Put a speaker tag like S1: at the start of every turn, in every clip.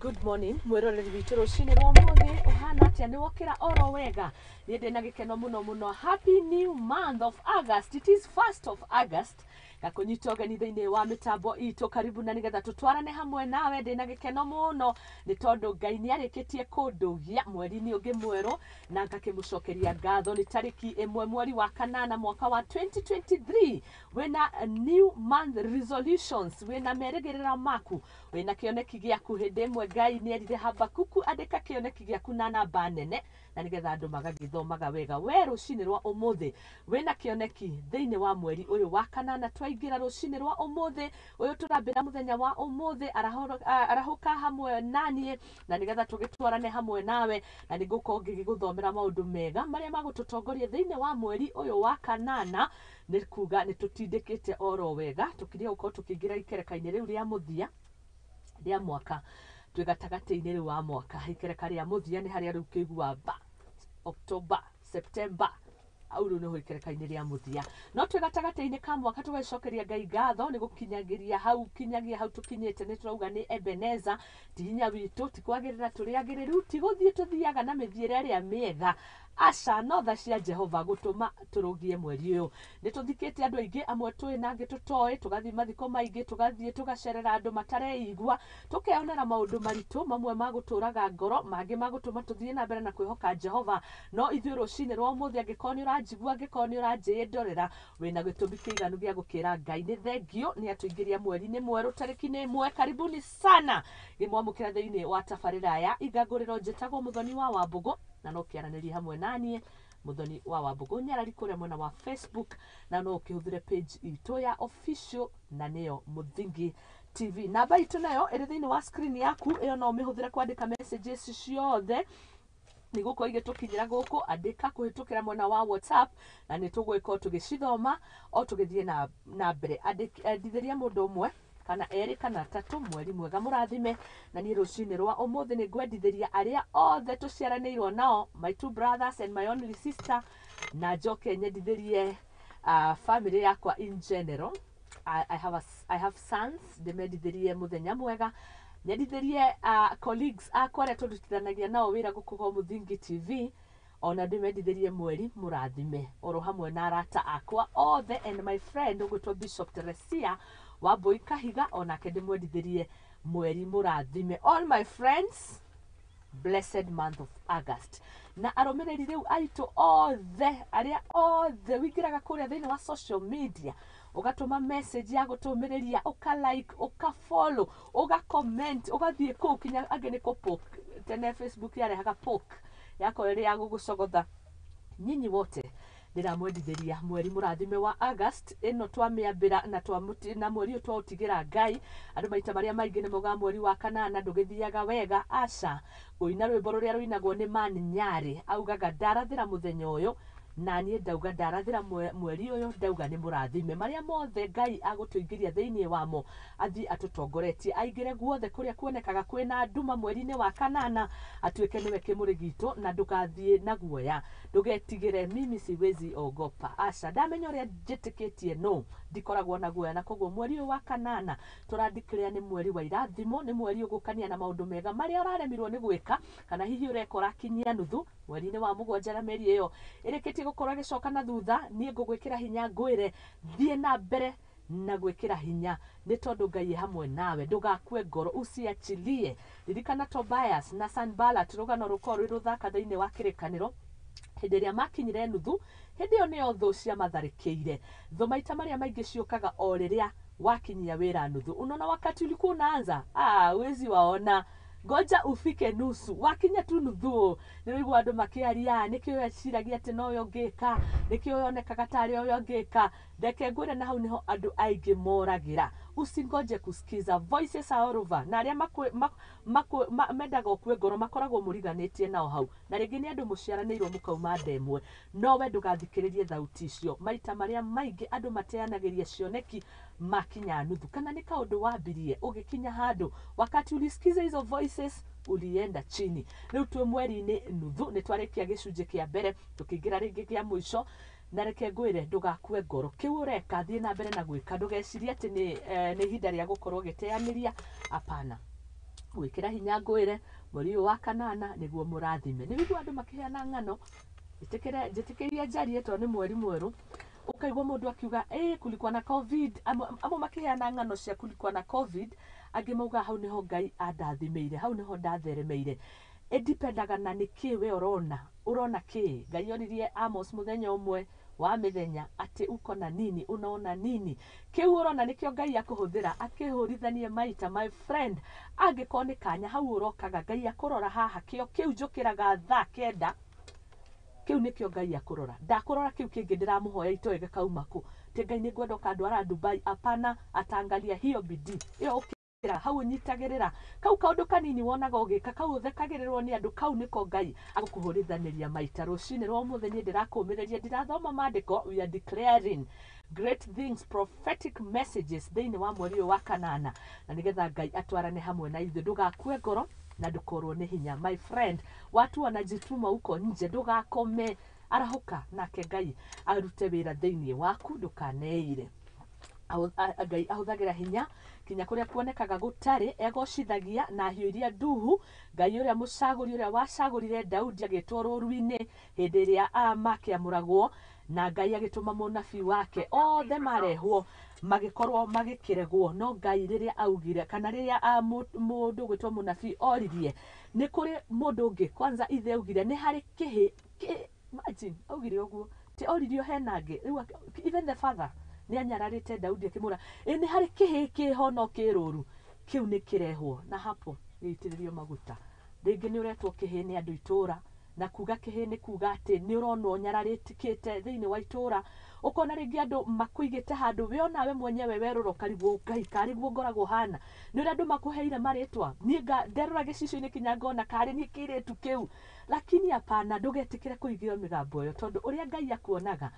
S1: Good morning mwĩroreri witũ rũcinĩ rwa ũmũthĩ ũhana atĩa? Nĩ wokĩra oro wega? Niĩ ndĩ na gĩkeno mũno mũno. Happy new month of August. It is 1st of August. Ngakũnyita ũgeni thĩinĩ wa mĩtambo itũ, karibu na nĩgetha tũtwarane hamwe nawe. Ndĩ na gĩkeno mũno nĩ tondũ Ngai nĩ arĩkĩtie kũndũgia mweri-inĩ ũngĩ mwerũ na ngakĩmũcokeria ngatho. Nĩ tarĩki 1 mweri wa kanana mwaka wa 2023. Wĩna new month resolutions, wĩna merĩgĩrĩra maku, wĩna kĩoneki gĩaku. Hĩndĩ ĩmwe Ngai nĩ erire Habakuku, andĩka kĩoneki gĩaku na namba nene na nĩgetha andũ magagĩthomaga wega. We rũcinĩ rwa ũmũthĩ wĩna kĩoneki thĩinĩ wa mweri ũyũ wa kanana twaingĩra rũcinĩ rwa ũmũthĩ ũyũ tũrambĩra mũthenya wa ũmũthĩ. Arahũka hamwe naniĩ na nĩgetha tũgĩtwarane hamwe nawe, na nĩngũkorwo ngĩgĩgũthomera maũndũ mega marĩa magũtũtongoria thĩinĩ wa mweri ũyũ wa kanana. Nĩ kuga nĩ tũtindĩkĩte oro wega tũkirie gũkorwo tũkĩingĩra ikereka-inĩ rĩu rĩa mũthia rĩa mwaka. Twĩ gatagatĩ-inĩ rĩu wa mwaka, ikereka rĩa mũthia nĩ harĩa rĩu kĩigua ba October, September, hau rĩu nĩho ikereka-inĩ rĩa mũthia. No twĩ gatagatĩ-inĩ ka mwaka, tũgacokeria Ngai ngatho nĩ gũkinyagĩria hau, kinyagia hau tũkinyĩte. Nĩ tũrauga nĩ Ebeneza, ti hinya witũ, ti kwagĩrĩra tũrĩ agĩrĩru, ti gũthiĩ tũthiaga na mĩthiĩre ĩrĩa mĩega, aca, no tha cia Jehova gũtũma tũrũgie mweri ũyũ. Nĩ tũthikĩte andũ aingĩ, amwe tũĩ na angĩ tũtoĩ, tũgathiĩ mathiko maingĩ, tũgathiĩ tũgacerera andũ matareigua, tũkeyonera maũndũ maritũ, mamwe ma gũtũraga ngoro, mangĩ ma gũtũma tũthiĩ na mbere na kwĩhoka Jehova. No ithuĩ rũcinĩ rwa ũmũthĩ, angĩkorwo nĩ ũranjigua, angĩkorwo nĩ ũranjĩndorera, wĩna gĩtũmi kĩiganu gĩa gũkĩra Ngai nĩ thengio nĩ atũingĩria mweri-inĩ mwerũ tarĩki nĩ 1. Karibuni sana gĩmwamũkĩra thĩinĩ wa tabarĩra ya Igangũrĩro. Njĩtagwo Mũthoni wa Wambũgũ na no kĩaranĩrie hamwe naniĩ Mũthoni wa Wambũgũ Nyarari kũrĩa mwena wa Facebook, na no ũkĩhũthĩre page itũ ya official na nĩyo Mũthingi TV. Namba itũ nayo ĩrĩ thĩinĩ wa screen yaku ĩyo, no ũmĩhũthĩre kwandĩka messages ciothe nĩgũkorwo igĩtũkinyĩra gũkũ. Andĩka kũhĩtũkĩra mwena wa WhatsApp na nĩ tũgũgĩkorwo tũgĩcithoma o tũgĩthiĩ na mbere. Endithĩria mũndũ ũmwe kana erĩ kana atatũ mweri mwega mũrathime. Na niĩ rũcinĩ rwa ũmũthĩ nĩ ngwendithĩria arĩa othe tũciaranĩirwo nao, my two brothers and my only sister, na njoke nyendithĩrie family yakwa in general. I have sons, ndĩmendithĩrie mũthenya mwega. Nyendithĩrie colleagues akwa arĩa tũrutithanagia nao wĩra gũkũ kwa Mũthingi TV, ona ndĩmendithĩrie mweri mũrathime, oro hamwe na arata akwa othe and my friend ũgwĩtwo Bishop Teresia Wambui Kahiga, onake ndĩmwendithĩrie mweri mũrathime. All my friends, blessed month of August. Na arũmĩrĩri rĩu aitũ othe, arĩa othe wĩingĩraga kũrĩa thĩinĩ wa social media, ũgatũma message ya gũtũmĩrĩria, ũka like, ũka follow, ũga comment, ũgathiĩ kũu kinya angĩ nĩ kũ poke. Tene Facebook yarehaga poke yakorwo ĩrĩ ya gũgũcogotha. Nyinyi wote ndĩramwendithĩria mweri mũrathime wa August ĩno twamĩambĩra na twamũti, na mweri ũyũ twaũtigĩra Ngai. Andũ maita marĩa maingĩ nĩ maugaga mweri wa kanana ndũgĩthiaga wega. Aca, ngũina rwĩmbo rũrĩa rũinagwo nĩ Man Nyarĩ, augaga ndarathĩra mũthenya ũyũ, na niĩ ndauga ndarathĩra mweri ũyũ, ndauga nĩ mũrathime. Marĩa mothe Ngai agũtũingĩria thĩinĩ wamo, athiĩ atũtongoretie, aingĩre guothe kũrĩa kuonekaga kwĩna nduma mweri-inĩ wa kanana, atuĩke nĩwe kĩmũrĩ gitũ, na ndũgathiĩ na guoya, ndũgetigĩre. Mimi siwezi ogopa, aca, ndamenya ũrĩa njĩtĩkĩtie, no ndikoragwo na guoya. Na koguo mweri ũyũ wa kanana tũrandikĩrĩa nĩ mweri wa irathimo, nĩ mweri ũgũkania na maũndũ mega marĩa ũraremirwo nĩ gwĩka, kana hihi ũreka ũrakinyia nuthu mweri-inĩ wa mũgwanja na mĩeri ĩyo ĩrĩkĩtie gũkorwo ĩgĩcoka na thutha. Niĩ ngũgwĩkĩra hinya, ngwĩre thiĩ na mbere na gwĩkĩra hinya nĩ tondũ Ngai e hamwe nawe. Ndũgakue ngoro, usiachilie. Ririkana Tobias na Sanballat, rũgano rũkorwo rwĩ rũthaka thĩinĩ wa kĩrĩkanĩro. Hĩndĩ ĩrĩa makinyire nuthu, hĩndĩ ĩyo nĩyo thũ ciamatharĩkĩire. Thũ maita marĩa maingĩ ciũkaga o rĩrĩa wakinyia wĩra nuthu. Unaona, wakati ulikuwa unaanza, wezi waona, ngoja ufike nusu. Wakinya tu nuthu, nĩ ũraigua andũ makĩaria, nĩkĩo weciragia atĩ nowe ũngĩka, nĩkĩo yonekaga tarĩ owe ũngĩka. Reke ngwĩre, na hau nĩho andũ aingĩ moragĩra. Usingoje kusikiza voices all over, na arĩa mendaga ũkue ngoro makoragwo mũriganĩtie nao hau, na rĩngĩ nĩ andũ mũciaranĩirwo mũkauma nda ĩmwe, no we ndũgathikĩrĩrie thauti icio. Maita marĩa maingĩ andũ mateanagĩria cioneki makinya nuthu, kana nĩ kaũndũ wambirie ũgĩkinya handũ, wakati ulisikiza hizo voices ulienda chini. Rĩu twĩ mweri-inĩ nuthu, nĩ twarĩkia gĩcunjĩ kĩa mbere, tũkĩingĩra rĩngĩ kĩa mũico. Na reke ngwĩre, ndũgakue ngoro. Kĩu ũreka, thiĩ na mbere na gwĩka. Ndũgecirie atĩ nĩ ihinda rĩa gũkorwo ũgĩteanĩria, hapana. Gwĩkĩra hinya ngwĩre mweri ũyũ wa kanana nĩguo mũrathime. Nĩ wĩigua andũ makĩheana ng'ano, njĩtĩkĩrie njarie tondũ nĩ mweri mwerũ. Ũkaigua mũndũ akiuga ĩ kulikuwa na COVID, amwe makĩheana ng'ano cia kulikuwa na COVID, angĩ mauga hau nĩho Ngai andathimĩire, hau nĩho ndatheremeire. Ĩdipendaga na nĩkĩ we ũrona, ũrona kĩ. Ngai oririe Amos mũthenya ũmwe wa mĩthenya atĩ uko na nini, unaona nini. Kĩu ũrona nĩkĩo Ngai akũhũthĩra akĩhũrithanie maita. My friend, angĩkorwo nĩ kanya hau ũrokaga Ngai akũrora haha, kĩo kĩu njũkĩraga thaa 9, kĩu nĩkĩo Ngai akũrora. Ndakũrora kĩu kĩngĩ ndĩramũhoya itoĩ gĩkauma kũ. Ti Ngai nĩ ngwenda ũkandwara Dubai, apana, ataangalia hiyo bidii ĩyo ũkĩra hau ũnyitagĩrĩra kau kaũndũ kanini wonaga ũgĩka kau ũthekagĩrĩrwo nĩ andũ, kau nĩko Ngai agũkũhũrithanĩria maita. Rũcinĩ rwa ũmũthĩ niĩ ndĩrakũmĩrĩria, ndirathoma maandĩko, we are declaring great things, prophetic messages thĩinĩ wa mweri ũyũ wa kanana, na nĩgetha Ngai atwarane hamwe na ithuĩ. Ndũgakue ngoro na ndũkorwo nĩ hinya. My friend, watu wanajituma huko nje, ndũgakome, arahũka nake Ngai arute wĩra thĩinĩ waku, ndũkaneire. Ngai ahũthagĩra hinya kinya kũrĩa kuonekaga gũtarĩ, egocithagia na hiũ iria nduhu. Ngai ũrĩa mũcagũri, ũrĩa wacagũrire Daudi agĩtwo rũru-inĩ hĩndĩ ĩrĩa makĩamũragwo, na Ngai agĩtũma mũnabii wake, othe marehwo magĩkorwo magĩkĩregwo. No Ngai rĩrĩa augire, kana rĩrĩa mũndũ gwĩtwo mũnabii oririe nĩ kũrĩ mũndũ ũngĩ, kwanza ithe augire nĩ harĩ kĩhĩ imagine augire ũguo, ti oririo hena angĩ. Rĩu even the father nĩ anyararĩte Daudi akĩmwĩra ĩ nĩ harĩ kĩhĩ kĩho no kĩ rũru, kĩu nĩ kĩrehwo na hapo gĩitĩrĩrio maguta. Rĩngĩ nĩ ũretwo kĩhĩ nĩ andũ itũra, na kuga kĩhĩ nĩ kuga atĩ nĩ ũronwo nyararĩkĩte thĩinĩ wa itũra, ũkona rĩngĩ andũ makũigĩte handũ we onawe mwenyewe werora ũkarigwo Ngai karĩ guo ngoragwo hana, nĩ ũrĩa andũ makũheire marĩtwa. Niĩ nderora gĩcicio-inĩ kinya ngona karĩ niĩ kĩirĩtu kĩu, lakini hapana, ndũgetĩkĩre kũigĩrwo mĩgambo ĩyo, tondũ ũrĩa Ngai akuonaga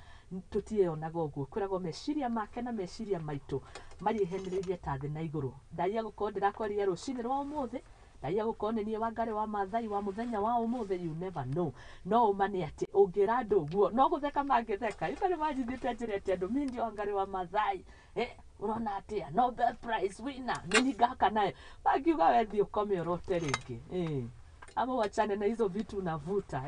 S1: tũtiĩyonaga ũguo. Kwĩragwo meciria make na meciria maitũ marĩhenereirie ta thĩ na igũrũ. Ndaia gũkorwo ndĩrakwaria rũcinĩ rwa ũmũthĩ, ndaia gũkorwo nĩ niĩ Wangari wa Maathai wa mũthenya wa ũmũthĩ, you never know. No ũma nĩ atĩ ũngĩra andũ ũguo no gũtheka mangĩtheka. You can imagine thiĩte njĩrĩte andũ mi ndio Wangari wa Maathai, ũrona atĩa, Nobel Prize winner, nĩ niĩ ngaka nayo, mangiuga we thiĩ ũkome ũrote rĩngĩ, ama wachane na hizo vitu unavuta,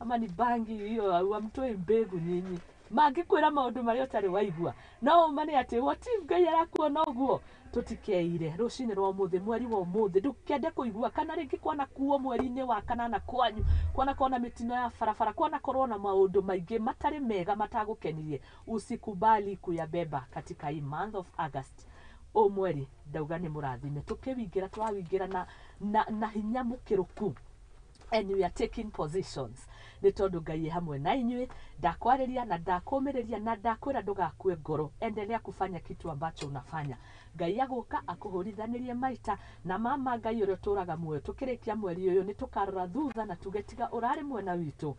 S1: ama ni bangi hiyo, hamtoi mbegu nyinyi. Mangĩkwĩra maũndũ marĩa ũtarĩ waigua. No ũma nĩ atĩ what if Ngai arakuona ũguo? Tũtikeire rũcinĩ rwa ũmũthĩ, mweri wa ũmũthĩ, ndũkende kũigua kana rĩngĩ kwana kuo mweri-inĩ wa kanana kwanyu kwana kona mĩtino ya barabara, kwana korwo na maũndũ maingĩ matarĩ mega matagũkenirie. Usikubali kuyabeba katika hii month of August. O mweri ndauga nĩ mũrathime, tũkĩwingĩra tũrawingĩra na hinya mũkĩrũku, and we are taking positions nĩ tondũ Ngai e hamwe na inyuĩ. Ndakwarĩria na ndakũmĩrĩria na ndakwĩra ndũgakue ngoro, endelea kufanya kitu ambacho unafanya. Ngai agũka akũhũrithanĩrie maita na mama Ngai ũrĩa ũtũraga muoyo. Tũkĩrĩkia mweri ũyũ nĩ tũkarora thutha na tuge tiga ũrarĩ mwena witũ,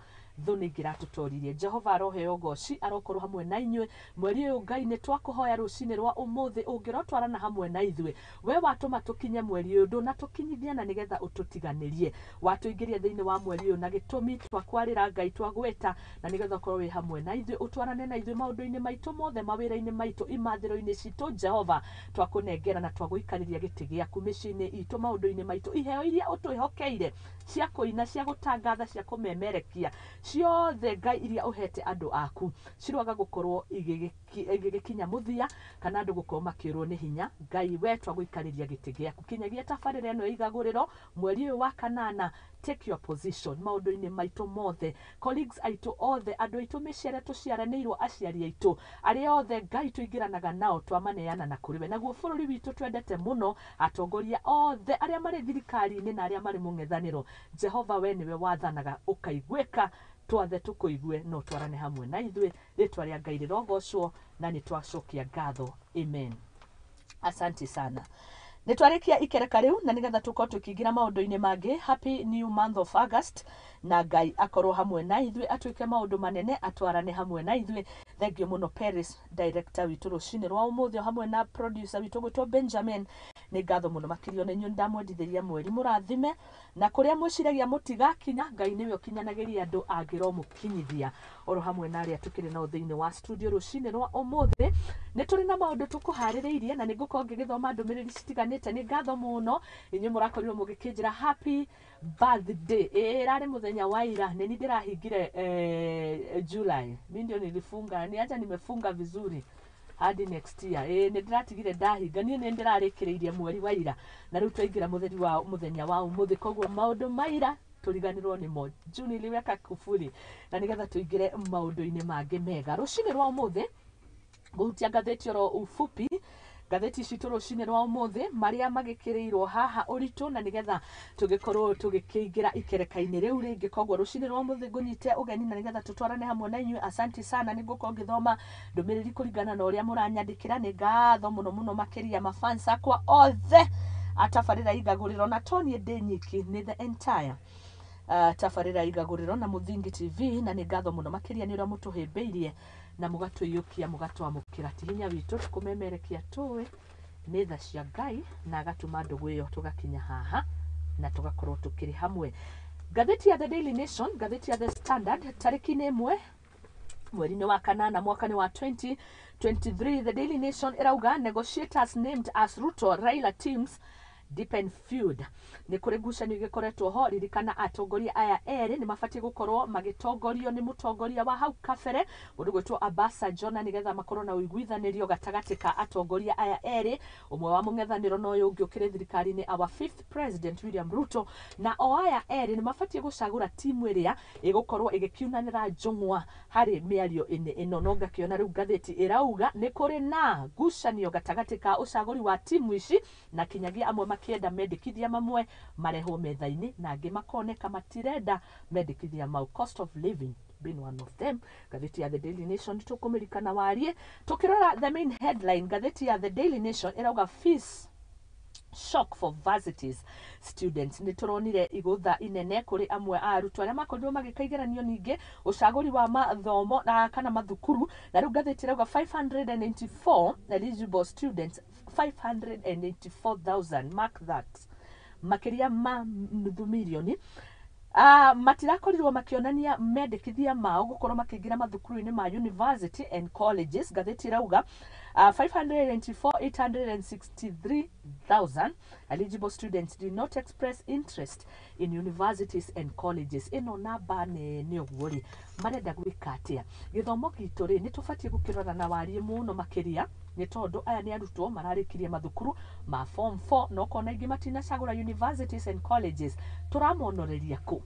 S1: thũ nĩ ingĩratũtoririe. Jehova aroheo ũgoci, arokorwo hamwe na inyuĩ mweri ũyũ. Ngai nĩ twakũhoya rũcinĩ rwa ũmũthĩ, ũngĩrotwarana hamwe na ithuĩ, we watũma tũkinye mweri ũyũ, ndũnatũkinyithia na nĩgetha ũtũtiganĩrie, watũingĩria thĩinĩ wa mweri ũyũ na gĩtũmi twakwarĩra Ngai twagwĩta na nĩgetha ũkorwo wĩ hamwe na ithuĩ, ũtwarane na ithuĩ maũndũ-inĩ maitũ mothe, mawĩra-inĩ maitũ, imathĩro-inĩ citũ. Jehova twakũnengera na twagũikarĩria gĩtĩ gĩaku mĩciĩ-inĩ itũ, maũndũ-inĩ maitũ, iheo iria ũtwĩhokeire cia kũina, cia gũtangatha, cia kũmemerekia, ciothe Ngai iria ũhete andũ aku ciroaga gũkorwo igĩgĩkinya mũthia kana andũ gũkorwo makĩũrwo nĩ hinya. Ngai we twagũikarĩria gĩtĩ gĩaku kinyagia tabarĩra ĩno ya igagũrĩro mweri ũyũ wa kanana. Take your position maũndũ-inĩ maitũ mothe, colleagues aitũ othe, andũ aitũ mĩciĩ arĩa tũciaranĩirwo, aciari aitũ arĩa othe Ngai tũingĩranaga nao, twamaneana na kũrĩ we. Naguo bũrũri witũ twendete mũno, atongoria othe arĩa marĩ thirikari-inĩ na arĩa marĩ mũng'ethanĩro, Jehova we nĩwe wathanaga ũkaiguĩka, twathe tũkũigue no twarane hamwe na ithuĩ. Rĩtwa rĩa Ngai rĩrogocwo na nĩ twacokia ngatho, amen. Asante sana. Nĩ twarĩkia ikereka rĩu na nĩgetha tũkorwo tũkĩingĩra maũndũ-inĩ mangĩ. Happy new month of August, na Ngai akorwo hamwe na ithuĩ, atuĩke maũndũ manene, atwarane hamwe na ithuĩ. Thank you mũno Paris, director witũ rũcinĩ rwa ũmũthĩ, o hamwe na producer witũ gwĩtwo Benjamin. Nĩ ngatho mũno makĩria ona inyuĩ ndamwendithĩria mweri mũrathime, na kũrĩa mwĩciragia mũtigakinya, Ngai nĩwe ũkinyanagĩria andũ angĩromũkinyithia. Oro hamwe na arĩa tũkĩrĩ nao thĩinĩ wa studio rũcinĩ rwa ũmũthĩ, nĩ tũrĩ na maũndũ tũkũharĩrĩirie na nĩ ngũkorwo ngĩgĩthoma ndũmĩrĩri citiganĩte. Nĩ ngatho mũno inyuĩ mũrakorirwo mũgĩkĩnjĩra happy birthday. Ĩĩ ĩrarĩ mũthenya wa ira, nĩ niĩ ndĩrahingire July, mi ndio nilifunga, ni acha nimefunga vizuri hadi next year. Ĩĩ nĩ ndĩratigire ndahinga, niĩ nĩ ndĩrarĩkĩrĩirie mweri wa ira na rĩu twaingĩra mũtheri wa mũthenya wa ũmũthĩ, koguo maũndũ ma ira tũriganĩrwo nĩmo. Juni iliweka kufuri na nĩgetha tũingĩre maũndũ-inĩ mangĩ mega rũcinĩ rwa ũmũthĩ. Ngũhutia ngathĩti oro ufupi, ngathĩti citũ rũcinĩ rwa ũmũthĩ marĩa magĩkĩrĩirwo haha ũritũ, na nĩgetha tũgĩkorwo tũgĩkĩingĩra ikereka-inĩ rĩu rĩngĩ. Koguo rũcinĩ rwa ũmũthĩ ngũnyite ũgeni na nĩgetha tũtwarane hamwe na inyuĩ. Asanti sana, nĩ ngũkorwo ngĩthoma ndũmĩrĩri kũringana na ũrĩa mũranyandĩkĩra. Nĩ ngatho mũno mũno makĩria mafans akwa othe atabarĩra igagũrĩro, na to niĩ ndĩ nyiki, nĩ the entire tabarĩra igagũrĩro na Mũthingi TV, na nĩ ngatho mũno makĩria nĩ ũrĩa mũtũhĩmbĩirie na mũgatũiyũkia mũgatwamũkĩra. Ti hinya witũ tũkũmemerekia, tũĩ nĩ tha cia Ngai na agatũma ndũgũ ĩyo tũgakinya haha na tũgakorwo tũkĩrĩ hamwe. Ngathĩti ya The Daily Nation, ngathĩti ya The Standard, tarĩki nĩ 1 mweri-inĩ wa kanana mwaka-inĩ wa 2023. The Daily Nation ĩrauga negotiators named as Ruto Raila teams deepen feud. Nĩ kũrĩ ngucanio igĩkoretwo ho. Ririkana atongoria aya erĩ nĩ mabatiĩ gũkorwo magĩtongorio nĩ mũtongoria wa hau kabere mũndũ gwĩtwo Obasanjo, na nĩgetha makorwo na ũiguithanĩrio gatagatĩ ka atongoria aya erĩ, ũmwe wa mũng'ethanĩro na ũyũ ũngĩ ũkĩrĩ thirikari-inĩ, our fifth president William Ruto. Na o aya erĩ nĩ mabatiĩ gũcagũra timu ĩrĩa ĩgũkorwo ĩgĩkiunanĩra njũng'wa harĩ mĩario-inĩ ĩno. No ngakĩona rĩu ngathĩti ĩrauga nĩ kũrĩ na ngucanio gatagatĩ ka ũcagũri wa timu ici, na kinyagia amwe makĩenda mendekithia mamwe marehwo metha-inĩ na angĩ makoneka matirenda mendekithia mau. Cost of living being one of them. Ngathĩti ya The Daily Nation tũkũmĩrikana warie. Tũkĩrora the main headline, ngathĩti ya The Daily Nation ĩrauga fees shock for varsities students. Nĩ tũronire igũtha inene kũrĩ amwe a arutwo arĩa makorirwo magĩka igeranio, ningĩ ũcagũri wa mathomo na kana mathukuru, na rĩu ngathĩti ĩrauga 594 eligible students, 584,000, mark that, makĩria ma nuthu mirioni matirakorirwo makĩonania mendekithia mao gũkorwo makĩingĩra mathukuru-inĩ ma university and colleges. Ngathĩti ĩrauga 594,863,000 eligible students did not express interest in universities and colleges. Ĩno namba nene ũguo rĩ, marenda gwĩka atĩa? Gĩthomo gitũ rĩ, nĩ tũbatiĩ gũkĩrora na wariĩ mũno makĩria, nĩ tondũ aya nĩ arutwo mararĩkirie mathukuru ma form 4, na ũkona aingĩ matinacagũra universities and colleges. Tũramonoreria kũ?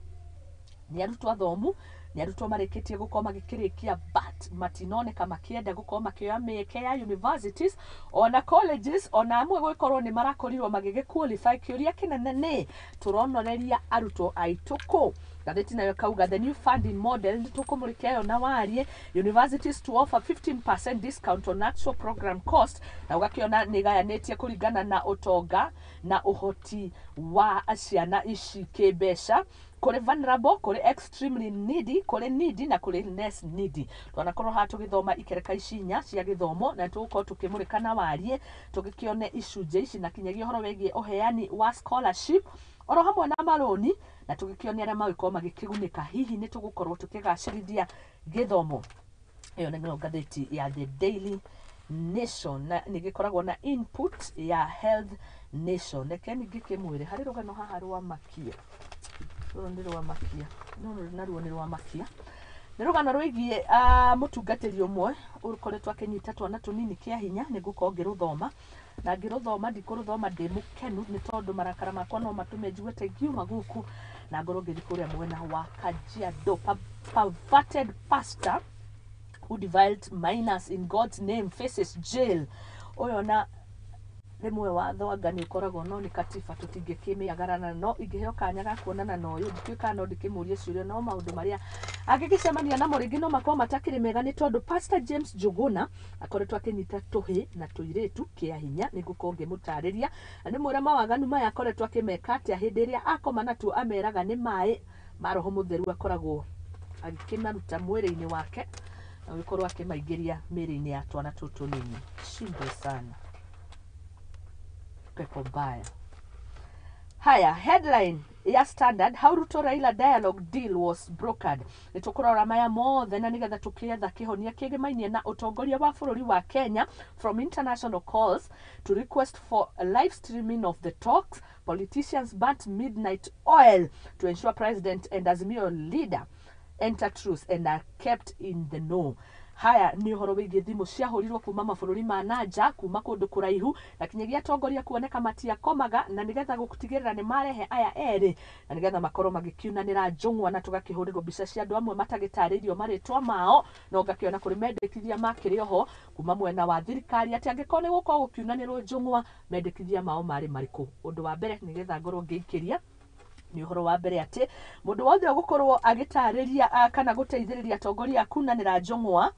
S1: Nĩ arutwo athomu, nĩ arutwo marĩkĩtie gũkorwo magĩkĩrĩkia, but matinoneka makĩenda gũkorwo makĩoya mĩeke ya universities ona colleges, ona amwe gũgĩkorwo nĩ marakorirwo magĩgĩ qualify. Kĩũria kĩnene nĩ tũronoreria arutwo aitũ kũ? Ngathĩti nayo kauga the new funding model, nĩ tũkũmũrĩkia ĩyo na warie. Universities to offer 15% discount on actual program cost, na ũgakĩona nĩ ĩgayanĩtie kũringana na ũtonga na ũhoti wa ciana ici kĩmbeca, kũrĩ vulnerable, kũrĩ extremely needy, kũrĩ needy na kũrĩ less needy. Twanakorwo haha tũgĩthoma ikereka ici inya cia gĩthomo, na tũgũkorwo tũkĩmũrĩka na warie tũgĩkĩone icunjĩ ici, na kinyagia ũhoro wĩgiĩ ũheani wa scholarship oro hamwe na marũni, na tũgĩkĩone arĩa magĩkorwo magĩkĩgunĩka. Hihi nĩ tũgũkorwo tũkĩgacĩrithia gĩthomo? Ĩyo nĩyo ngathĩti ya The Daily Nation, na nĩ gĩkoragwo na input ya Health Nation. Reke ningĩ kĩmwĩre harĩ rũgano haha rwa makia. Rũrũ nĩ rwa makia, rũrũ naruo nĩ rwa makia. Nĩ rũgano rwĩgiĩ mũtungatĩri ũmwe ũkoretwo akĩnyita twana tũnini kĩa hinya. Nĩ ngũkorwo ngĩrũthoma, na ngĩrũthoma ndikũrũthoma ndĩ mũkenu, nĩ tondũ marakara makwa no matũme njigue ta ingiuma gũkũ na ngorwo ngĩthiĩ kũrĩa mwena wa Kajiado. Perverted pastor who defiled minors in God's name faces jail. Ũyũ na rĩmwe watho anga nĩ ũkoragwo, no nĩ katiba tũtingĩkĩmĩagarana, no ingĩheo kanya ga kuonana na ũyũ, ndikĩũĩ kana no ndĩkĩmũrie ciũria, no maũndũ marĩa angĩgĩcemania namo rĩngĩ no makorwo matakĩrĩ mega, nĩ tondũ Pastor James Njuguna akoretwo akĩnyita tũhĩ na tũirĩtu kĩa hinya. Nĩ ngũkorwo ngĩmũtarĩria na ndĩmwĩre mawaganu maya akoretwo akĩmeka atĩa. Hĩndĩ ĩrĩa akoma natuo ameraga nĩ maĩ ma Roho Mũtheru akoragwo agĩkĩmaruta mwĩrĩ-inĩ wake na gũgĩkorwo akĩmaingĩria mĩĩrĩ-inĩ ya twana tũtũ tũnini. Shindwe sana. Pepo mbaya. Haya, headline ya Standard: "How Ruto Raila dialogue deal was brokered." Nĩ tũkũrora maya mothe na nĩgetha tũkĩetha kĩhonia kĩgĩmainie na ũtongoria wa bũrũri wa Kenya. From international calls to request for a live streaming of the talks, politicians burnt midnight oil to ensure president and Azimio leader enter truce and are kept in the know. Haya nĩ ũhoro wĩgiĩ thimũ ciahũrirwo kuma mabũrũri ma nanja, kuma kũndũ kũraihu, na kinyagia atongoria kuoneka matiakomaga na nĩgetha gũtigĩrĩra nĩ marehe aya erĩ na nĩgetha makorwo magĩkiunanĩra njũng'wa. Na tũgakĩhũrĩrwo mbica cia andũ amwe matagĩtarĩirio marĩtwa mao, no ngakĩona kũrĩ mendekithia makĩrĩ oho kuma mwena wa thirikari atĩ angĩkorwo nĩ gũkorwo gũkiunanĩrwo njũng'wa, mendekithia mao marĩ marĩkũ. Ũndũ wa mbere, nĩgetha ngorwo ngĩikĩria, nĩ ũhoro wa mbere atĩ mũndũ wothe ũgũkorwo agĩtarĩria kana gũteithĩrĩria atongoria kunanĩra njũng'wa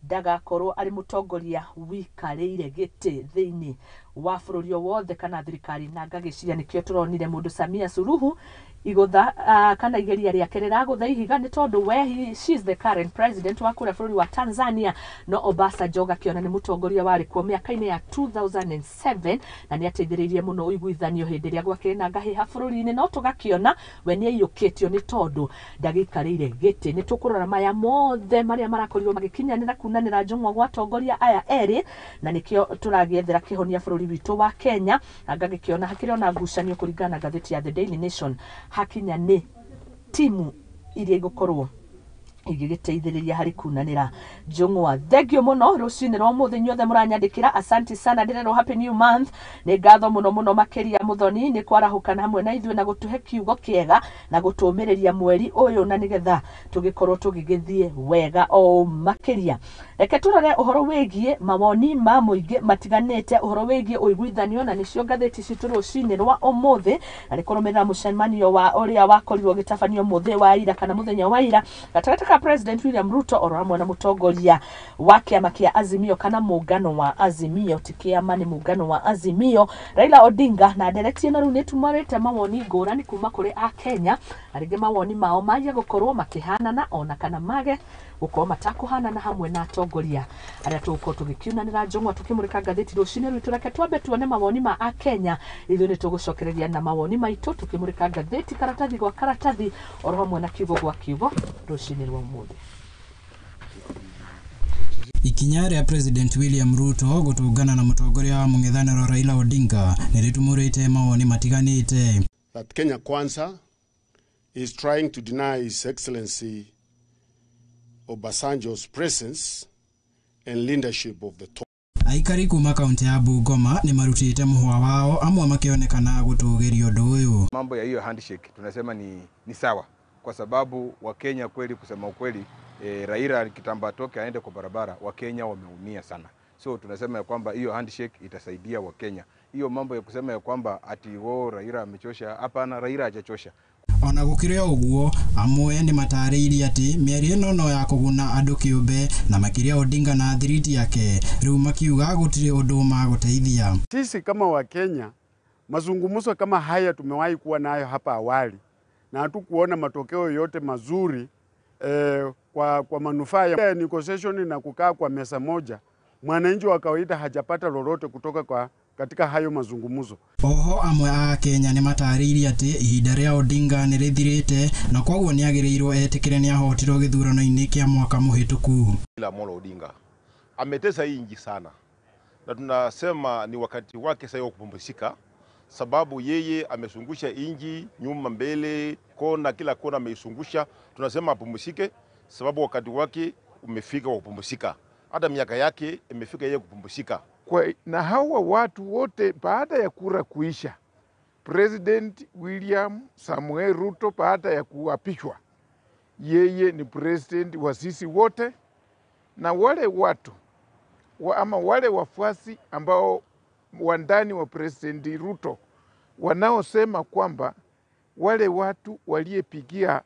S1: ndagakorwo arĩ mũtongoria wikarĩire gĩtĩ thĩinĩ wa bũrũri o wothe kana thirikari. Na ngagĩciria nĩkĩo tũronire mũndũ Samia Suluhu igũtha kana igeria rĩake rĩragũtha ihiga, nĩ tondũ we she is the current president wa kũrĩa bũrũri wa Tanzania, no Obasanjo gakĩona nĩ mũtongoria warĩ kuo mĩaka-inĩ ya 2007 na nĩ ateithĩrĩirie mũno ũiguithanio hĩndĩ ĩrĩa gwakĩrĩ na ngahĩha bũrũri-inĩ, no tũgakĩona we nĩ aiyũkĩtio nĩ tondũ ndagĩikarĩire gĩtĩ. Nĩ tũkũrora maya mothe marĩa marakorirwo magĩkinyanĩra kunanĩra njũng'wa gwa atongoria aya erĩ, na nĩkĩo tũragĩethera kĩhonia bũrũri witũ wa Kenya. Na ngagĩkĩona hakĩrĩ ona ngucanio kũringana na ngathĩti ya The Daily Nation hakinya nĩ timu iria igũkorwo igĩgĩteithĩrĩria harĩ kunanĩra njũng'wa. Thengio mũno rũcinĩ rwa ũmũthĩ inyuothe mũranyandĩkĩra, asanti sana. Ndĩrerwo happy new month. Nĩ ngatho mũno mũno makĩria Mũthoni nĩ kwarahũkana hamwe na ithuĩ na gũtũhe kiugo kĩega na gũtũmĩrĩria mweri ũyũ na nĩgetha tũgĩkorwo tũgĩgĩthiĩ wega o makĩria. Reke tũrore ũhoro wĩgiĩ mawoni ma mũingĩ matiganĩte, ũhoro wĩgiĩ ũiguithanio, na nĩcio ngathĩti citũ rũcinĩ rwa ũmũthĩ, na nĩ kũrũmĩrĩra mũcemanio wa ũrĩa wakorirwo ũgĩtabanio mũthĩ wa ira kana mũthenya wa ira gatagatĩ ka President William Ruto oro hamwe na mũtongoria wa kĩama kĩa Azimio kana mũngano wa Azimio, ti kĩama, nĩ mũngano wa Azimio, Raila Odinga. Na ndereti ĩno rĩu nĩ ĩtumũrĩte mawoni ngũrani kuma kũrĩ Akenya, na rĩngĩ mawoni mao magia gũkorwo makĩhanana ona kana mage gũkorwo matakũhanana hamwe na atongoria arĩa tũgũkorwo tũgĩkiunanĩra njũng'wa tũkĩmũrĩka ngathĩti rũcinĩ rwitũ. Reke twambe tuone mawoni ma Akenya, ithuĩ nĩ tũgũcokereria na mawoni maitũ tũkĩmũrĩka ngathĩti karatathi gwa karatathi oro hamwe na kiugo gwa kiugo rũcinĩ rwa ũmũthĩ.
S2: Ikinya rĩa President William Ruto gũtũngana na mũtongoria wa mũng'ethanĩro Raila Odinga nĩ rĩtumũrĩte mawoni matiganĩte.
S3: That Kenya Kwanza is trying to deny His Excellency Obasanjo's presence and leadership of the talk.
S2: Aikari kuma kaunti ya Bungoma nĩ marutĩte mũhwa wao, amwe makĩonekana gũtũgĩria ũndũ ũyũ.
S4: Mambo ya hiyo handshake tunasema ni sawa, kwa sababu Wakenya kweli, kusema ukweli, Raila kitambo atoke aende kwa barabara, Wakenya wameumia sana. So tunasema ya kwamba hiyo handshake itasaidia Wakenya. Hiyo mambo ya kusema ya kwamba ati wo Raila amechosha, hapana, Raila hajachosha.
S2: Ona gũkĩrĩ o ũguo, amwe nĩ matarĩirie atĩ mĩario ĩno no ya kũguna andũ kĩũmbe na makĩria Odinga na thiriti yake, rĩu makiuga gũtirĩ ũndũ magũteithia.
S3: Sisi kama Wakenya, mazungumzo kama haya tumewahi kuwa nayo hapa awali na hatukuona matokeo yote mazuri kwa manufaa ya negotiation na kukaa kwa meza moja. Mwananchi wa kawaida hajapata lolote kutoka katika hayo mazungumzo.
S2: Oho amwe a Kenya nĩ matarĩirie atĩ ihinda rĩa Odinga nĩ rĩthirĩte na koguo nĩagĩrĩirwo etĩkĩre nĩahotirwo gĩthurano-inĩ kĩa mwaka mũhĩtũku.
S5: Raila Amolo Odinga ametesa hii nchi sana, na tunasema ni wakati wake sasa wa kupumzika, sababu yeye amesungusha inji nyuma mbele, kona kila kona ameisungusha. Tunasema apumzike, sababu wakati wake umefika wa kupumzika. Hata miaka yake imefika yeye kupumzika.
S6: Na hawa watu wote baada ya kura kuisha, President William Samuel Ruto baada ya kuapishwa, yeye ni president wa sisi wote, na wale watu ama wale wafuasi ambao wandani wa President Ruto wanaosema kwamba wale watu waliepigia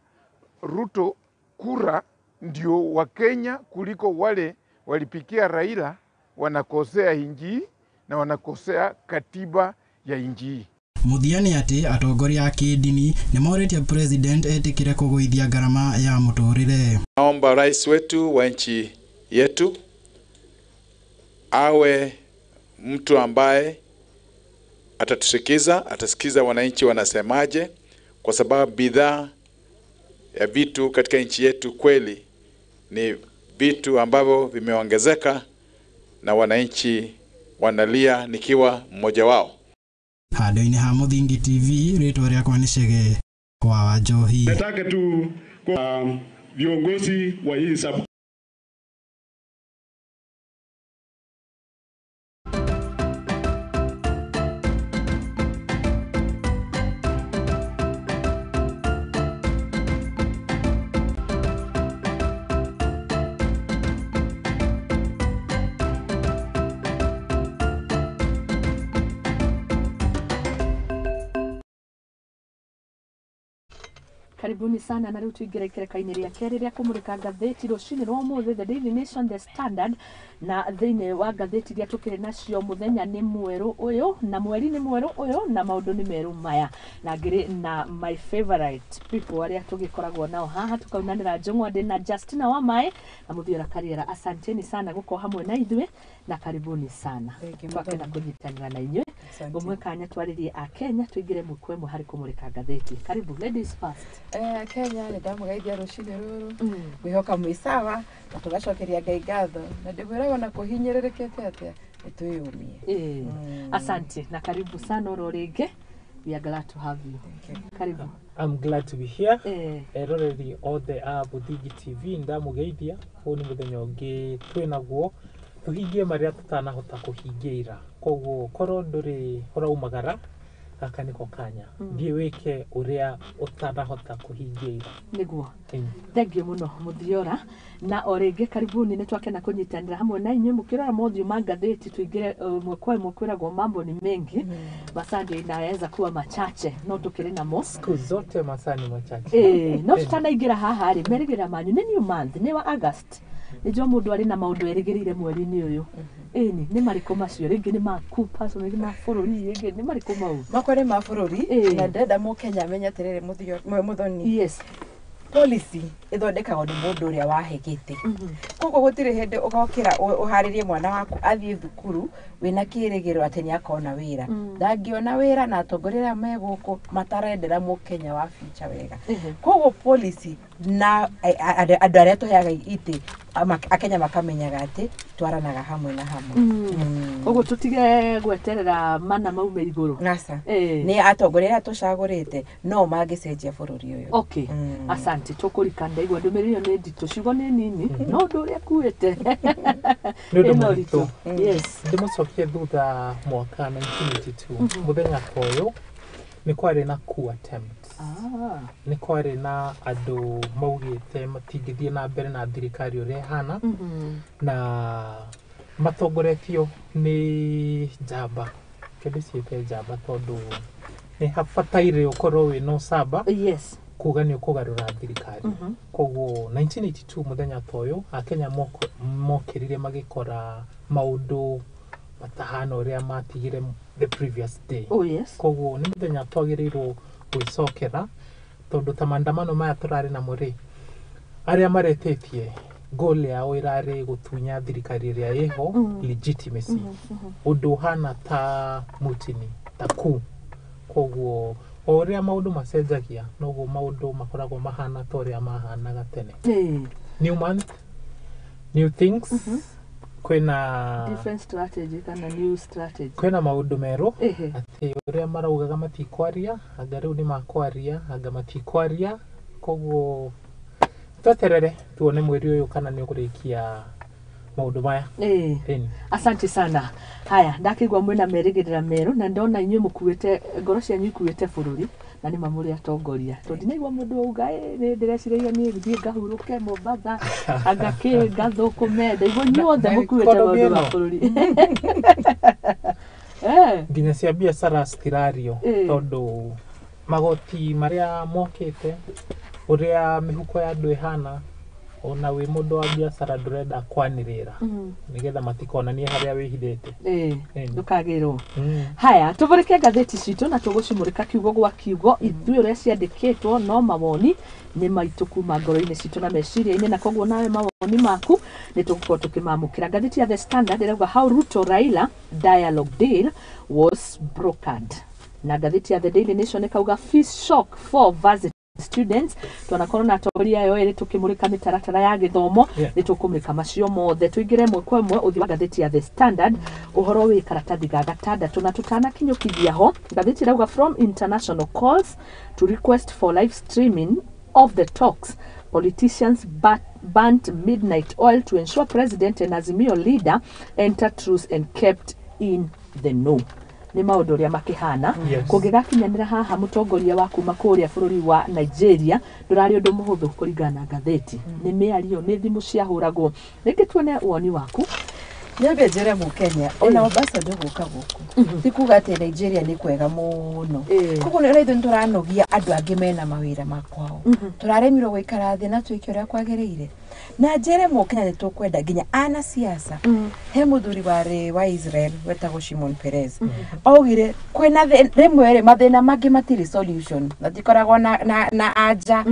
S6: Ruto kura ndio wa Kenya kuliko wale walipigia Raila, wanakosea inji na wanakosea katiba ya inji.
S2: Mũthia nĩ atĩ atongoria a kĩndini nĩ morĩtie president etĩkĩre kũgũithia ngarama ya mũtũrĩre.
S7: Naomba rais wetu wa nchi yetu awe mtu ambaye atatusikiza, atasikiza wananchi wanasemaje, kwa sababu bidhaa ya vitu katika nchi yetu kweli ni vitu ambavyo vimeongezeka na wananchi wanalia, nikiwa mmoja wao.
S2: Handũ-inĩ ha Mũthingi TV, rĩtwa rĩakwa nĩ Chege wa Wanjohi.
S8: Nataka tu kwa viongozi wa hii sub
S1: Karibuni sana na riu tuingire ikereka-inĩ rĩa kerĩ rĩa kũmũrĩka ngathĩti rũcinĩ rwa ũmũthĩ, The Daily Nation, The Standard, na thĩinĩ wa ngathĩti iria tũkĩrĩ nacio mũthenya nĩ mwerũ ũyũ na mweri nĩ mwerũ ũyũ na maũndũ nĩ merũ maya, na ngĩrĩ na my favorite people arĩa tũgĩkoragwo nao haha tũkaunanĩra njũng'wa. Ndĩ na Justina Wamae na Mũthiora Kariera. Asanteni sana gũkorwo hamwe na ithuĩ na karibuni sana, twakena kũnyitanĩra na inyuĩ. Ngũmwe kanya twarĩrie a Kenya tũingĩre ĩmwe kwa ĩmwe harĩ kũmũrĩka ngathĩti. Karibu ladies first.
S9: Kenya nĩ ndamũgeithia rũcinĩ rũrũ, ngwĩhoka mwĩ sawa na tũgacokeria Ngai ngatho, na ndĩmwĩraga ona kũhinyĩrĩrĩkĩte atĩa nĩ twĩyũmie.
S1: Asante na karibu sana oro rĩngĩ. We are glad to have you. Karibu.
S10: I'm glad to be here. Eroreri othe a Mũthingi TV ndamũgeithia, ũyũ nĩ mũthenya ũngĩ twĩnaguo tũhingie marĩa tũtanahota kũhingia ira, koguo korwo ndũrĩ ũraumagara gaka nĩko kanya, thiĩ wĩke ũrĩa ũtanahota kũhingia ira.
S1: Nĩguo. Thank you mũno Mũthiora, na o rĩngĩ karibuni, nĩ twakena kũnyitanĩra hamwe na inyuĩ mũkĩrora mothiũ ma ngathĩti. Tũingĩre ĩmwe kwa ĩmwe, kwĩragwo mambo ni mengi, masaa ndio inaweza kuwa machache, no tũkĩrĩ namo.
S10: Siku zote masaa ni machache.
S1: No tutanaingĩra haha rĩ, merĩgĩrĩra manyu nĩ new month, nĩ wa August, nĩnjũĩ mũndũ arĩ na maũndũ erĩgĩrĩire mweri-inĩ ũyũ. Ĩni nĩ marĩkũ macio? Rĩngĩ nĩ maku personal, rĩngĩ ma bũrũri, rĩngĩ nĩ marĩkũ mau?
S9: Makwa nĩ ma bũrũri, na ndĩrenda mũkenya amenye atĩrĩrĩ, Mũthoni, policy ĩthondekagwo nĩ mũndũ ũrĩa wahe gĩtĩ, koguo gũtirĩ hĩndĩ ũgokĩra ũharĩrie mwana waku athiĩ thukuru wĩna kĩrĩgĩrĩro atĩ nĩ akona wĩra. Ndangĩona wĩra na atongoria arĩa me gũkũ matarendera mũkenya wa future wega. Koguo policy na andũ arĩa tũheaga itĩ, akenya makamenyaga atĩ twaranaga hamwe na hamwe.
S1: Koguo tũtige gweterera mana maume igũrũ.
S9: Aca, nĩ atongoria arĩa tũcagũrĩte no mangĩcenjia bũrũri ũyũ.
S1: Okay, asante. Tũkũrika, ndaigua ndũmĩrĩri ĩyo nĩ nditũ, ciugo nĩ nini no ũndũ ũrĩa kuĩte
S10: Nĩ ũndũ
S1: ĩna
S10: mũritũ.
S1: ũritũ. Yes.
S10: Ndĩmũcokie thutha mwaka 1982, mũthenya ta ũyũ nĩ kwarĩ na coup attempt. Nĩ kwarĩ na andũ maugĩte matingĩthiĩ na mbere na thirikari ũrĩa ĩhana, na matongoretio nĩ njamba, kĩndũ ciĩte njamba, tondũ nĩ habataire ũkorwo wĩna ũcamba kuga nĩ ũkũgarũra thirikari. Koguo 1982 mũthenya ta ũyũ akenya mokĩrire magĩkora maũndũ matahana ũrĩa matigire the previous day.
S1: Oh yes.
S10: Koguo nĩ mũthenya twagĩrĩirwo gwĩcokera, tondũ ta maandamano maya tũrarĩ namo rĩ, arĩa maretĩtie goal yao ĩrarĩ gũtunya thirikari ĩrĩa ĩho legitimacy, ũndũ ũhana ta mutiny, ta coup. Koguo o ũrĩa maũndũ macenjagia noguo maũndũ makoragwo mahana ta ũrĩa mahanaga tene. New month, new things, kwĩna
S1: Different strategy kana new strategy.
S10: Kwĩna maũndũ merũ, atĩ ũrĩa maraugaga matikwaria, anga rĩu nĩ makwaria, anga matikwaria. Koguo tweterere tuone mweri ũyũ kana nĩ ũkũrĩkia maũndũ maya. Ĩni.
S1: Asante sana. Haya, ndakĩigua mwĩna merĩgĩrĩra merũ na ndona inyuĩ mũkuĩte ngoro cianyu ikuĩte bũrũri, na nĩ ma mũrĩ atongoria, tondũ ndinaigua mũndũ auga, "Ĩ, nĩ ndĩreciragia niĩ thiĩ ngahurũke Mombatha, anga kĩ ngathũkũme." Ndaigua inyuothe
S10: Na
S1: mũkuĩte
S10: economy
S1: maũndũ ma
S10: ĩno.
S1: bũrũri.
S10: Nginya cia biacara citirario, tondũ magoti marĩa mokĩte, ũrĩa mĩhuko ya andũ ĩhana. Ona wĩ mũndũ wa biacara ndũrenda kwanĩrĩra nĩgetha matikonanie harĩa wĩhithĩte.
S1: Ndũkagĩrwo. Haya, tũmũrĩke ngathĩti citũ na tũgũcimũrĩka kiugo gwa kiugo ithuĩ ũrĩa ciandĩkĩtwo, no mawoni nĩ maitũ kuma ngoro-inĩ citũ na meciria-inĩ, na koguo nawe mawoni maku nĩ tũgũkorwo tũkĩmamũkĩra. Ngathĩti ya The Standard ĩrauga how Ruto Raila dialogue deal was brokered, na ngathĩti ya The Daily Nation ĩkauga fees shock for varsity students. Twanakorwo na atongoria ayo erĩ tũkĩmũrĩka mĩtaratara ya gĩthomo. Nĩ tũkũmũrĩka macio mothe. Tũingĩre ĩmwe kwa ĩmwe ũthiũ wa ngathĩti ya The Standard, ũhoro wĩ karatathi ga gatandatũ, na tũtanakinyũkithia ho, ngathĩti ĩrauga from international calls to request for live streaming of the talks, politicians burnt midnight oil to ensure president and Azimio leader enter truce and kept in the know. Nĩ maũndũ ũrĩa makĩhana. Kũngĩgakinyanĩra haha, mũtongoria wa kuma kũrĩa bũrũri wa Nigeria ndũrarĩ ũndũ mũhũthũ kũringana na ngathĩti, nĩ mĩario, nĩ thimũ ciahũragwo. Rĩngĩ tuone woni waku.
S9: Nyambe njĩre mũkenya ona Obasanjo gũka gũkũ ti kuga atĩ Nigeria nĩ kwega mũno. Koguo nĩ ithuĩ nĩtũranogia andũ angĩ mena mawĩra makwao, tũraremirwo gũikara thĩ na twĩke ũrĩa kwagĩrĩire. Na njĩre mũkenya nĩ tũkwenda nginya ana siasa. He mũthuri warĩ wa Israel wetagwo Shimon Peres, augire kwĩna rĩmwe rĩ mathĩna mangĩ matirĩ solution, matikoragwo na anja,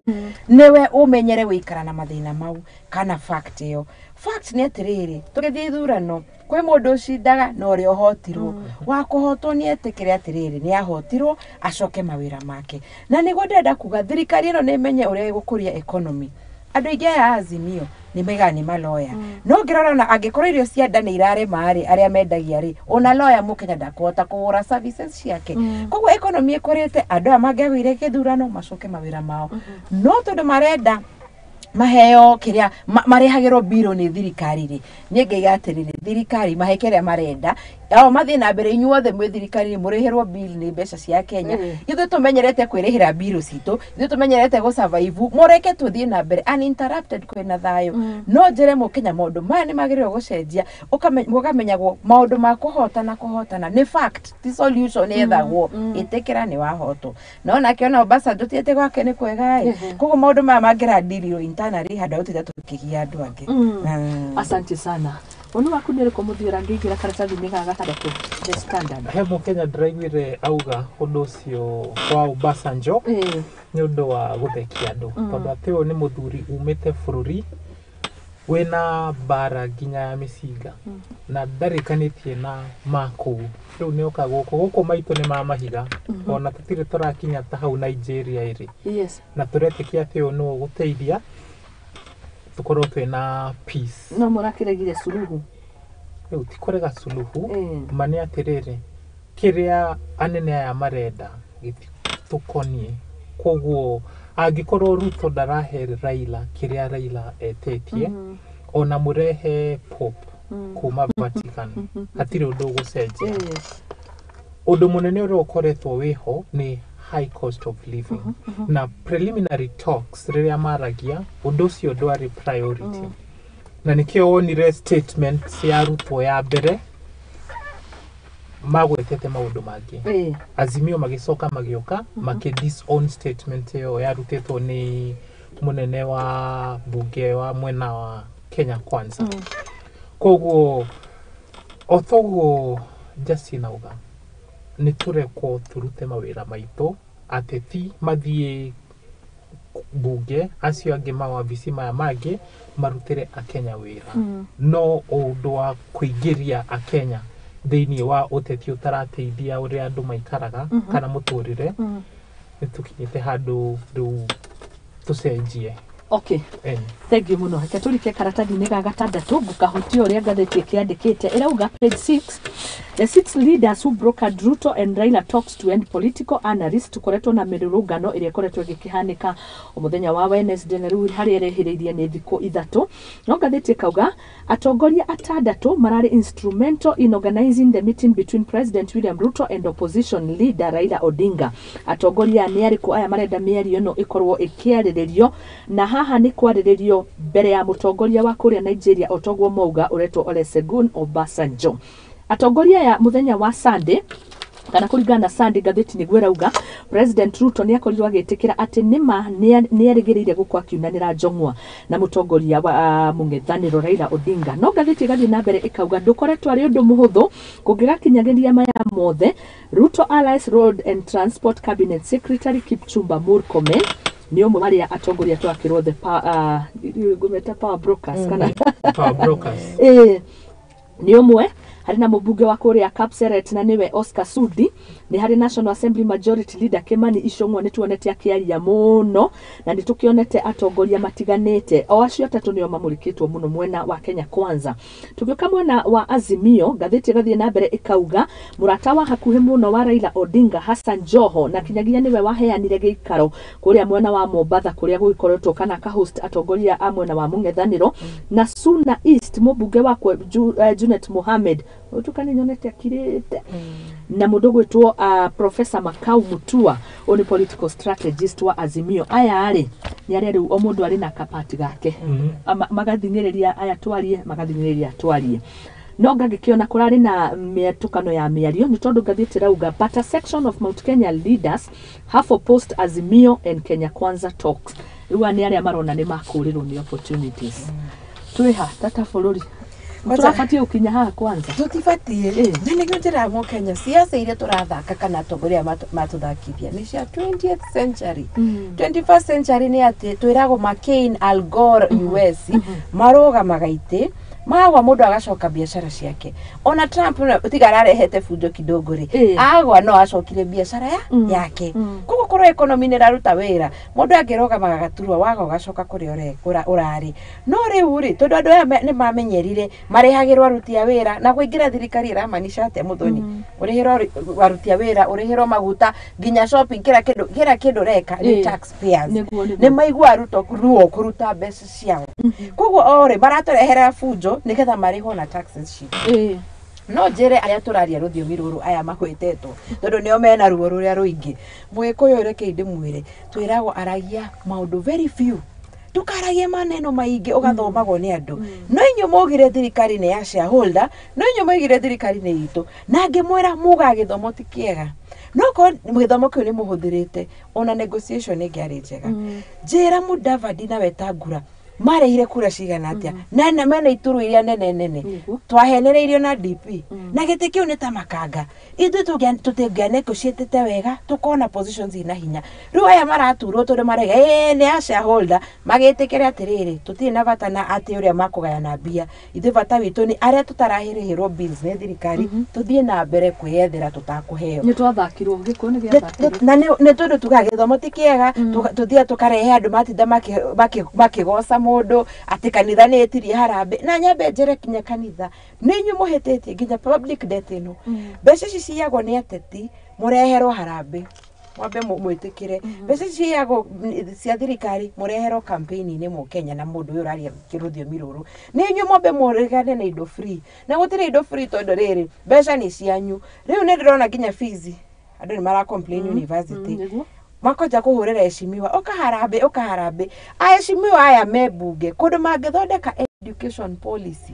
S9: nĩwe ũmenyere gũikara na mathĩna mau kana fact ĩyo. Fact nĩ atĩrĩrĩ, tũgĩthiĩ ithurano kwĩ mũndũ ũcindaga na ũrĩa ũhotirwo. Wa kũhotwo nĩ etĩkĩre atĩrĩrĩ, nĩ ahotirwo, acoke mawĩra make. Na nĩguo ndĩrenda kuga thirikari ĩno nĩ ĩmenye ũrĩa ĩgũkũria economy. Andũ aingĩ aya a Azimio nĩ maigaga nĩ maloya, no ngĩrora ona angĩkorwo irio cia nda nĩ irarema rĩ, arĩa mendagia rĩ, ona loya mũkenya ndakũhota kũgũra services ciake. Koguo economy ĩkũrĩte, andũ aya mangĩagũire gĩthurano macoke mawĩra mao, no tondũ marenda maheo kĩrĩa marehagĩrwo mbirũ nĩ thirikari rĩ, niĩ ngaiga atĩrĩrĩ, thirikari mahe kĩrĩa marenda ao mathiĩ na mbere. Inyuothe mwĩ thirikari mũrĩhĩrwo bill nĩ mbeca cia Kenya. Ithuĩ tũmenyerete kwĩrĩhĩra mbirũ citũ, ithuĩ tũmenyerete gũ-survive, mũreke tũthiĩ na mbere uninterrupted, kwĩna thayũ. No njĩre mũkenya maũndũ maya nĩ magĩrĩirwo gũcenjia, ũkamenyagwo maũndũ ma kũhotana, kũhotana nĩ fact, ti solution yethagwo. Ĩtĩkĩra nĩ wahotwo. No nake ona Obasanjo ti atĩ gwake nĩ kwega ĩ. Koguo maũndũ maya mangĩrandirio internally handũ ha gũtinda tũkĩgia andũ angĩ.
S1: Asante sana. Woni waku nĩ ũrĩkũ, mũthiora, ngĩingĩra karatathi-inĩ ga gatandatũ, The Standard?
S10: He mũkenya ndĩraiguire auga ũndũ ũcio wa Obasanjo nĩ ũndũ wa gũthekia andũ, tondũ atĩ ũyũ nĩ mũthuri umĩte bũrũri wĩna mbara nginya ya mĩcinga na ndarĩkanĩtie na makũu. Rĩu nĩ oka gũkũ, gũkũ maitũ nĩ ma mahiga, ona tũtirĩ tũrakinya ta hau Nigeria ĩrĩ, na tũretĩkia atĩ ũyũ nĩwe ũgũteithia tũkorwo twĩna peace.
S1: No mũrakĩregire suluhu.
S10: Rĩu ti kũrega suluhu, ma nĩ atĩrĩrĩ, kĩrĩa anene aya marenda gĩtitũkoniĩ. Koguo angĩkorwo Ruto ndarahe Raila kĩrĩa Raila etĩtie, ona mũrehe Pope kuma Vatican, hatirĩ ũndũ ũgũcenjia. Ũndũ mũnene ũrĩa ũkoretwo wĩho nĩ high cost of living, na preliminary talks rĩrĩa maragia ũndũ ũcio ndwarĩ priority, na nĩkĩo wonire statement ya Ruto ya mbere magwetete maũndũ mangĩ. Azimio magĩcoka magĩũka makĩ disown statement ĩyo yarutĩtwo nĩ mũnene wa mbunge wa mwena wa Kenya Kwanza. Koguo o toguo Justin auga, nĩ tũrekwo tũrute mawĩra maitũ, ateti mathiĩ mbunge, acio angĩ mawabici maya mangĩ marutĩre akenya wĩra. No ũndũ wa kũingĩria akenya thĩinĩ wa ũteti ũtarateithia ũrĩa andũ maikaraga kana mũtũrĩre, nĩ tũkinyĩte handũ rĩu tũcenjie.
S1: Okay. Thank you mũno. Reke tũrike karatathi-inĩ ga gatandatũ, ngũkahutia ũrĩa ngathĩti ĩkĩandĩkĩte. Ĩrauga page 6, the six leaders who brokered Ruto and Raila talks to end political analysts. Tũkoretwo na mĩrũrũngano ĩrĩa ĩkoretwo ĩgĩkĩhanĩka o mũthenya wa Wednesday, na rĩu harĩa ĩrehĩrĩirie nĩ thikũ 3. No ngathĩti ĩkauga atongoria atandatũ mararĩ instrumental in organizing the meeting between President William Ruto and opposition leader Raila Odinga. Atongoria nĩ arĩkũ aya marenda mĩario ĩno ĩkorwo ĩkĩarĩrĩrio? Na haha nĩ kwarĩrĩrio mbere ya mũtongoria wa kũrĩa Nigeria, o toguo mauga, ũretwo Olusegun Obasanjo. Atongoria aya mũthenya wa Sunday Kana kũringana na Sunday ngathĩti nĩguo ĩrauga President Ruto nĩ akorirwo agĩtĩkĩra atĩ nĩma nĩ erĩgĩrĩire gũkorwo akiunanĩra njong'wa na mũtongoria wa mũng'ethanĩro Raila Odinga. No ngathĩti ĩgathiĩ na mbere ĩkauga ndũkoretwo arĩ ũndũ mũhũthũ kũngĩgakinyanĩria maya mothe. Ruto allies Road and Transport Cabinet Secretary Kipchumba Murkomen nĩ ũmwe wa arĩa atongoria twakĩrwo the ngũmeta power brokers kana
S10: Power brokers.
S1: Nĩ ũmwe harĩ na mũmbunge wa kũrĩa Kapseret na nĩwe Oscar Sudi. Nĩ harĩ National Assembly Majority Leader Kimani Ichung'wa, nĩ tuonete akĩaria mũno na nĩ tũkĩonete atongoria matiganĩte. O acio atatũ nĩo mamũrĩkĩtwo mũno mwena wa Kenya Kwanza. Tũgĩũka mwena wa Azimio, ngathĩti ĩgathiĩ na mbere ĩkauga mũrata wa hakuhĩ mũno wa Raila Odinga Hassan Joho, na kinyagia nĩwe waheanire gĩikaro kũrĩa mwena wa Mombatha kũrĩa gũgĩkoretwo kana akahost atongoria a mwena wa mũng'ethanĩro, na Suna East mũmbunge wa Junet Mohamed ũtuka nĩ nyonete akirĩte, na mũndũ ũgwĩtwo Professor Makau Mutua, ũyũ nĩ political strategist wa Azimio. Aya rĩ nĩ arĩa rĩu o mũndũ arĩ na kapati gake, magathing'ĩrĩria aya twarie, magathing'ĩrĩria twarie, no ngagĩkĩona kũrarĩ na mĩatũkano ya mĩario nĩ tondũ ngathĩti ĩrauga but a section of Mount Kenya leaders have opposed Azimio and Kenya Kwanza talks. Rĩu aya nĩ arĩa marona nĩ makũrĩrwo nĩ opportunities. Twĩha tata bũrũri tũrabatiĩ gũkinya haha kwanza?
S9: Tũtibatiĩ, na nĩkĩo njĩraga mũkenya ciaca iria tũrathaka kana atongoria matũthakithia nĩ cia 20th century. 21st century nĩ atĩ twĩragwo McCain, Al Gore, US marũgamaga itĩ magwa mũndũ agacoka biacara ciake. Ona Trump tiga ararehete bunjo kidogo rĩ, agwa no acokire biacara yake. Koguo korwo economy nĩ ĩraruta wĩra, mũndũ angĩrũgamaga gaturwa waga ũgacoka kũrĩa ũrarĩ. No rĩu rĩ, tondũ andũ aya nĩ mamenyerire marĩhagĩrwo aruti a wĩra, na kũingĩra thirikari ĩramanisha atĩa mũthoni? Ũrĩhĩrwo aruti a wĩra, ũrĩhĩrwo maguta, nginya shopping, kĩra kĩndũ, kĩra kĩndũ ũreka nĩ taxpayers. Nĩ maigua ruto ruo kũruta mbeca ciao. Koguo o rĩ maratũrehera bunjo nĩgetha marĩhwo na taxes citũ. No njĩre arĩa tũraria rũthiomi rũrũ aya makwĩtetwo tondũ nĩo mena ruo rũrĩa rũingĩ. Mũgĩkũyũ rekei ndĩmwĩre, twĩragwo aragia maũndũ very few, ndũkaragie maneno maingĩ ũgathomagwo nĩ andũ. No inyuĩ maugire thirikari nĩ ya shareholder, no inyuĩ maugire thirikari nĩ itũ, na ngĩmwĩra mugaga gĩthomo ti kĩega. No korwo gĩthomo kĩu nĩ mũhũthĩrĩte, ona negotiation ĩngĩarĩ njega. Njĩra Mudavadi na Wetangula marĩhire kura cigana atĩa? Na mena ituru iria nene nene twahenereirio na DP na gĩtĩ kĩu nĩ ta makanga. Ithuĩ tũtingĩanegotiatĩte wega tũkona positions ina hinya. Rĩu aya maraturwo tondũ marega nĩ a shareholder, magĩtĩkĩre atĩrĩrĩ tũtirĩ na bata na atĩ ũrĩa makũgayana mbia. Ithuĩ bata witũ nĩ arĩa tũtarahĩrĩhĩrwo bills nĩ thirikari tũthiĩ na mbere kwĩyethera tũtakũheo.
S1: Nĩ twathakirwo, gĩkũyũ nĩ gĩathakirwo.
S9: Na nĩ tondũ tugaga gĩthomo ti kĩega, tũthiaga tũkarehe andũ matinda makĩgoca mũndũ atĩ kanitha nĩ ĩtirie harambĩ. Na nyambe njĩre kinya kanitha nĩ inyuĩ mũhĩtĩtie nginya public debt ĩno. Mbeca ici ciyagwo nĩ ateti mũreherwo harambĩ, mwambe mwĩtĩkĩre. Mbeca ici ciyagwo cia thirikari mũreherwo campaign-inĩ mũkenya na mũndũ ũyũ ũraria rũthiomi rũrũ. Nĩ inyuĩ mwambe mũregane na indo free, na gũtirĩ indo free tondũ rĩrĩ mbeca nĩ cianyu. Rĩu nĩ ndĩrona nginya fees andũ nĩ mara complain university makonja kũhũrĩra heshimiwa ũkaharambĩ ũkaharambĩ. Aheshimiwa aya me mbunge kũndũ mangĩthondeka education policy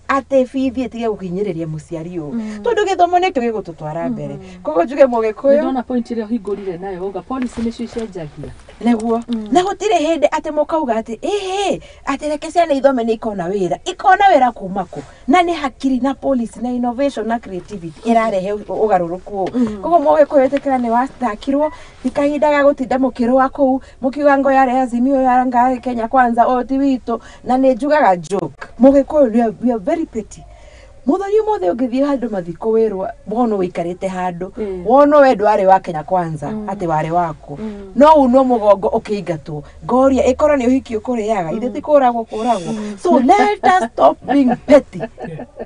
S9: atĩ bithi ĩtige gũkinyĩrĩria mũciari ũyũ, tondũ gĩthomo nĩkĩo gĩgũtũtwara mbere. Koguo njuge mũgĩkũyũ,
S1: ndona point ĩrĩa ũhingũrire nayo uga policy nĩcio icenjagia
S9: nĩguo, na gũtirĩ hĩndĩ atĩ mũkauga atĩ ĩhĩ atĩ reke ciana ithome nĩ ikona wĩra. Ikona wĩra kuma kũ? Na nĩ hakiri na policy na innovation na creativity ĩrarehe ũgarũrũku ũũ. Koguo mũgĩkũyũ ĩtĩkĩra nĩ wathakirwo, ti kahinda ga gũtinda mũkĩrũa kũu mũkiuga ngo yarĩ Azimio ya ngarĩ Kenya Kwanza ũyũ ti witũ. Na nĩ njugaga joke, mũgĩkũyũ we are very petty. Mũthoni ũmũthĩ ũngĩthiĩ handũ mathiko wĩrwo wonwo ũikarĩte handũ wonwo we ndwarĩ wa Kenya Kwanza atĩ warĩ waku, no unwo mũgongo ũkĩingatwo ngoria ĩkorwo nĩ ũhiki ũkũrĩaga ithe ti kũragwo kũragwo. So let us stop being petty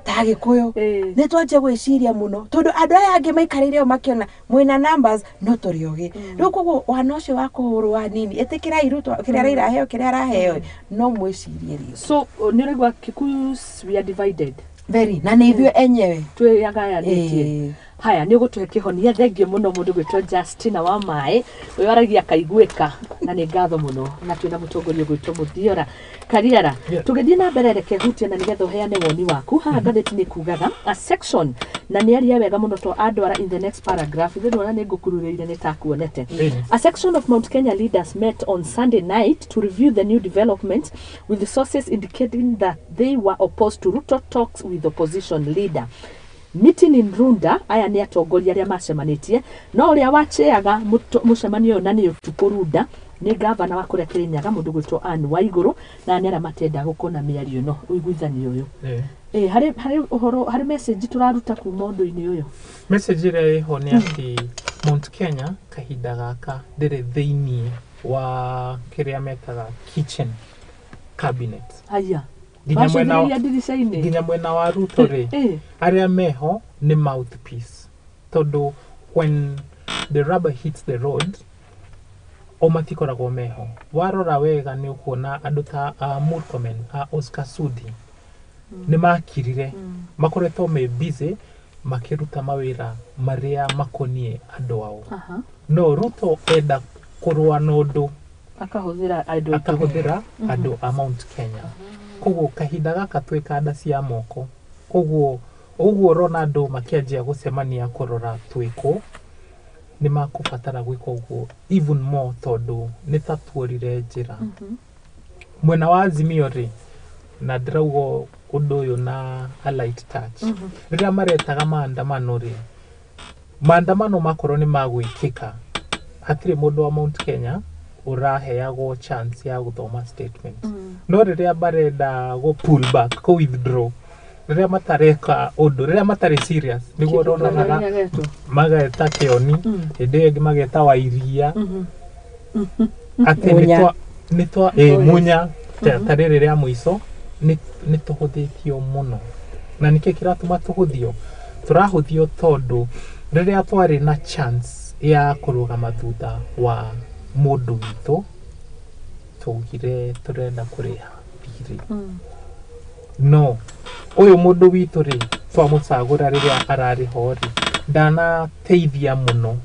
S9: ta Gĩkũyũ, nĩ twanjia gwĩciria mũno tondũ andũ aya angĩ maikarĩire o makĩona mwĩna numbers no tũrĩ ũgĩ. Rĩu koguo wana ũcio wa kũhũrwo hanini ĩtĩkĩrai Ruto kĩrĩa Raila aheo kĩrĩa araheo, no mwĩcirie rĩngĩ.
S1: So nĩ ũraigua Kikuyus we are divided
S9: very, na nĩ ithuĩ enyewe
S1: twĩyagayanĩtie. Haya, nĩ ũgũtũhe kĩhonia. Thengio mũno mũndũ gwĩtwo Justina wa Maĩ, ũyũ aragia akaiguĩka, na nĩ ngatho mũno. Na twĩna mũtongoria ũgwĩtwo Mũthiora Kariara. Tũgĩthiĩ na mbere, reke hutie na nĩgetha ũheane woni waku. Haha ngathĩti nĩ kugaga a section Na nĩ aria wega mũno to andwara in the next paragraph ithe ndona nĩ ngũkururĩire nĩ takuonete. A section of Mount Kenya leaders met on Sunday night to review the new developments, with the sources indicating that they were opposed to Ruto talks with opposition leader. Meeting in Runda, aya nĩ atongoria arĩa macemanĩtie, no ũrĩa wacheaga mũcemanio ũyũ na nĩ ũtukũ Runda nĩ gavana wa kũrĩa Kĩrĩnyaga mũndũ gwĩtwo Anne Waigũrũ, na nĩ arĩa matenda gũkorwo na mĩario ĩno ũiguithanio ũyũ. Harĩ ũhoro, harĩ message tũraruta kuma ũndũ-inĩ ũyũ.
S10: Message ĩrĩa ĩho nĩ atĩ Mount Kenya kahinda gaka ndĩrĩ thĩiniĩ wa kĩrĩa metaga kitchen cabinet.
S1: Haya.
S10: Nginya mwena
S1: Bacũthĩrĩria ndirica-inĩ.
S10: Nginya mwena wa Ruto rĩ, arĩa meho nĩ mouthpiece, tondũ when the rubber hits the road o matikoragwo meho. Warora wega nĩ ũkuona andũ ta a Murkomen, a Oscar Sudi nĩ makirire, makoretwo me busy makĩruta mawĩra marĩa makoniĩ andũ ao. No Ruto enda kũrũa na ũndũ
S1: akahũthĩra andũ aitũ.
S10: Akahũthĩra andũ a Mount Kenya. Koguo kahinda gaka twĩ kanda cia moko, koguo ũguo ũrona andũ makĩanjia gũcemania kũrora twĩkũ, nĩ makũbatara gwĩka ũguo even more tondũ nĩ ta tuorire njĩra. Mwena wa Azimio rĩ, na ndĩrauga ũndũ ũyũ na a light touch, rĩrĩa maretaga maandamano rĩ, maandamano makorwo nĩ magwĩkĩka, hatirĩ mũndũ wa Mount Kenya ũraheagwo chance ya gũthoma statement. No rĩrĩa marenda gũ pull back, kũ withdraw, rĩrĩa matareka ũndũ, rĩrĩa matarĩ serious, nĩguo ũronaga mageta Kĩoni, hĩndĩ ĩyo ĩngĩ mageta Wairia, atĩ
S9: Munya.
S10: nĩ twa Munya ta rĩrĩ rĩa mũico nĩ tũhũthĩtio mũno. Na nĩkĩ kĩratũma tũhũthio? Tũrahũthio tondũ rĩrĩa twarĩ na chance ya kũrũgama thutha wa mũndũ witũ, twaugire tũrenda kũrĩha thirĩ. No ũyũ mũndũ witũ rĩ, twamũcagũra rĩrĩa ararĩ ho rĩ, ndanateithia mũno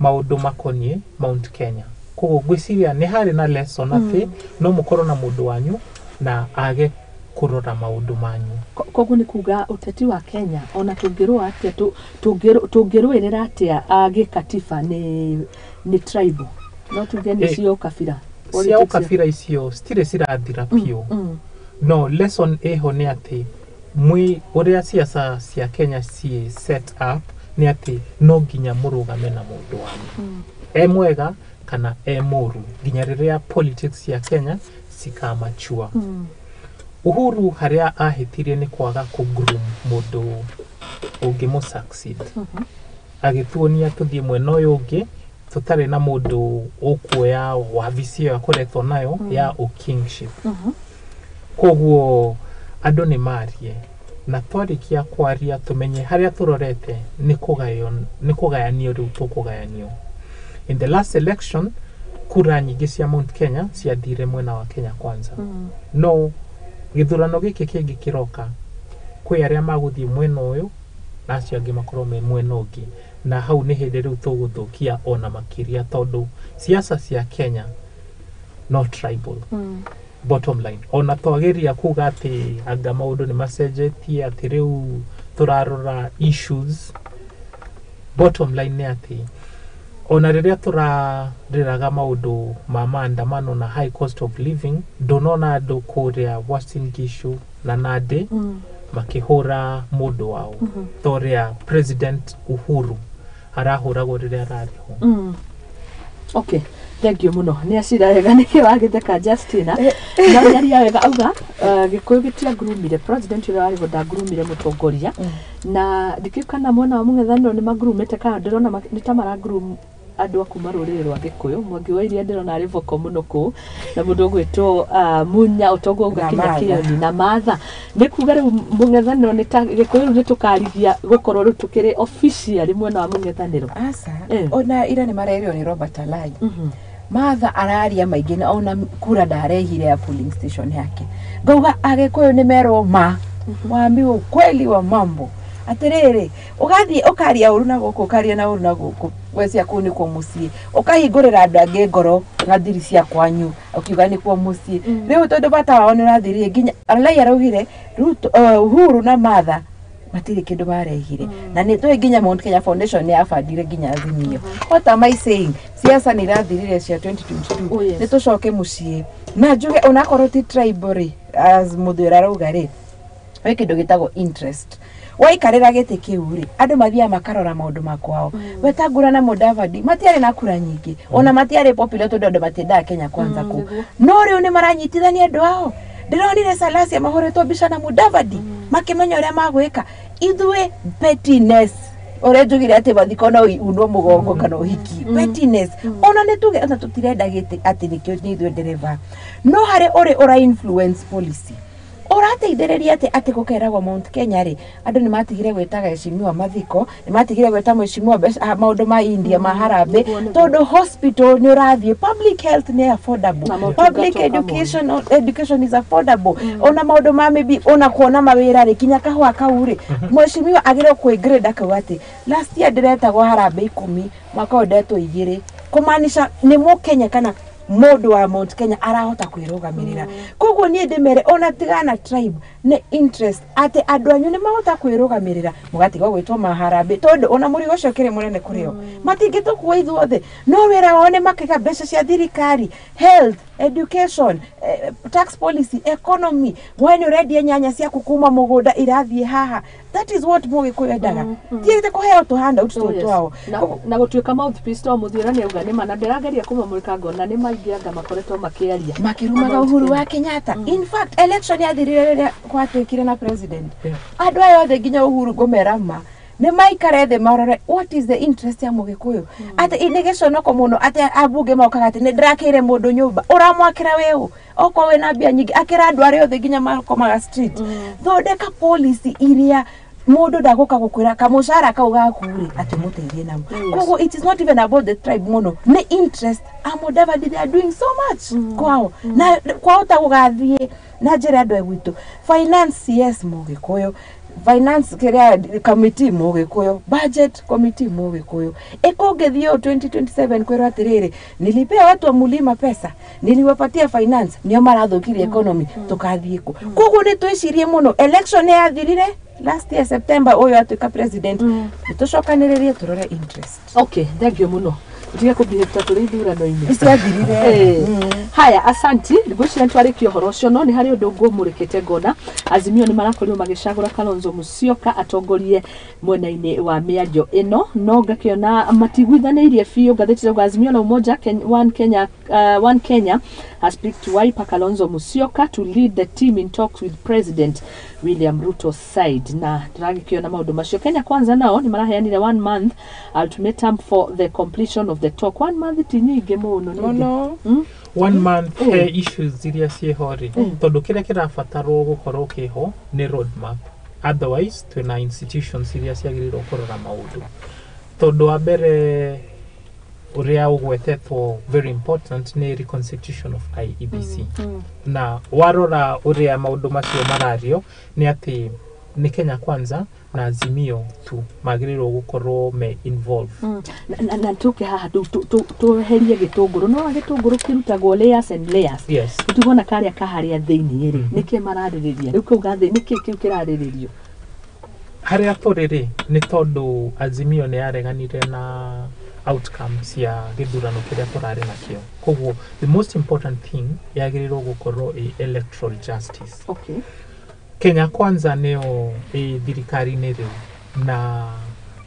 S10: maũndũ makoniĩ Mount Kenya. Koguo ngwĩciria nĩ harĩ na lesson atĩ no mũkorwo na mũndũ wanyu na age kũrora maũndũ manyu.
S1: Koguo nĩ kuga ũteti wa Kenya ona tũngĩrũa atĩa, tũngĩrũĩrĩra atĩa gĩkatiba nĩ tribal, no tuge nĩ cia ũkabira.
S10: Cia
S1: Politics.
S10: Ũkabira icio citirĩ cirathira biũ. No lesson ĩho nĩ atĩ mwĩ ũrĩa siasa cia Kenya ciĩ set up nĩ atĩ no nginya mũrũgame na mũndũ wanyu, e mwega kana e mũru, nginya rĩrĩa politics cia Kenya cikamachua. Uhuru harĩa ahĩtirie nĩ kwaga kũ-groom mũndũ ũngĩmũ succeed, agĩtuonia tũthiĩ mwena ũyũ ũngĩ tũtarĩ na mũndũ ũkuoya wabici ĩyo akoretwo nayo ya ũkingship. Koguo andũ nĩ marie, na twarĩkia kwaria tũmenye harĩa tũrorete nĩ kũgayo, nĩ kũgayanio rĩu tũkũgayanio. In the last election kura nyingĩ cia Mount Kenya ciathire mwena wa Kenya Kwanza. No gĩthurano gĩkĩ kĩngĩ kĩroka, kwĩ arĩa magũthiĩ mwena ũyũ na acio angĩ makorwo me mwena ũngĩ, na hau nĩ hĩndĩ rĩu tũgũthũkia ona makĩria tondũ siasa cia Kenya no tribal. Bottom line, ona twageria kuga atĩ anga maũndũ nĩ macenjetie, atĩ rĩu tũrarora issues, bottom line nĩ atĩ ona rĩrĩa tũrarĩraga maũndũ ma maandamano na high cost of living, ndũnona andũ kũrĩa Uasin Gishu na Nandi makĩhũra mũndũ wao ta ũrĩa President Uhuru arahũragwo rĩrĩa ararĩ ho.
S1: Okay, thank you mũno. Nĩ acira wega nĩkĩ wagĩtheka Justina, no nĩaria wega auga Gĩkũyũ gĩtiangurumire president ũrĩa warĩ ho, ndangurumire mũtongoria, na ndikĩũĩ kana mwena wa mũng'ethanĩro nĩ mangurumĩte kana ndĩrona nĩ ta marangurumu andũ a kuma rũrĩrĩ rwa Gĩkũyũ. Mwangi wa Iria ndĩrona arĩ voko mũno kũu, na mũndũ ũgwĩtwo Munya ũtongo uga
S9: Na
S1: kinya
S9: Martha.
S1: Kĩoni na Martha. Nĩ kuga rĩu mũng'ethanĩro nĩ ta Gĩkũyũ rĩu nĩ tũkarigia gũkorwo rĩu tũkĩrĩ officially mwena wa mũng'ethanĩro.
S9: Aca.
S1: Eh.
S9: Ona ira nĩ marerirwo nĩ Robert Alai. Martha araria maingĩ na ona kura ndarehire ya polling station yake. Ngauga Agĩkũyũ nĩ merwo ma waambiwa ukweli wa mambo atĩrĩrĩ, ũgathiĩ ũkaria ũru na gũkũ, ũkaria na ũru na gũkũ, we ciaku nĩkuo mũciĩ, ũkahingũrĩra andũ angĩ ngoro na thiri cia kwanyu ũkiuga nĩkuo mũciĩ. Rĩu tondũ bata wao nĩ ũrathirire, nginya Alai araugire Ruto, Uhuru na Martha Matirĩ kĩndũ marehire. Na nĩ tũĩ nginya Mount Kenya Foundation nĩ yabandire nginya Azimio. What am I saying? Siasa nĩ irathirire cia 2022.
S1: Oh, yes.
S9: Nĩ tũcoke mũciĩ na njuge onakorwo ti tribal rĩ, as mũthĩ arauga rĩ, gwĩ kĩndũ gĩtagwo interest. Waikarĩra gĩtĩ kĩu rĩ, andũ mathiaga makarora maũndũ makwao. Wetangula na Mudavadi matiarĩ na kura nyingĩ, ona matiarĩ popular tondũ andũ matiendaga Kenya Kwanza kũ, no rĩu nĩ maranyitithania andũ ao. Ndĩronire Salasia mahũrĩtwo mbica na Mudavadi makĩmenya ũrĩa magwĩka. Ithuĩ pettiness, ũrĩa njugire atĩ mathiko no unwo mũgongo kana ũhiki, pettiness, ona nĩ tuge ona tũtirenda gĩtĩ atĩ nĩkĩo nĩ ithuĩ ndereba, no harĩ ũrĩ ũra influence policy ũrateithĩrĩria atĩ gũkeragwo Mount Kenya rĩ, andũ nĩ matigire gwĩtaga heshimiwa mathiko, nĩ matigire gwĩta mheshimiwa maũndũ ma India ma harambĩ, tondũ hospital nĩ ũrathiĩ, public health nĩ affordable,
S1: Na motungata
S9: public
S1: ũkamona.
S9: education is affordable, ona maũndũ ma maybe ona kuona mawĩra rĩ, kinya kahũa kau rĩ, mheshimiwa agĩrĩirwo kwĩ akauga atĩ last year ndĩretagwo harambĩ 10, mwaka ũyũ ndetwo 2, kũmaanisha nĩ mũkenya kana mũndũ wa Mount Kenya arahota kwĩrũgamĩrĩra. Koguo niĩ ndĩmere ona tigana tribe nĩ interest atĩ andũ anyu nĩ mahota kwĩrũgamĩrĩra, mũgatiga gwĩtwo maharambĩ, tondũ ona mũrigo ũcio ũkĩrĩ mũnene kũrĩ o, matingĩtũkua ithuothe, no wĩra wao nĩ makĩga mbeca cia thirikari, health, education, tax policy, economy. We nĩ ũrendia nyanya ciaku kuma mũgũnda irathiĩ haha. That is what mũgĩkũyũ endaga, tiĩte kũheo tũ handout
S1: Oh,
S9: tũ
S1: yes.
S9: twao.
S1: Na gũtuĩka mouthpiece to mũthiũra nĩ auga nĩ ma, na ndĩrageria kũmamũrĩka ngona nĩ maingĩ anga makoretwo makĩaria
S9: makirumaga
S1: Mount
S9: Uhuru
S1: Kenya.
S9: wa Kenyatta. In fact, election yathirire rĩrĩa gwatuĩkire na president, andũ aya othe nginya Uhuru ngũmera ma nĩ maikare thĩ marore what is the interest ya mũgĩkũyũ, atĩ nĩ gĩconoko mũno atĩ ambunge mokaga atĩ nĩ ndĩrakĩire mũndũ nyũmba, ũramwakĩra wĩũ? Okorwo wĩna mbia nyingĩ, akĩra andũ arĩa othe nginya makomaga street. Thondeka policy iria mũndũ ndagũka gũkwĩra kamũcara kau gaku rĩ atĩ mũteithie namo. Koguo it is not even about the tribe mũno, nĩ interest. Amudavadi, they are doing so much kwao na kwahota gũgathiĩ na njĩra andũ gwitũ. Finance, yes, mũgĩkũyũ finance kĩrĩa committee, mũgĩkũyũ budget committee, mũgĩkũyũ ĩkũngĩthiĩ ũũ 2027 kwĩrwo atĩrĩrĩ, nilipea watu wa mulima pesa, niliwapatia finance, nĩo marathũkirie economy, tũkathiĩ kũ? Koguo nĩ twĩcirie mũno. Election nĩ yathirire last year September, ũyũ atuĩka president, nĩ tũcokanĩrĩrie tũrore interest.
S1: Okay, thank you mũno, tige kũbihĩta tũrĩ ithurano-inĩ.
S9: Ciathirire.
S1: Haya, asanti. Ngwĩciria nĩtwarĩkia ũhoro ũcio, no nĩ harĩ ũndũ ngũmũrĩkĩte ngona Azimio nĩ marakorirwo magĩcagũra Kalonzo Musyoka atongorie mwena-inĩ wa mĩario ĩno, no ngakĩona matiguithanĩirie biũ. Ngathĩti rauga Azimio la Umoja One Kenya, One Kenya has picked Wiper Kalonzo Musyoka to lead the team in talks with President William Ruto side, na ndĩragĩkĩona maũndũ macio. Kenya Kwanza nao nĩ maraheanire one month ultimatum for the completion of the talk. One month ti nyingĩ mũno ningĩ.
S9: Mũno.
S10: One month he issues iria ciĩho rĩ, tondũ kĩrĩa kĩrabatarwo gũkorwo kĩho nĩ roadmap, otherwise twĩna institutions iria ciagĩrĩirwo kũrora maũndũ, tondũ wa mbere ũrĩa ũgwetetwo very important nĩ reconstitution of IEBC. Na warora ũrĩa maũndũ macio marario nĩ atĩ nĩ Kenya Kwanza na Azimio tu magĩrĩirwo gũkorwo me involved.
S1: Na tũke haha tweherie gĩtũngũrũ, no gĩtũngũrũ kĩrutagwo layers and layers. Tũtigona karĩa kaharĩa thĩiniĩ rĩ, nĩkĩ mararĩrĩria rĩu kau gathĩ, nĩkĩ kĩu kĩrarĩrĩrio?
S10: Harĩa tũrĩ rĩ, nĩ tondũ Azimio nĩ yareganire na outcomes ya gĩthurano kĩrĩa tũrarĩ nakĩo, koguo the most important thing yagĩrĩirwo gũkorwo ĩ electoral justice. Kenya Kwanza nĩyo ĩ thirikari-inĩ rĩu, na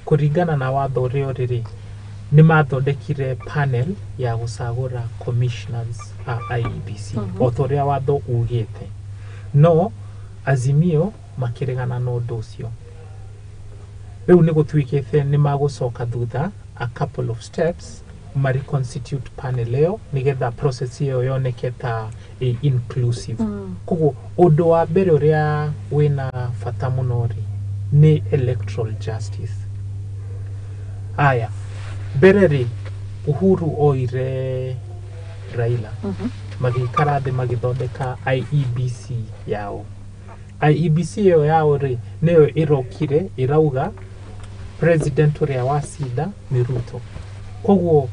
S10: kũringana na watho ũrĩa ũrĩ rĩ, nĩ mathondekire panel ya gũcagũra commissioners a IEBC o ta ũrĩa watho ugĩte, no Azimio makĩregana na ũndũ ũcio. Rĩu nĩ gũtuĩkĩte nĩ magũcoka thutha a couple of steps ma reconstitute panel ĩyo nĩgetha process ĩyo yoneke ta ĩ inclusive. Koguo ũndũ wa mbere ũrĩa wĩna bata mũno rĩ, nĩ electoral justice. Aya mbere rĩ, Uhuru oire Raila, magĩikara thĩ magĩthondeka IEBC yao. IEBC ĩyo yao rĩ, nĩyo ĩrokire ĩrauga president ũrĩa wacinda nĩ Ruto. Koguo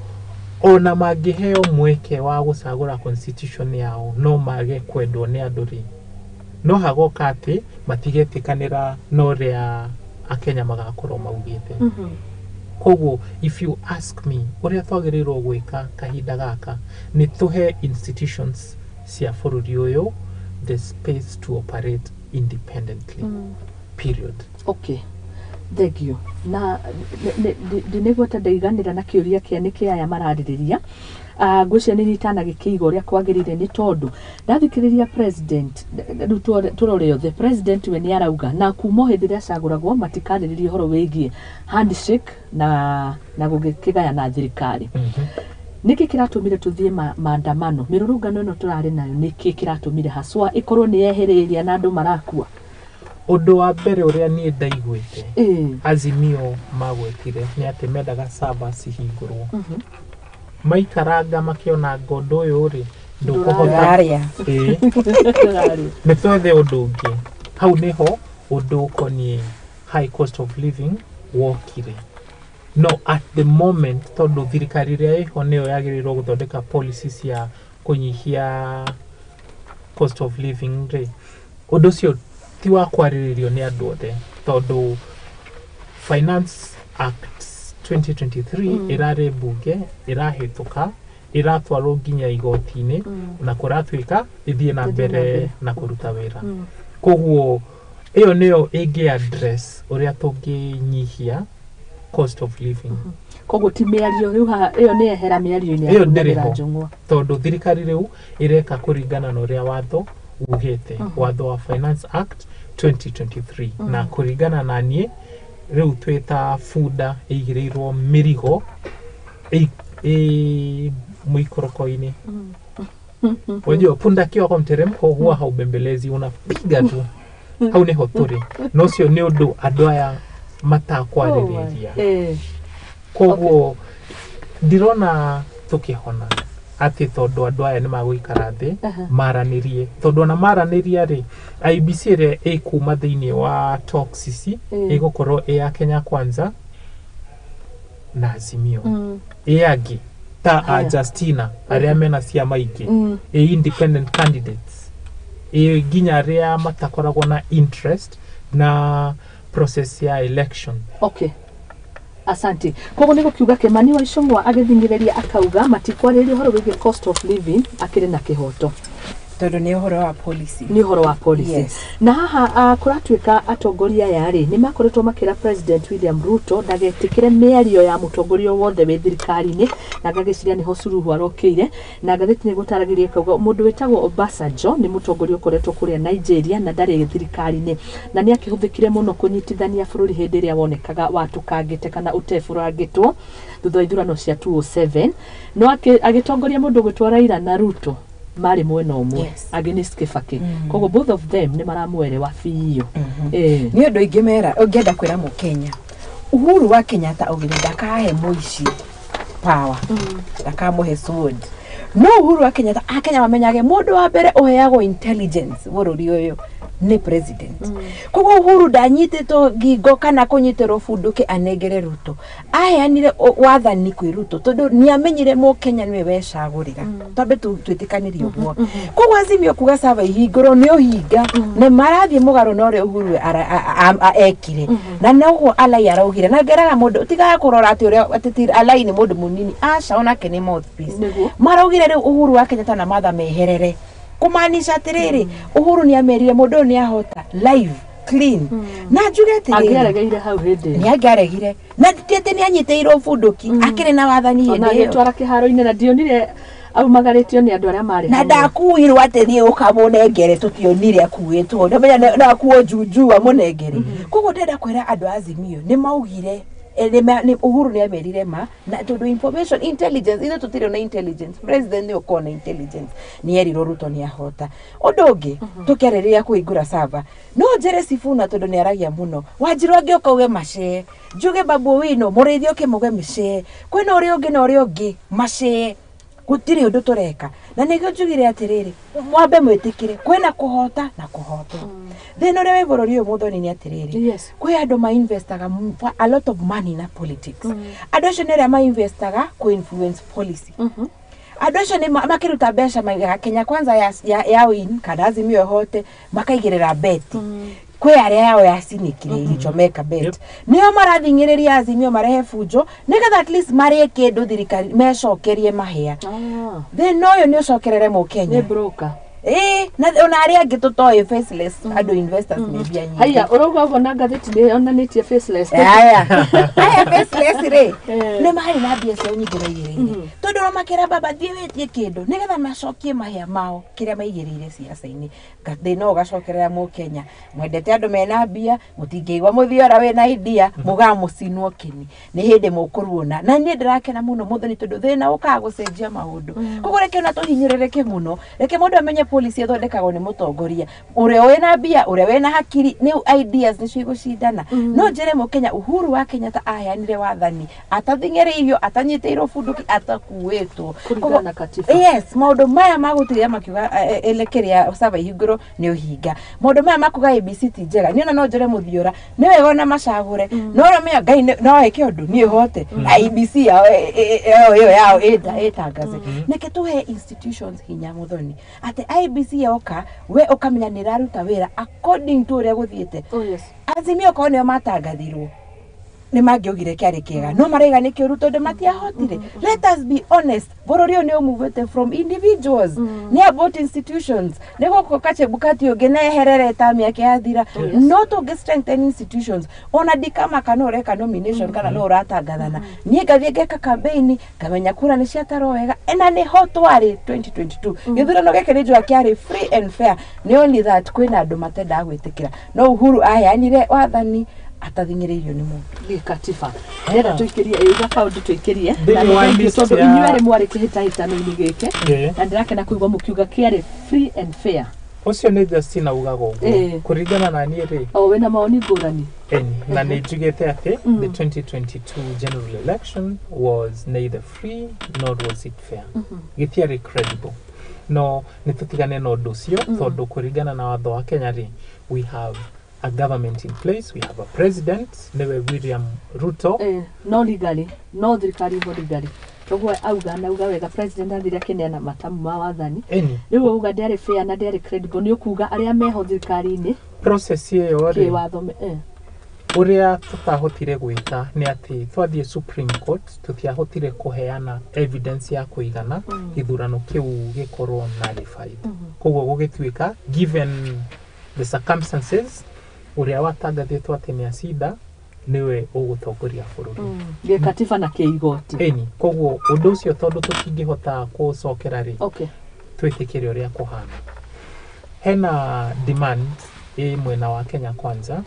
S10: ona mangĩheo mweke wa gũcagũra constitution yao no mage kwendwo nĩ andũ rĩ, No hagoka atĩ matigetĩkanĩra na ũrĩa akenya magakorwo maugĩte. Koguo if you ask me ũrĩa twagĩrĩirwo gwĩka kahinda gaka nĩ tũhe institutions cia bũrũri ũyũ the space to operate independently. Period.
S1: Okay, thank you. Na ndinĩguo ta ndaiganĩra na kĩũria kĩa nĩkĩ aya mararĩrĩria. Ngwĩciria nĩ itanagĩkĩiga ũrĩa kwagĩrĩire nĩ tondũ ndathikĩrĩria president rĩu tũrore othe president we nĩ arauga na kuma o hĩndĩ ĩrĩa acagũragwo matikarĩrĩria ũhoro wĩgiĩ handshake na gũgĩkĩgayana thirikari. Nĩkĩ kĩratũmire tũthiĩ maandamano mĩrũrũngano ĩno tũrarĩ nayo? Nĩkĩ kĩratũmire haswa ĩkorwo nĩ yehereiria na andũ marakua?
S10: Ũndũ wa mbere ũrĩa niĩ ndaiguĩte Azimio magwetire nĩ atĩ mendaga server cihingũrwo. Maikaranga makĩona ngo ũndũ ũyũ rĩ ndũkũhota.
S9: Ndũrarĩa.
S10: Ĩĩ.
S1: Ndũrarĩa.
S10: Nĩ twethe ũndũ ũngĩ. Hau nĩho ũndũ ũkoniĩ high cost of living wokire. No at the moment tondũ thirikari ĩrĩa ĩho nĩyo yagĩrĩirwo gũthondeka policy cia kũnyihia cost of living rĩ, ũndũ ũcio ti wa kwarĩrĩrio nĩ andũ othe tondũ Finance Act 2023 ĩrarĩ mbunge, ĩrahĩtũka, ĩratwarwo nginya igoti-inĩ na kũratuĩka ĩthiĩ na
S1: Ĩthiĩ na
S10: mbere
S1: mbere.
S10: Na kũruta wĩra. Koguo ĩyo nĩyo ĩngĩ address ũrĩa tũngĩnyihia cost of living.
S1: Koguo ti mĩario rĩu haha ĩyo nĩ yehera mĩario-inĩ
S10: Ĩyo
S1: ya
S10: ndĩrĩ
S1: Kũnagĩra
S10: ho.
S1: Njũng'wa.
S10: Tondũ thirikari rĩu ĩreka kũringana na ũrĩa watho ugĩte, watho wa Finance Act 2023. Na kũringana na niĩ rĩu twĩ ta bunda ĩigĩrĩirwo mĩrigo ĩ mũikũrũko-inĩ. Unajua punda akiwa kwa mteremko huwa haubembelezi, unapiga tu. Hau nĩho tũrĩ na ũcio nĩ ũndũ andũ aya matakwarĩrĩria. Koguo ndirona tũkĩhona atĩ tondũ andũ aya nĩ magũikara thĩ maranĩrie, tondũ ona maranĩria rĩ, IEBC ĩrĩa ĩkuma thĩinĩ wa talks ici ĩgũkorwo ĩ ya Kenya Kwanza na Azimio, ĩ angĩ ta a
S1: Haya.
S10: Justina arĩa mena ciama ingĩ, ĩ independent candidates, ĩ nginya arĩa matakoragwo na interest na process ya election.
S1: Okay, asante. Koguo nĩ gũkiuga Kĩmani wa Icũng'wa agĩthing'ĩrĩria akauga matikwarĩrĩria ũhoro wĩgiĩ cost of living akĩrĩ na kĩhoto.
S9: Tondũ nĩ ũhoro wa policy.
S1: Nĩ ũhoro wa policy. Na haha kũratuĩka atongoria aya rĩ nĩ makoretwo makĩra President William Ruto ndagetĩkĩre mĩario ya mũtongoria wothe wĩ thirikari-inĩ, na ngagĩciria nĩho Suluhu arokĩire. Na ngathĩti nĩ gũtaragĩria ĩkauga mũndũ wĩtagwo Obasanjo nĩ mũtongoria ũkoretwo kũrĩa Nigeria na ndarĩ thirikari-inĩ, na nĩ akĩhũthĩkire mũno kũnyitithania bũrũri hĩndĩ ĩrĩa wonekaga watũkangĩte kana ũtebũrangĩtwo thutha wa ithurano cia 2007. No agĩtongoria mũndũ ũgwĩtwo Raila na Ruto marĩ mwena ũmwe against Kibaki. Koguo both of them nĩ maramwerewa biũ.
S9: Nĩ ũndũ ingĩmera ũngĩenda kwĩra mũkenya, Uhuru wa Kenyatta augire ndakahe mũici power, ndakamũhe sword. No Uhuru wa Kenyatta, akenya mamenyage mũndũ wa mbere ũheagwo intelligence bũrũri ũyũ nĩ president. Koguo Uhuru ndanyitĩtwo ngingo kana kũnyitĩrwo bunduki anengere Ruto. Aheanire wathani kwĩ Ruto tondũ nĩ amenyire mũkenya nĩwe wecagũrĩra. Twambe twĩtĩkanĩrie ũguo. Koguo Azimio kuga server ihingũrwo nĩ ũhinga na marathiĩ mũgarũ na ũrĩa Uhuru ekire. Na noguo Alai araugire na ngeraga mũndũ tigaga kũrora atĩ ũrĩa atĩ ti Alai nĩ mũndũ mũnini, aca, onake nĩ mouthpiece. Maraugire rĩu Uhuru wa Kenyatta na Martha meherere, kũmaanisha atĩrĩrĩ, Uhuru nĩ amerire mũndũ ũyũ nĩ ahota live clean. Na njuge atĩrĩrĩ,
S1: Angĩaregeire hau hĩndĩ ĩyo.
S9: Nĩ angĩaregire na ti atĩ nĩ anyitĩirwo bunduki, akĩrĩ na wathani
S1: Ona
S9: hĩndĩ ĩyo.
S1: agĩtwara kĩharo-inĩ na ndionire aumagarĩtio nĩ andũ arĩa marĩ
S9: Na
S1: hamwe.
S9: ndakuirwo atĩ thiĩ ũkamũnengere, tũtionire akuĩtwo, ndamenya no akuo junju amũnengere. Koguo ndĩrenda kwĩra andũ a Azimio nĩ maugire Uhuru nĩ amerire ma na tondũ information intelligence, ithuĩ tũtirĩ na intelligence, president nĩ ũkorwo na intelligence, nĩ erirwo Ruto nĩ ahota. Ũndũ ũngĩ tũkĩarĩrĩria kũhingũra server, no njĩre Sifuna tondũ nĩ aragia mũno, Wanjiru angĩũka uge macee, njuge Babu Owino mũrĩithi ũke muge mĩcee, kwĩna ũrĩa ũngĩ na ũrĩa ũngĩ macee, gũtirĩ ũndũ tũreka. Na nĩkĩo njugire atĩrĩrĩ, mwambe mwĩtĩkĩre kwĩna kũhota na kũhotwo. Thĩna ũrĩa wĩ bũrũri ũyũ mũthoni nĩ atĩrĩrĩ, kwĩ andũ mainvestaga a lot of money na politics. Andũ acio nĩ arĩa mainvestaga kũ influence policy. Andũ acio nĩ makĩruta mbeca maigaga Kenya Kwanza ya win kana Azimio ĩhote, makaigĩrĩra beti. Kwĩ arĩa yao yacinikire ilichomeka bet. Nĩo marathing'ĩrĩria Azimio marehe bunjo nĩgetha at least marĩe kĩndũ thirikari mecokerie mahĩa. Thĩna ũyũ nĩ ũcokerere Mũkenya.
S1: Nĩ broker.
S9: Ĩĩ, na ona arĩa angĩ tũtoĩ faceless andũ investors me mbia nyingĩ.
S1: Haya, ũrauga ũguo na ngathĩti nĩ yonanĩtie faceless.
S9: Aya. Aya faceless rĩ, nĩ marĩ na mbia ciao nyingĩ maigĩrĩire. Tondũ ona makĩra baba thiĩ wĩtie kĩndũ nĩgetha macokie mahĩa mao kĩrĩa maigĩrĩire ciaca-inĩ. Thĩna ũgacokerera Mũkenya. Mwendete andũ mena mbia, mũtingĩigua mũthiora wĩna idea, mũgamũcinwo kĩni. Nĩ hĩndĩ mũkũruona. Na niĩ ndĩrakena mũno Mũthoni tondũ thĩna ũkaga gũcenjia maũndũ. Koguo reke ona tũhinyĩrĩrĩke mũno. Reke mũndũ amenye policy ĩthondekagwo nĩ mũtongoria. Ũrĩa wĩna mbia, ũrĩa wĩna hakiri, nĩ ideas nĩcio igũcindana. No njĩre Mũkenya Uhuru wa Kenyatta aheanire wathani atathing'ĩrĩirio, atanyitĩirwo bunduki, atakuĩtwo.
S1: Kũringana na katiba.
S9: Yes, maũndũ maya magũtigĩra makiuga ele kĩrĩa saba ihingũrwo nĩ ũhinga. Maũndũ maya makuga ABC ti njega. Niĩ ona no njĩre Mũthiora, nĩ wega ona macagũre. No ũramenya Ngai no eke ũndũ niĩ hote. IEBC yao ĩyo yao ĩtangaze. Nĩkĩ tũhe institutions hinya Mũthoni. Atĩ IEBC yoka we ũkamenya nĩ ĩraruta wĩra according to ũrĩa gũthiĩte.
S1: Oh yes.
S9: Azimio korwo nĩo matangathirwo nĩ mangĩaugire kĩarĩ kĩega, no maraiga nĩ kĩũru tondũ matiahotire. Let us be honest, bũrũri ũyũ nĩ ũmuvĩte from individuals, nĩ about institutions. Nĩ gũkũ Chebukati ũngĩ na eherere term yake yathira. No tũngĩ strengthen institutions, ona ndikamaka no ũreka nomination kana no ũratangathana. Niĩ ngathiĩ ngeka campaign, ngamenya kura nĩ ciatarwo wega, na nĩho twarĩ 2022. Gĩthurano gĩkĩ nĩ njũa kĩarĩ free and fair. Nĩ only that kwĩna andũ matendaga gwĩtĩkĩra. No Uhuru aheanire wathani atathing'ĩrĩirio nĩ mũndũ.
S1: Gĩkatiba. Ndĩrenda tũikĩrie ĩga kaũndũ tũikĩrie.
S10: Thĩinĩ wa list
S1: tondũ
S10: ya
S1: inyuĩ erĩ mwarĩ kĩhĩtahĩtano-inĩ gĩkĩ. Na ndĩrakena kũigua mũkiuga kĩarĩ free and fair.
S10: Ũcio nĩ Justina ugaga ũguo. Kũringana na niĩ rĩ.
S1: O wĩna mawoni ngũrani.
S10: Na nĩ njugĩte atĩ the 2022 general election was neither free nor was it fair. Gĩtiarĩ credible. No nĩ tũtigane na ũndũ ũcio tondũ kũringana na watho wa Kenya rĩ, we have a government in place, we have a president, niwe William Ruto.
S1: No legally, no thirikari ho legally. Toguo auga na auga wega president athire akĩneana matamu ma wathani. Rĩu auga ndĩarĩ fair na ndĩarĩ credible, nĩ ũkuga arĩa meho thirikari-inĩ
S10: process ĩyo rĩ
S1: kĩwatho
S10: ũrĩa tũtahotire gwĩka nĩ atĩ twathiĩ Supreme Court tũtiahotire kũheana evidence ya kũigana gĩthurano kĩu gĩkorwo nullified. Koguo gũgĩtuĩka given the circumstances ũrĩa watangathĩtwo atĩ nĩ acinda nĩwe ũgũtongoria bũrũri.
S1: Gĩkatiba na kĩigoti.
S10: Ĩni, koguo ũndũ ũcio tondũ tũtingĩhota kũũcokera rĩ, twĩtĩkĩre ũrĩa kũhana. Hena demand ĩ mwena wa Kenya Kwanza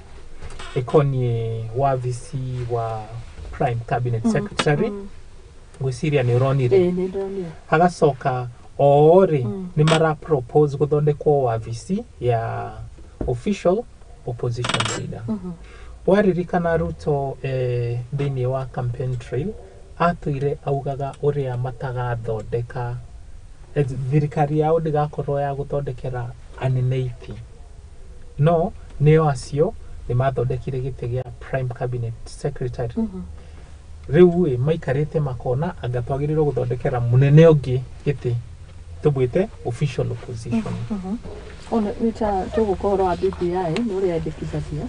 S10: ĩkoniĩ wabici wa Prime Cabinet Secretary, ngwĩciria nĩ ũronire. Hagacoka o rĩ nĩ mara propose gũthondekwo wabici ya official opposition leader. Waririkana Ruto thĩinĩ wa campaign trail atũire augaga ũrĩa matagathondeka thirikari yao ndĩgakorwo ya gũthondekera anene itĩ, no nĩo acio nĩ mathondekire gĩtĩ gĩa Prime Cabinet Secretary. Rĩu ĩ maikarĩte makona anga twagĩrĩirwo gũthondekera mũnene ũngĩ gĩtĩ tũmwĩte official opposition.
S1: Ona nĩ tũgũka ũhoro wa BBI nĩ ũrĩa endekithagia.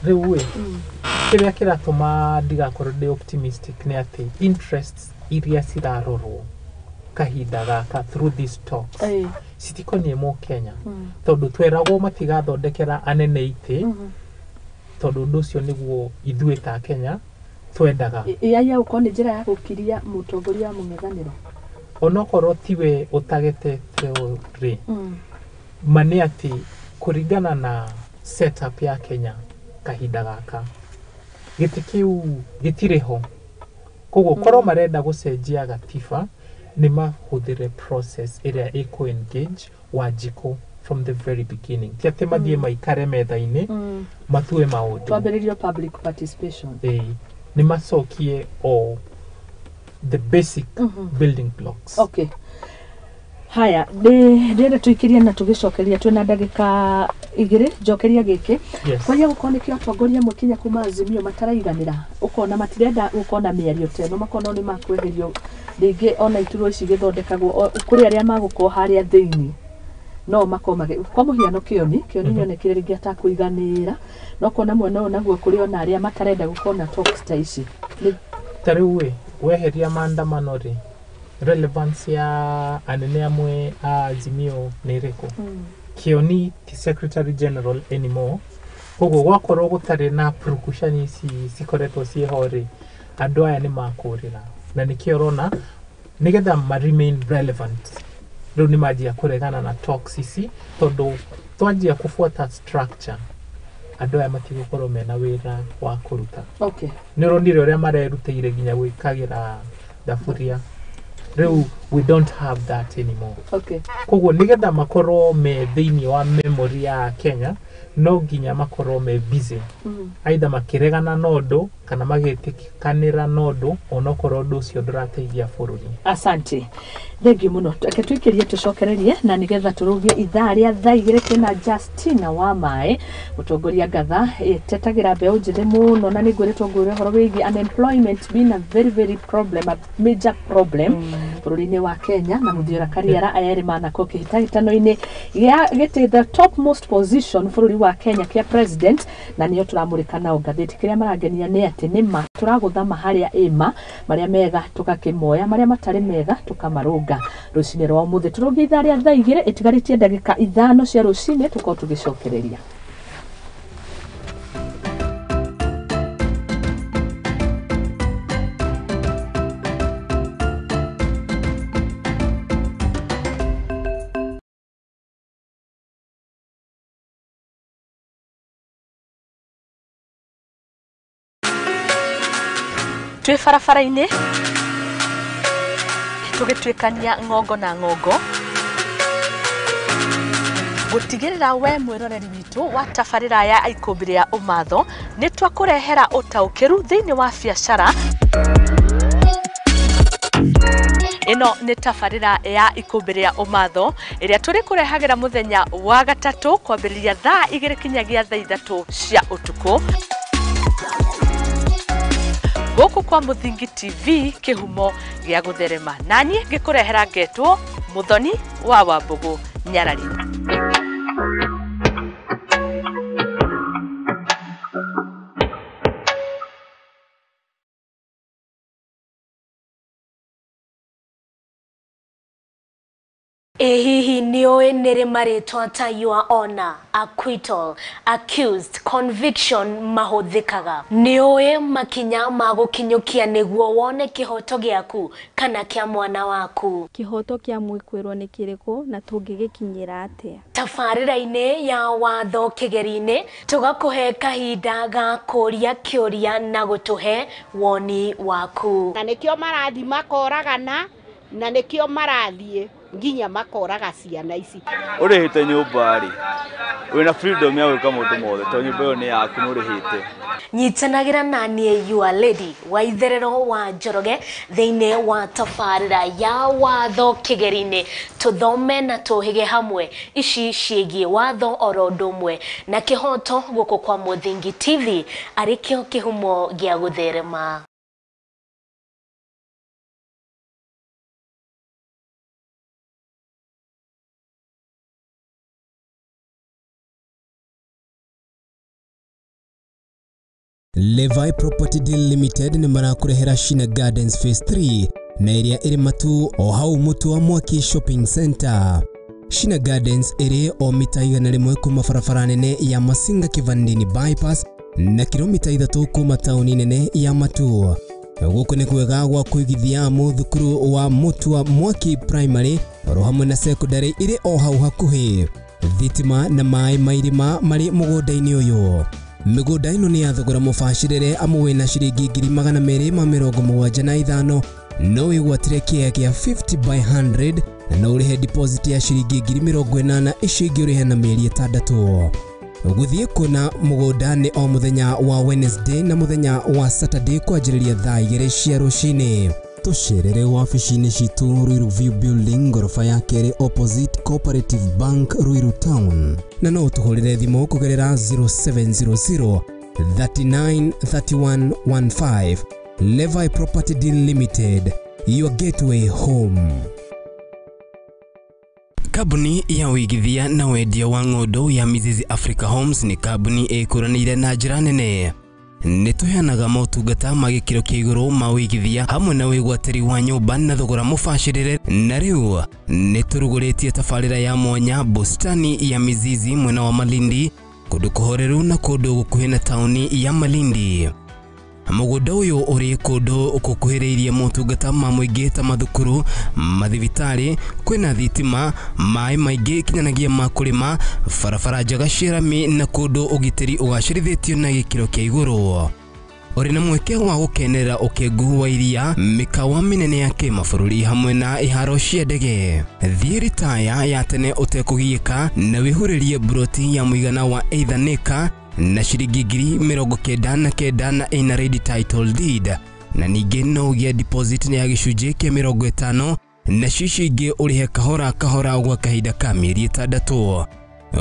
S10: Rĩu ĩ kĩrĩa kĩratũma ndigakorwo ndĩ optimistic nĩ atĩ interests iria cirarorwo kahinda gaka through these talks citikoniĩ Mũkenya, tondũ tweragwo matigathondekera anene itĩ, tondũ ũndũ ũcio nĩguo ithuĩ ta Kenya twendaga.
S1: Ĩyaya ũkorwo nĩ njĩra ya gũkiria mũtongoria wa mũng'ethanĩro
S10: onokorwo tiwe ũtagetete rĩ, ma nĩ atĩ kũringana na setup ya Kenya kahinda gaka gĩtĩ kĩu gĩtirĩ ho. Koguo korwo marenda gũcenjia gatiba nĩ mahũthĩre process ĩrĩa ĩkũ engage Wanjikũ from the very beginning, ti atĩ mathiĩ maikare metha-inĩ matue maũndũ.
S1: Twambĩrĩrio public participation.
S10: Nĩ macokie o the basic building blocks.
S1: Okay. Haya, ndĩrenda tũikĩrie na tũgĩcokeria twĩna ndagĩka igĩrĩ njokeria gĩkĩ. Kwaria gũkorwo nĩkĩo atongoria amwe kinya kuma Azimio mataraiganĩra, ũkona matirenda gũkorwo na mĩario ta ĩno, makona nĩ makweherio Rĩngĩ ona iturwa ici gĩthondekagwo kũrĩ arĩa magũkorwo harĩa thĩinĩ no makorwo kwa mũhiano Kĩoni nĩonekire rĩngĩ atakũiganĩra no kona mwena ũyũ naguo kũrĩ ona arĩa matarenda gũkorwo na talks ta ici.
S10: Ta rĩu ĩ weheria maandamano rĩ, relevance ya anene amwe a Azimio nĩ ĩrĩkũ? Kĩoni ti secretary general anymore, koguo gwakorwo gũtarĩ na purukucani ici cikoretwo ciĩho rĩ, andũ aya nĩ makũrĩra na nĩkĩo ũrona nĩgetha ma remain relevant rĩu nĩ manjia kũregana na talks ici tondũ twanjia kũbuata structure andũ aya matigũkorwo mena wĩra wa kũruta.
S1: Okay.
S10: Nĩ ũronire ũrĩa marerutĩire nginya gwĩkagĩra thaburia. Rĩu we don't have that anymore.
S1: Okay.
S10: Koguo nĩgetha makorwo me thĩinĩ wa memory ya Kenya no nginya makorwo me busy. Either makĩregana na ũndũ kana magĩtĩkanĩra na ũndũ onokorwo ũndũ ũcio ndũrateithia bũrũri.
S1: Asante. Thank you mũno. Reke twĩkĩrie tũcokererie na nĩgetha tũrũgie ithaa rĩa thaa igĩrĩ twĩna Justina wa Maĩ mũtongoria ngatha ĩtetagĩra mbeũ njĩthĩ mũno na nĩngwĩrĩtwo ngwĩre ũhoro wĩgiĩ unemployment being a very very problem, a major problem bũrũri-inĩ wa Kenya na Muthiora Kariara aya erĩ manakorwo kĩhĩtahĩtano-inĩ gĩa gĩtĩ the top most position bũrũri wa Kenya kĩa president na nĩo tũramũrĩka nao ngathĩti. Kĩrĩa marangenia nĩ atĩ nĩ ma tũragũthama harĩa ĩma marĩa mega tũgakĩmoya marĩa matarĩ mega tũkamarũnga. Rũcinĩ rwa ũmũthĩ tũrũgie ithaa rĩa thaa igĩrĩ ĩtigarĩtie ndagĩka 5 cia rũcinĩ tũkorwo tũgĩcokereria. Twĩ barabara-inĩ tũgĩtuĩkania ng'ongo na ng'ongo gũtigĩrĩra we mwĩroreri witũ wa tabarĩra ya Ikũmbĩ rĩa Ũmatho nĩ twakũrehera ũtaũkĩru thĩinĩ wa biacara. Ĩno nĩ tabarĩra ya Ikũmbĩ rĩa Ũmatho ĩrĩa tũrĩkũrehagĩra mũthenya wa gatatũ kwambĩrĩria thaa 2 kinyagia thaa 3 cia ũtukũ gũkũ kwa Mũthingi TV kĩhumo gĩa gũtherema naniĩ ngĩkũrehera ngetwo Mũthoni wa Wambũgũ Nyarari.
S11: Ĩ hihi nĩũĩ nĩrĩ marĩtwa ta your honor, acquittal, accused, conviction mahũthĩkaga? Nĩũĩ makinya ma gũkinyũkia nĩguo wone kĩhoto gĩaku kana kĩa mwana waku?
S12: Kĩhoto kĩa mwĩkwĩrwo nĩ kĩrĩkũ na tũngĩgĩkinyĩra atĩa?
S11: Tabarĩra-inĩ ya watho kĩgeri-inĩ tũgakũhe kahinda ga kũria kĩũria na gũtũhe woni waku.
S13: Na nĩkĩo marathiĩ makoragana na nĩkĩo marathiĩ nginya makoraga ciana ici.
S14: Ũrĩhĩte nyũmba rĩ, wĩna freedom ya gwĩka maũndũ mothe tondũ nyũmba ĩyo nĩ yaku nĩ ũrĩhĩte.
S11: Nyitanagĩra na niĩ your lady wa itherero wa Njoroge thĩinĩ wa tabarĩra ya watho kĩgeri-inĩ tũthome na tũhĩge hamwe ici ciĩgiĩ watho oro ũndũ ũmwe na kĩhoto gũkũ kwa Mũthingi TV arĩ kĩo kĩhumo gĩa gũtherema.
S15: Levi Property Deal Limited nĩ marakũrehera Shina Gardens Phase 3 na ĩrĩa ĩrĩ Matu o hau Mũtu wa Mwaki Shopping Center. Shina Gardens ĩrĩ o mita 100 kuma barabara nene ya Masinga Kivandini Bypass na kilomita 3 kuma taũni nene ya Matu. Gũkũ nĩ kwega gwa kũigithia amu thukuru wa Mũtu wa Mwaki Primary oro hamwe na secondary ĩrĩ o hau hakuhĩ. Thitima na maĩ ma irima marĩ mũgũnda-inĩ ũyũ. Mĩgũnda ĩno nĩ ya thogora mũbacĩrĩre amu wĩna ciringi 275 no wĩgwatĩre kĩea kĩa 50 by 100 na no ũrĩhe deposit ya ciringi 80,000 icio ingĩ ũrĩhe na mĩeri 6. Gũthiĩ kuona mũgũnda nĩ o mũthenya wa Wednesday na mũthenya wa Saturday kwanjĩrĩria thaa 2 cia rũcinĩ. Tũcerere wabici-inĩ citũ Ruiru View Building ngoroba ya kerĩ opposite Cooperative Bank Ruiru Town na no ũtũhũrĩre thimũ kũgerera 0700 39 31 15. Levi Property Deal Limited, Your gateway home. Kambuni ya ũigithia na wendia wa ng'ũndũ ya Mizizi Africa Homes nĩ kambuni ĩkũranĩire na njĩra nene. Nĩ tũheanaga motungata ma gĩkĩro kĩa igũrũ ma ũigithia hamwe na wĩgwatĩri wa nyũmba na thogora mũbacĩrĩre. Na rĩu nĩ tũrugũrĩtie tabarĩra ya mwanya bustani ya Mizizi mwena wa Malindi, kũndũ kũhoreru na kũndũ gũkuhĩ na taũni ya Malindi. Mũgũnda ũyũ ũrĩ kũndũ gũkuhĩrĩirie motungata ma mũingĩ ta mathukuru, mathibitarĩ, kwĩna thitima, maĩ maingĩ kinyanagĩa ma kũrĩma, barabara njega cia rami na kũndũ ũgitĩri ũgacĩrithĩtio na gĩkĩro kĩa igũrũ. Ũrĩ na mweke wa gũkenerera ũkengu wa iria, mĩkawa mĩnene ya kĩmabũrũri hamwe na iharo cia ndege. Thiĩ ritaya ya tene ũtekũgiĩka na wĩhurĩrie mburoti ya mũigana wa either nĩka na ciringi 99,000 na ĩna ready title deed, na ningĩ no ũgĩe deposit ya gĩcunjĩ kĩa 50 na cici ingĩ ũrĩhe kahora kahora gwa kahinda ka mĩeri 6.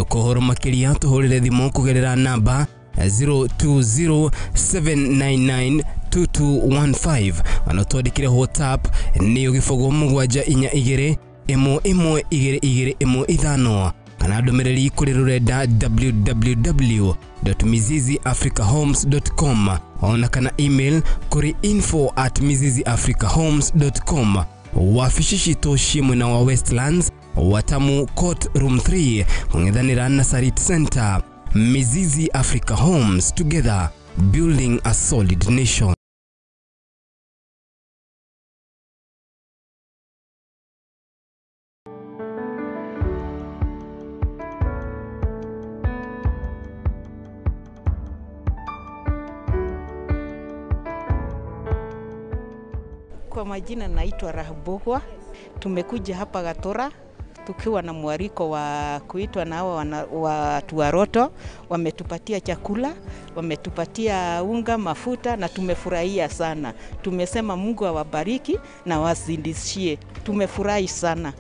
S15: Kũhoro makĩria tũhũrĩre thimũ kũgerera namba 0207992215 ona twandĩkĩre WhatsApp nĩyo 0742 11 22 15 kana ndũmĩrĩri kũrĩ rũrenda www.miziziafricahomes.com ona kana email kũrĩ info@miziziafricahomes.com. Wabici citũ ciĩ mwena wa Westlands, Watamu Court Room 3, kũng'ethanĩra na Sarit Center. Mizizi Africa Homes, together building a solid nation.
S16: Kwa majina naitwa Rahbogwa. Tumekuja hapa Gatora tukiwa na mwaliko wa kuitwa na hawa watu wa Roto. Wametupatia chakula, wametupatia unga, mafuta na tumefurahia sana. Tumesema Mungu awabariki na wazidishie. Tumefurahi sana.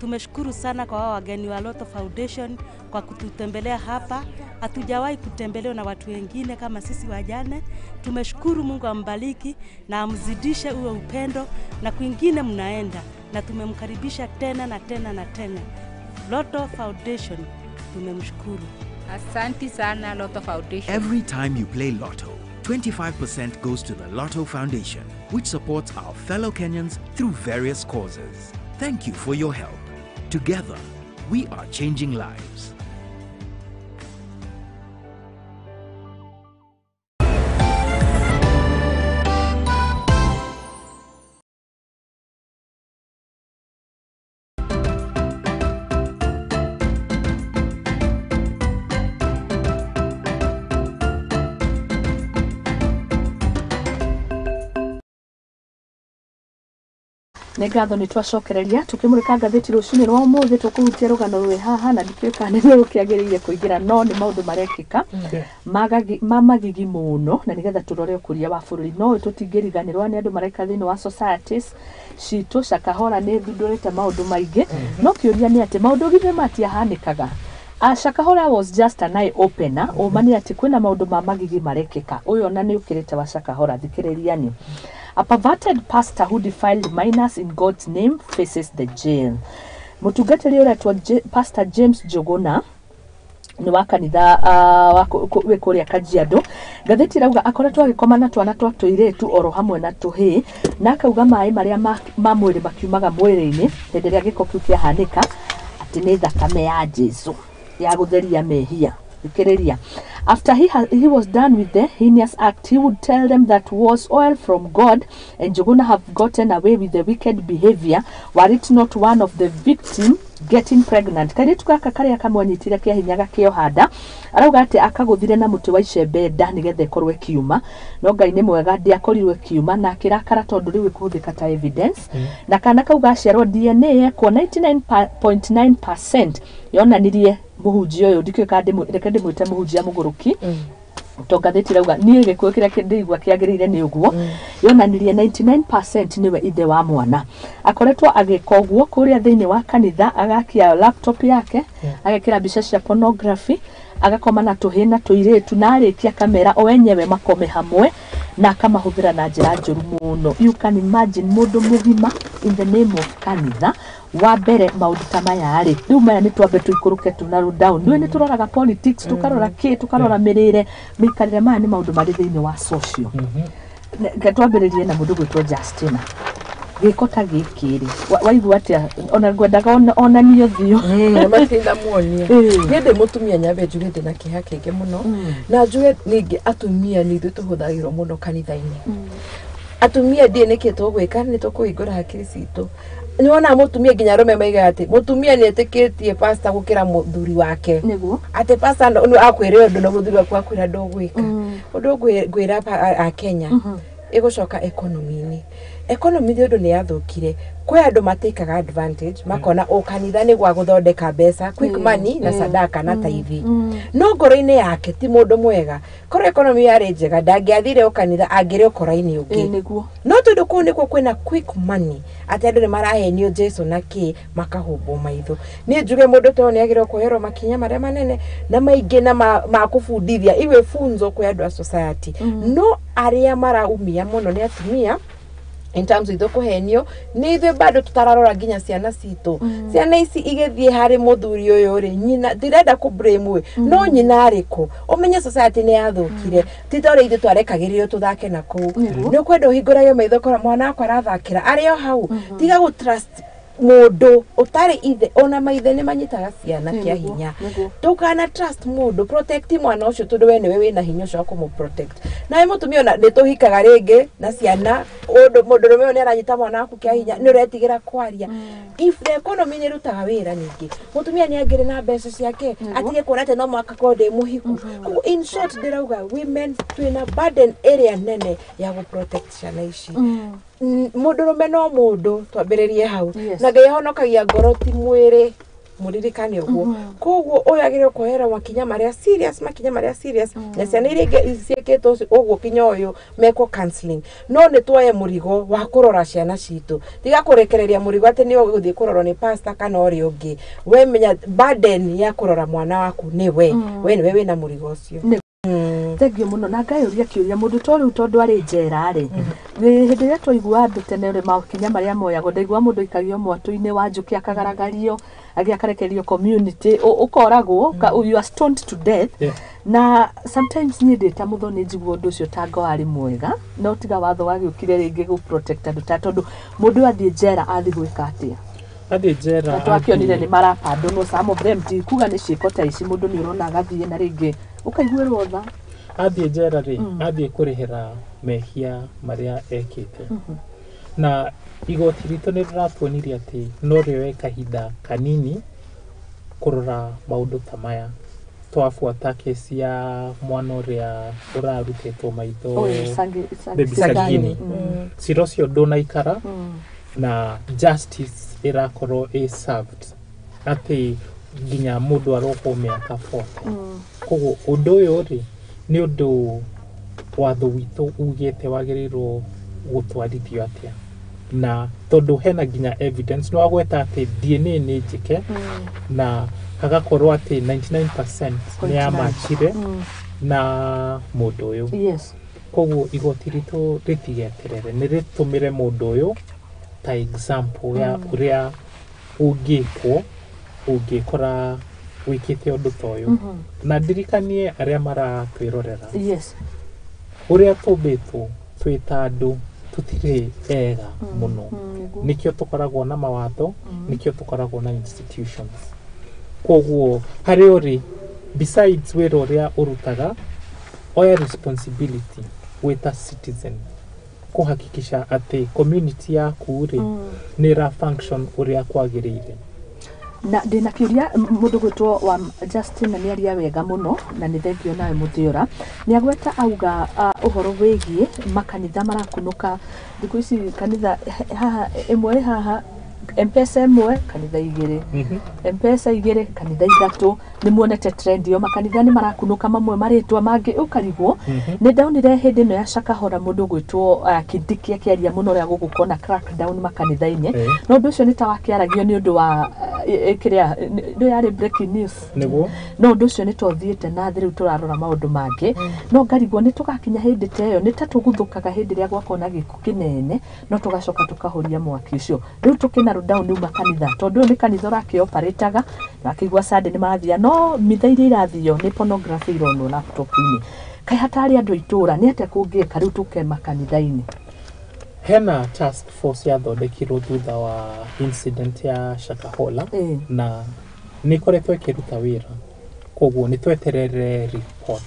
S17: Tumeshukuru sana kwa hao wageni wa Lotto Foundation kwa kututembelea hapa. Hatujawahi kutembelewa na watu wengine kama sisi wajane. Tumeshukuru, Mungu ambariki na amzidishe uwe upendo na kwingine mnaenda, na tumemkaribisha tena na tena na tena. Lotto Foundation tumemshukuru.
S18: Asante sana Lotto Foundation.
S19: Every time you play Lotto, 25% goes to the Lotto Foundation, which supports our fellow Kenyans through various causes. Thank you for your help. Together, we are changing lives.
S1: Nĩ ngatho nĩ twacokereria tũkĩmũrĩka ngathĩti rũcinĩ rwa ũmũthĩ. Tũkũhutia rũgano rwĩ haha na ndikĩũĩ kana nĩ rũkĩagĩrĩire kũingĩra, no nĩ maũndũ marekĩka ma magigi mũno, na nĩgetha tũrore ũkũria wa bũrũri. No tũtingĩriganĩrwo nĩ andũ mareka thĩinĩ wa societies citũ. Shakahola nĩ thundũrĩte maũndũ maingĩ, no kĩũria nĩ atĩ maũndũ githĩ matiahanĩkaga. Shakahola was just an eye opener. Ũma nĩ atĩ kwĩna maũndũ ma magigi marekĩka. Ũyũ ona nĩ ũkĩrĩte wa Shakahola, thikĩrĩria nĩ A perverted pastor who defiled minors in God's name faces the jail. Mũtungatĩri ũretwo Pastor James Njuguna nĩ wa kanitha wĩ kũrĩa Kajiado. Ngathĩti ĩrauga akoretwo agĩkoma na twana twa tũirĩtu oro hamwe na tũhĩĩ, na akauga maĩ marĩa ma mwĩrĩ makiumaga mwĩrĩ-inĩ hĩndĩ ĩrĩa gĩko kĩu kĩahanĩka atĩ nĩ thakame ya Jesu ya gũtheria mehia. Thikĩrĩria. After he was done with the heinous act, he would tell them that was oil from God and Njuguna have gotten away with the wicked behavior were it not one of the victim getting pregnant. Kairĩtu gaka karĩa kamwanyitire kĩa hinya gakĩoha nda, arauga atĩ akagũthire na mũtĩ wa icembe nda nĩgetha ĩkorwo ĩkiuma, no Ngai nĩ mwega ndĩakorirwo ĩkiuma, na akĩrakara tondũ rĩu ĩkũhũthĩka ta evidence. Na kana kau gaciarwo DNA yekwo 99.9% yonanirie mũhunjia ũyũ, ndikĩũĩ kana reke ndĩmwĩte mũhunjia mũgũrũki, to ngathĩti ĩrauga niĩ gĩkũyũ kĩrĩa ndĩigua kĩagĩrĩire nĩ ũguo, yonanirie 99% nĩwe ithe wa mwana. Akoretwo agĩka ũguo kũrĩa thĩinĩ wa kanitha, agakia laptop yake, agekĩra mbica cia pornography, agakoma na tũhĩĩ na tũirĩtu, na arĩkia kamera o enyewe makome hamwe, Na akamahũthĩra na njĩra njũru mũno. You can imagine mũndũ mũgima in the name of kanitha. Wa mbere maũndũ ta maya rĩ, rĩu maya nĩ twambe tũikũrũke tũ narrow down. Nĩũĩ nĩ tũroraga politics, tũkarora kĩ, tũkarora mĩrĩre, mĩikarĩre. Maya nĩ maũndũ marĩ thĩinĩ wa social. Reke twambĩrĩrie na mũndũ gwĩtwo Justina. Gĩko ta gĩkĩ rĩ, waigua atĩa? Ona ngwendaga onanio thiũ.
S9: Matinda muonia. Niĩ ndĩ mũtumia, nyambe njuge ndĩ na kĩeha kĩingĩ mũno, na njuge ningĩ atumia nĩ ithuĩ tũhũthagĩrwo mũno kanitha-inĩ. Atumia ndiĩ nĩkĩ tũgwĩka, nĩ tũkũhingũra hakiri citũ. Nĩ wonaga mũtumia nginya arũme maigaga atĩ mũtumia nĩ etĩkĩtie pastor gũkĩra mũthuri wake. Atĩ pastor nĩ akwĩra ũndũ na mũthuri waku akwĩra ndũgwĩka ũndũ. Ngwĩra a Kenya ĩgũcoka economy-inĩ. Economy nĩ ũndũ nĩ yathũkire. Kwĩ andũ matĩkaga advantage, makona o kanitha nĩ gwa gũthondeka mbeca, quick money na sadaka na taithi, no ngoro-inĩ yake ti mũndũ mwega. Korwo economy yarĩ njega, ndangĩathire o kanitha, angĩrĩ ũkora-inĩ ũngĩ. No tondũ kũu nĩkuo kwĩna quick money, atĩ andũ nĩ marahenio Jesu na kĩ, makahumbwo maitho. Niĩ njuge mũndũ ta ũyũ nĩ agĩrĩirwo kuoherwo makinya marĩa manene na maingĩ na ma kũbundithia, iwe funzo kwĩ andũ a society. No arĩa maraumia mũno nĩ atumia in terms ithuĩ kũhenio nĩ ithuĩ, bado tũtararora nginya ciana citũ. Ciana ici igĩthiĩ harĩ mũthuri ũyũ rĩ, nyina ndirenda kũ blame ĩ, no nyina arĩkũ? Ũmenye society nĩ yathũkire, ti ta ũrĩa ithuĩ twarekagĩrĩrio tũthake na kũu. Nĩ ũkwenda ũhingũrage maitho kora mwana wakwa arathakĩra arĩ o hau. Tiga gũ trust mũndũ ũtarĩ ithe. Ona maithe nĩ manyitaga ciana kĩa hinya. Ndũkana trust mũndũ. Protect mwana ũcio, tondũ we nĩwe wĩna hinya ũcio wa kũmũ protect. Nawe mũtumia, ona nĩ tũhikaga rĩngĩ na ciana, ũndũ mũndũrũme ũyũ nĩ aranyita mwana waku kĩa hinya, nĩ ũretigĩra kwaria. If the economy nĩ ĩrutaga wĩra, ningĩ mũtumia nĩ angĩrĩ na mbeca ciake, atige kuona atĩ no mũhaka korwo ndĩ mũhiku. Koguo in short ndĩrauga women twĩna burden ĩrĩa nene ya gũ protect ciana ici. Mũndũrũme no mũndũ, twambĩrĩrie hau. Na Ngai ahonokagia ngoro, ti mwĩrĩ, mũririkane ũguo. Koguo ũyũ agĩrĩirwo kuoherwo makinya marĩa serious, makinya marĩa serious, na ciana iria ingĩ ciĩkĩtwo ũguo kinya ũyũ mekwo counseling. No nĩ tuoye mũrigo wa kũrora ciana citũ. Tiga kũrekereria mũrigo atĩ nĩ ũgũthiĩ kũrorwo nĩ pastor kana ũrĩa ũngĩ. We menya burden ya kũrora mwana waku nĩ we. We nĩwe wĩna mũrigo ũcio.
S1: Thengiũ mũno. Na ngayũria kĩũria, mũndũ to rĩu tondũ arĩ njera rĩ, nĩ hĩndĩ ĩrĩa twaigua andũ tene rĩ, makinya marĩa moyagwo, ndaigua mũndũ aikagio mwatũ-inĩ wa njũkĩ, akagaragario, agĩ akarekererio community, ũkoragwo you are stoned to death. Na sometimes niĩ ndĩ ta mũthoni njigua ũndũ ũcio ta ngo warĩ mwega, no tiga watho wagĩũkire rĩngĩ gũ protect andũ, ta tondũ mũndũ ũyũ athiĩ njera athiĩ gwĩka atĩa?
S10: Athiĩ njera.
S1: Na twakĩonire nĩ marapandũnwo, some of them, ti kuga nĩ ciĩko ta ici, mũndũ nĩ ũrona agathiĩ na rĩngĩ ũkaiguĩrwo tha.
S10: Athiĩ njera rĩ, athiĩ kũrĩhĩra mehia marĩa ekĩte. Na igoti ritũ nĩ rĩratuonirie atĩ no rĩoe kahinda kanini kũrora maũndũ ta maya. Twabuata kesi ya mwana ũrĩa ũrarutĩtwo maitho.
S1: Ũyũ,
S10: Baby
S1: Sagini.
S10: Sagini. Cira ũcio ndũnaikara na justice ĩrakorwo ĩ served, atĩ nginya mũndũ arohwo mĩaka 40. Koguo ũndũ ũyũ rĩ, nĩ ũndũ watho witũ ugĩte wagĩrĩirwo gũtwarithio atĩa, na tondũ hena nginya evidence nĩ wagweta atĩ DNA nĩ njĩke, na hagakorwo atĩ 99% nĩ yamachire na mũndũ ũyũ. Koguo igoti ritũ rĩtigeterere, nĩ rĩtũmĩre mũndũ ũyũ ta example ya ũrĩa ũngĩkwo ũngĩkora wĩkĩte ũndũ ta ũyũ. Na ndirikanie arĩa maratwĩrorera, ũrĩa tũmbĩtwo twĩ ta andũ, tũtirĩ ega mũno. Nĩkĩo tũkoragwo na mawatho, nĩkĩo tũkoragwo na institutions. Koguo harĩ ũrĩ, besides wĩra ũrĩa ũrutaga, oya responsibility wĩ ta citizen kũhakikisha atĩ community yaku rĩ, nĩ ĩra function ũrĩa kwagĩrĩire.
S1: Na ndĩna kĩũria. Mũndũ gwĩtwo wa Justin na nĩaria wega mũno, na nĩ thengio nawe Mũthiora. Nĩ agweta auga ũhoro wĩgiĩ makanitha marakunũka thikũ ici. Kanitha haha ĩmwe ĩ haha, Mpesa ĩmwe kanitha igĩrĩ, Mpesa igĩrĩ kanitha ithatũ. Nĩ muonete trend ĩyo, makanitha nĩ marakunũka mamwe marĩtwa mangĩ ũkarigwo. Nĩ ndaonire hĩndĩ ĩno ya Shakahola mũndũ gwĩtwo Kindiki akĩaria mũno ũrĩa gũgũkorwo na crackdown makanitha-inĩ. No ũndũ ũcio nĩ ta wakĩaragio nĩ ũndũ wa Kĩrĩa nĩ yarĩ breaking news.
S10: Nĩguo.
S1: No ũndũ ũcio nĩ twathiĩte na thĩ, rĩu tũrarora maũndũ mangĩ, no ngarigwo nĩ tũgakinya hĩndĩ ta ĩyo, nĩ ta tũguthũkaga hĩndĩ ĩrĩa gwakorwo na gĩkuũ kĩnene, no tũgacoka tũkahoria mwaki ũcio. Rĩu tũkĩna down nĩ uma kanitha, tondũ ũyũ nĩ kanitha ũrakĩoparĩtaga wakĩigua Sunday nĩ mathia, no mitha iria irathio nĩ pornography ironwo laptop-inĩ. Kaĩ hatarĩ andũ a itũũra, nĩ atĩa kũngĩka rĩu tũke makanitha-inĩ?
S10: Hena task force yathondekirwo thutha wa incident ya Shakahola, na nĩ ĩkoretwo ĩkĩruta wĩra, koguo nĩ tweterere report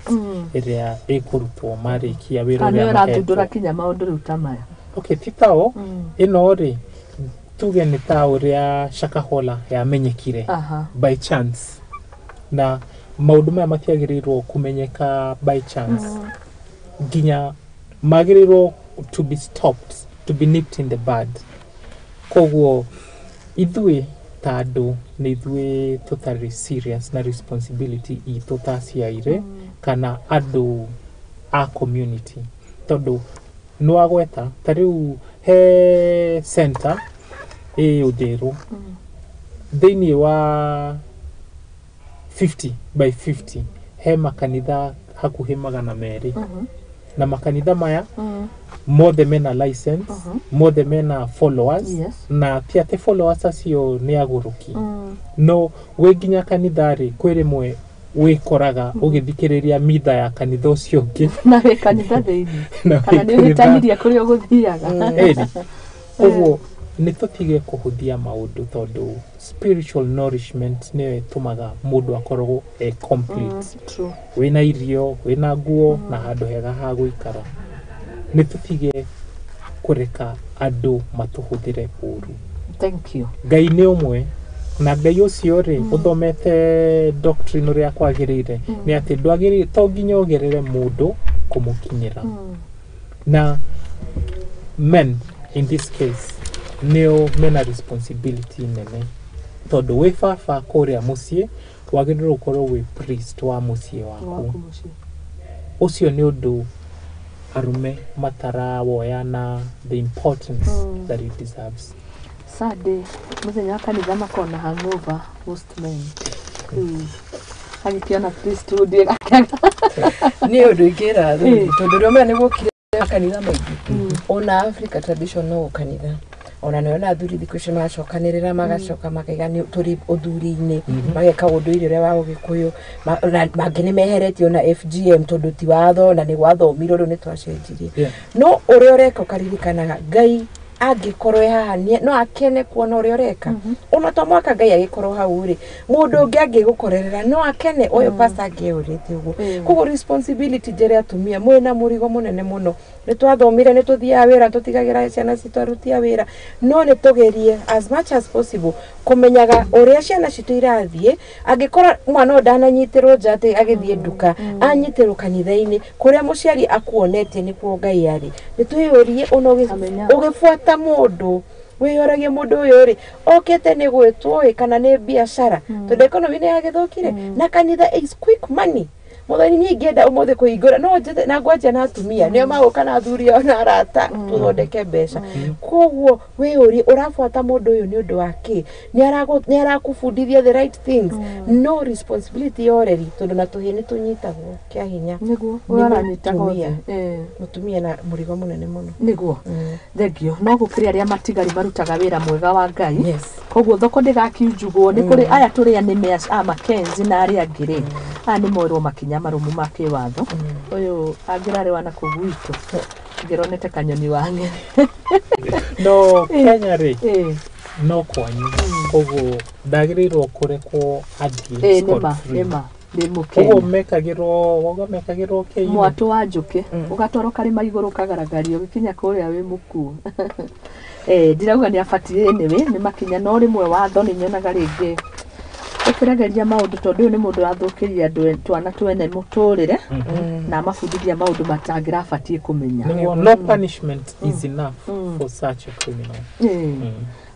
S10: ĩrĩa ĩkũrutwo marĩkia wĩra
S1: Kana nĩyo
S10: ũrĩa
S1: ĩrathundũra
S10: mahetwo.
S1: kinya maũndũ rĩu ta maya?
S10: Okay, ti tao ĩno rĩ, tuge nĩ ta ũrĩa Shakahola yamenyekire by chance, na maũndũ maya matiagĩrĩirwo kũmenyeka by chance, nginya magĩrĩirwo to be stopped, to be nipped in the bud. Koguo ithuĩ ta andũ nĩ ithuĩ tũtarĩ serious na responsibility itũ ta aciaire kana andũ a community, tondũ nĩwagweta ta rĩu he center ĩ Ũthĩrũ, thĩinĩ wa 50 by 50 he makanitha hakuhĩ 200, na makanitha maya mothe mena license, mothe mena followers, na ti atĩ followers acio nĩ agũrũki, no wĩ nginya kanitha rĩ, kwĩ rĩmwe wĩkoraga ũgĩthikĩrĩria mitha ya kanitha ũcio ũngĩ.
S1: Na wĩ kanitha thĩinĩ.
S10: Na wĩ
S1: Kana nĩ
S10: kanitha.
S1: ũhĩtanirie kũrĩa ũgũthiaga.
S10: Ĩni koguo nĩ tũtige kũhũthia maũndũ, tondũ spiritual nourishment nĩyo ĩtũmaga mũndũ akorwo e complete.
S1: True.
S10: Wĩna irio, wĩna nguo na handũ hega ha gũikara. Nĩ tũtige kũreka andũ matũhũthĩre ũru.
S1: Thank you.
S10: Ngai nĩ ũmwe, na Ngai ũcio rĩ, ũthomete doctrine ũrĩa kwagĩrĩire, nĩ atĩ ndwagĩrĩire, to nginya ũgerere mũndũ kũmũkinyĩra. Na men in this case nĩo mena responsibility nene, tondũ wĩ baba kũrĩa mũciĩ, wagĩrĩirwo gũkorwo wĩ priest wa mũciĩ waku.
S1: Waku mũciĩ.
S10: Ũcio nĩ ũndũ arũme matarawoya na the importance that it deserves.
S1: Sunday mũthenya wa kanitha makona hangover, most men. Agĩkĩona priesthood ĩgakega.
S9: Nĩ ũndũ ingĩra athuri, tondũ rĩo maya nĩ gũkire makanitha maingĩ, ona Africa tradition no kanitha, ona nĩona athuri thikũ ici maracokanĩrĩra, magacoka makaiga nĩ tũrĩ ũthuri-inĩ, mageka ũndũire ũrĩa wa Ũgĩkũyũ, na mangĩ nĩ meheretio na FGM, tondũ ti watho na nĩ gwathomirwo, rĩu nĩ twacenjirie. No ũrĩa ũreka ũkaririkanaga Ngai angĩkorwo e haha no akene kuona ũrĩa ũreka, ona to mwaka Ngai agĩkorwo hau rĩ, mũndũ ũngĩ angĩgũkorerera no akene ũyũ pastor angĩũrĩte ũguo. Koguo responsibility njere, atumia mwĩna mũrigo mũnene mũno. Nĩ twathomire, nĩ tũthiaga wĩra, tũtigagĩra ciana citũ aruti a wĩra, no nĩ tũgerie as much as possible kũmenyaga ũrĩa ciana citũ irathiĩ. Angĩkorwo mwana ũyũ ndananyitĩrwo nja atĩ agĩthiĩ nduka, anyitĩrwo kanitha-inĩ kũrĩa mũciari akuonetie nĩkuo Ngai arĩ, nĩ twĩyũrie ona ũgĩbuata mũndũ, wĩyoragie mũndũ ũyũ rĩ, okĩte nĩ gwĩtwo ĩ kana nĩ biacara, tondũ economy nĩ yagĩthũkire na kanitha is quick money. Mũthoni, niĩ ingĩenda ũmũthĩ kũhingũra no njĩte na ngwanjia na atumia nĩo magũka na athuri ao na arata tũthondeke mbeca. Koguo wĩyũrie ũrabuata mũndũ ũyũ nĩ ũndũ wa kĩ, nĩ arakũbundithia the right things? No responsibility ya ũreri, tondũ na tũhĩĩ nĩ tũnyitagwo kĩa hinya.
S1: Nĩguo.
S9: Nĩ
S1: Ũyũ aranyitaga
S9: mũtumia.
S1: othe.
S9: Mũtumia na mũrigo mũnene mũno.
S1: Nĩguo, thengio. No gũkĩrĩ arĩa matigari marutaga wĩra mwega wa Ngai, koguo thoko ndĩgakiunjugwo nĩ kũrĩ aya tũrĩa nĩme a Mackenzie na arĩa angĩ rĩ, aya nĩ moerwo makinya marũmu ma kĩwatho. Ũyũ angĩrarĩ wa nakũu gwitũ, ngĩronete kanyoni wange.
S10: No Kenya rĩ, no kwanyu, koguo ndagĩrĩirwo kũrekwo athiĩ
S1: Nĩma.
S10: scot-free.
S1: Nĩma, ndĩ
S10: Koguo
S1: mũkenya.
S10: mekagĩrwo wauga mekagĩrwo kĩ-inĩ?
S1: Mwatũ wa njũkĩ, ũgatwarwo karĩma igũrũ, ũkagaragario, ũgĩkinya kũrĩa wĩ mũkuo. Ndirauga nĩ abatiĩ, anyway nĩ makinya, no rĩmwe watho nĩ nyonaga rĩngĩ ũkĩregeria maũndũ, tondũ ũyũ nĩ mũndũ wathũkĩria andũ twana twene mũtũrĩre na amabundithia maũndũ matangĩrabatiĩ kũmenya.
S10: Nĩguo, no punishment is enough for such a criminal.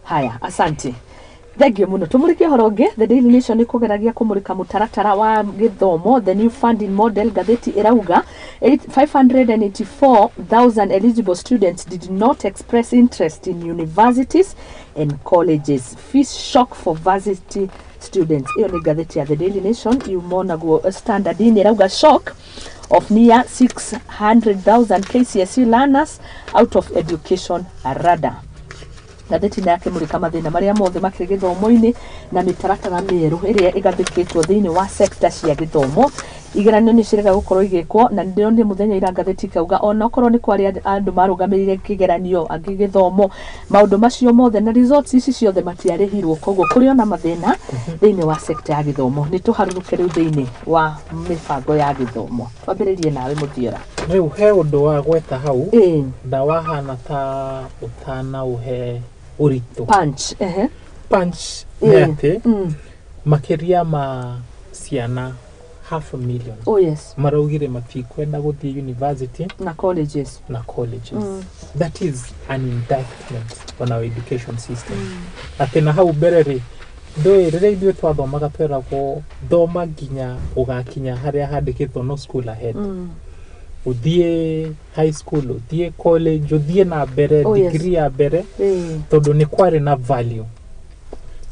S1: Haya, asante, thengio mũno. Tũmũrĩkie ũhoro ũngĩ. The Daily Nation nĩ kũgeragia kũmũrĩka mũtaratara wa gĩthomo, the new funding model. Ngathĩti ĩrauga 584,000 eligible students did not express interest in universities. And colleges, fees shock for varsity students. Ĩyo nĩ ngathĩti ya The Daily Nation yuma onaguo. Standard-inĩ ĩrauga shock of near 600,000 KCSE learners out of education radar. Ngathĩti nĩ yakĩmũrĩka mathĩna marĩa mothe makĩrĩ gĩthomo-inĩ na mĩtaratara mĩerũ ĩrĩa ĩgathĩkĩtwo thĩinĩ wa sector cia gĩthomo. Igeranio nĩ cirega gũkorwo igĩkwo, na ndĩronire mũthenya ira ngathĩti ikauga ona okorwo nĩ kwarĩ andũ marũgamĩrĩire kĩgeranio, angĩ gĩthomo, maũndũ macio mothe na results ici ciothe matiarĩhirwo, koguo kũrĩ ona mathĩna thĩinĩ wa sector ya gĩthomo. Nĩ tũharũrũke rĩu thĩinĩ wa mĩbango ya gĩthomo, twambĩrĩrie nawe, Mũthiora.
S10: Rĩu he ũndũ wa gweta hau na wahana ta ũtanaũhe ũritũ.
S1: Punch, ehe.
S10: Punch nĩ atĩ makĩria ma ciana half a million
S1: Oh yes.
S10: maraugire matikwenda gũthiĩ university
S1: na colleges.
S10: Na colleges. That is an indictment on our education system, atĩ na hau mbere rĩ, ndũĩ rĩrĩa ithuĩ twathomaga tweragwo thoma nginya ũgakinya harĩa handĩkĩtwo no school ahead. Ũthiĩ high school, ũthiĩ college, ũthiĩ na mbere, degree ya mbere, tondũ nĩ kwarĩ na value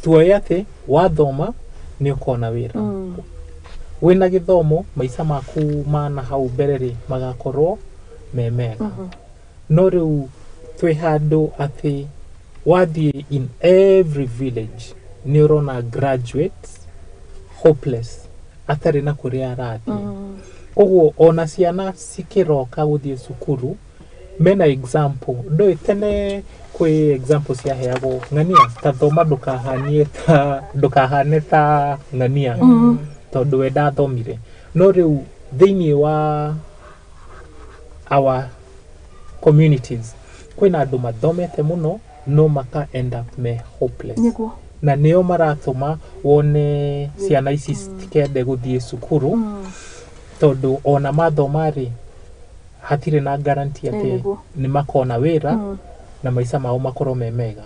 S10: tuoye atĩ wathoma nĩ ũkona wĩra. Wĩna gĩthomo maica maku ma na hau mbere rĩ magakorwo me mega. No rĩu twĩ handũ atĩ wathiĩ in every village nĩ ũrona graduates hopeless, atarĩ na kũrĩa arathiĩ. Koguo ona ciana cikĩroka gũthiĩ cukuru mena example. Ndũĩ tene kwĩ example ciaheagwo, ng'ania ta thoma ndũkahanie ta ndũkahane ta ng'ania, tondũ we ndathomire. No rĩu thĩinĩ wa our communities kwĩna andũ mathomete mũno no maka end up me hopeless, na nĩo maratũma wone ciana ici citikende gũthiĩ cukuru, tondũ ona mathoma rĩ, hatirĩ na guarantee atĩ nĩ makona wĩra na maica mao makorwo me mega.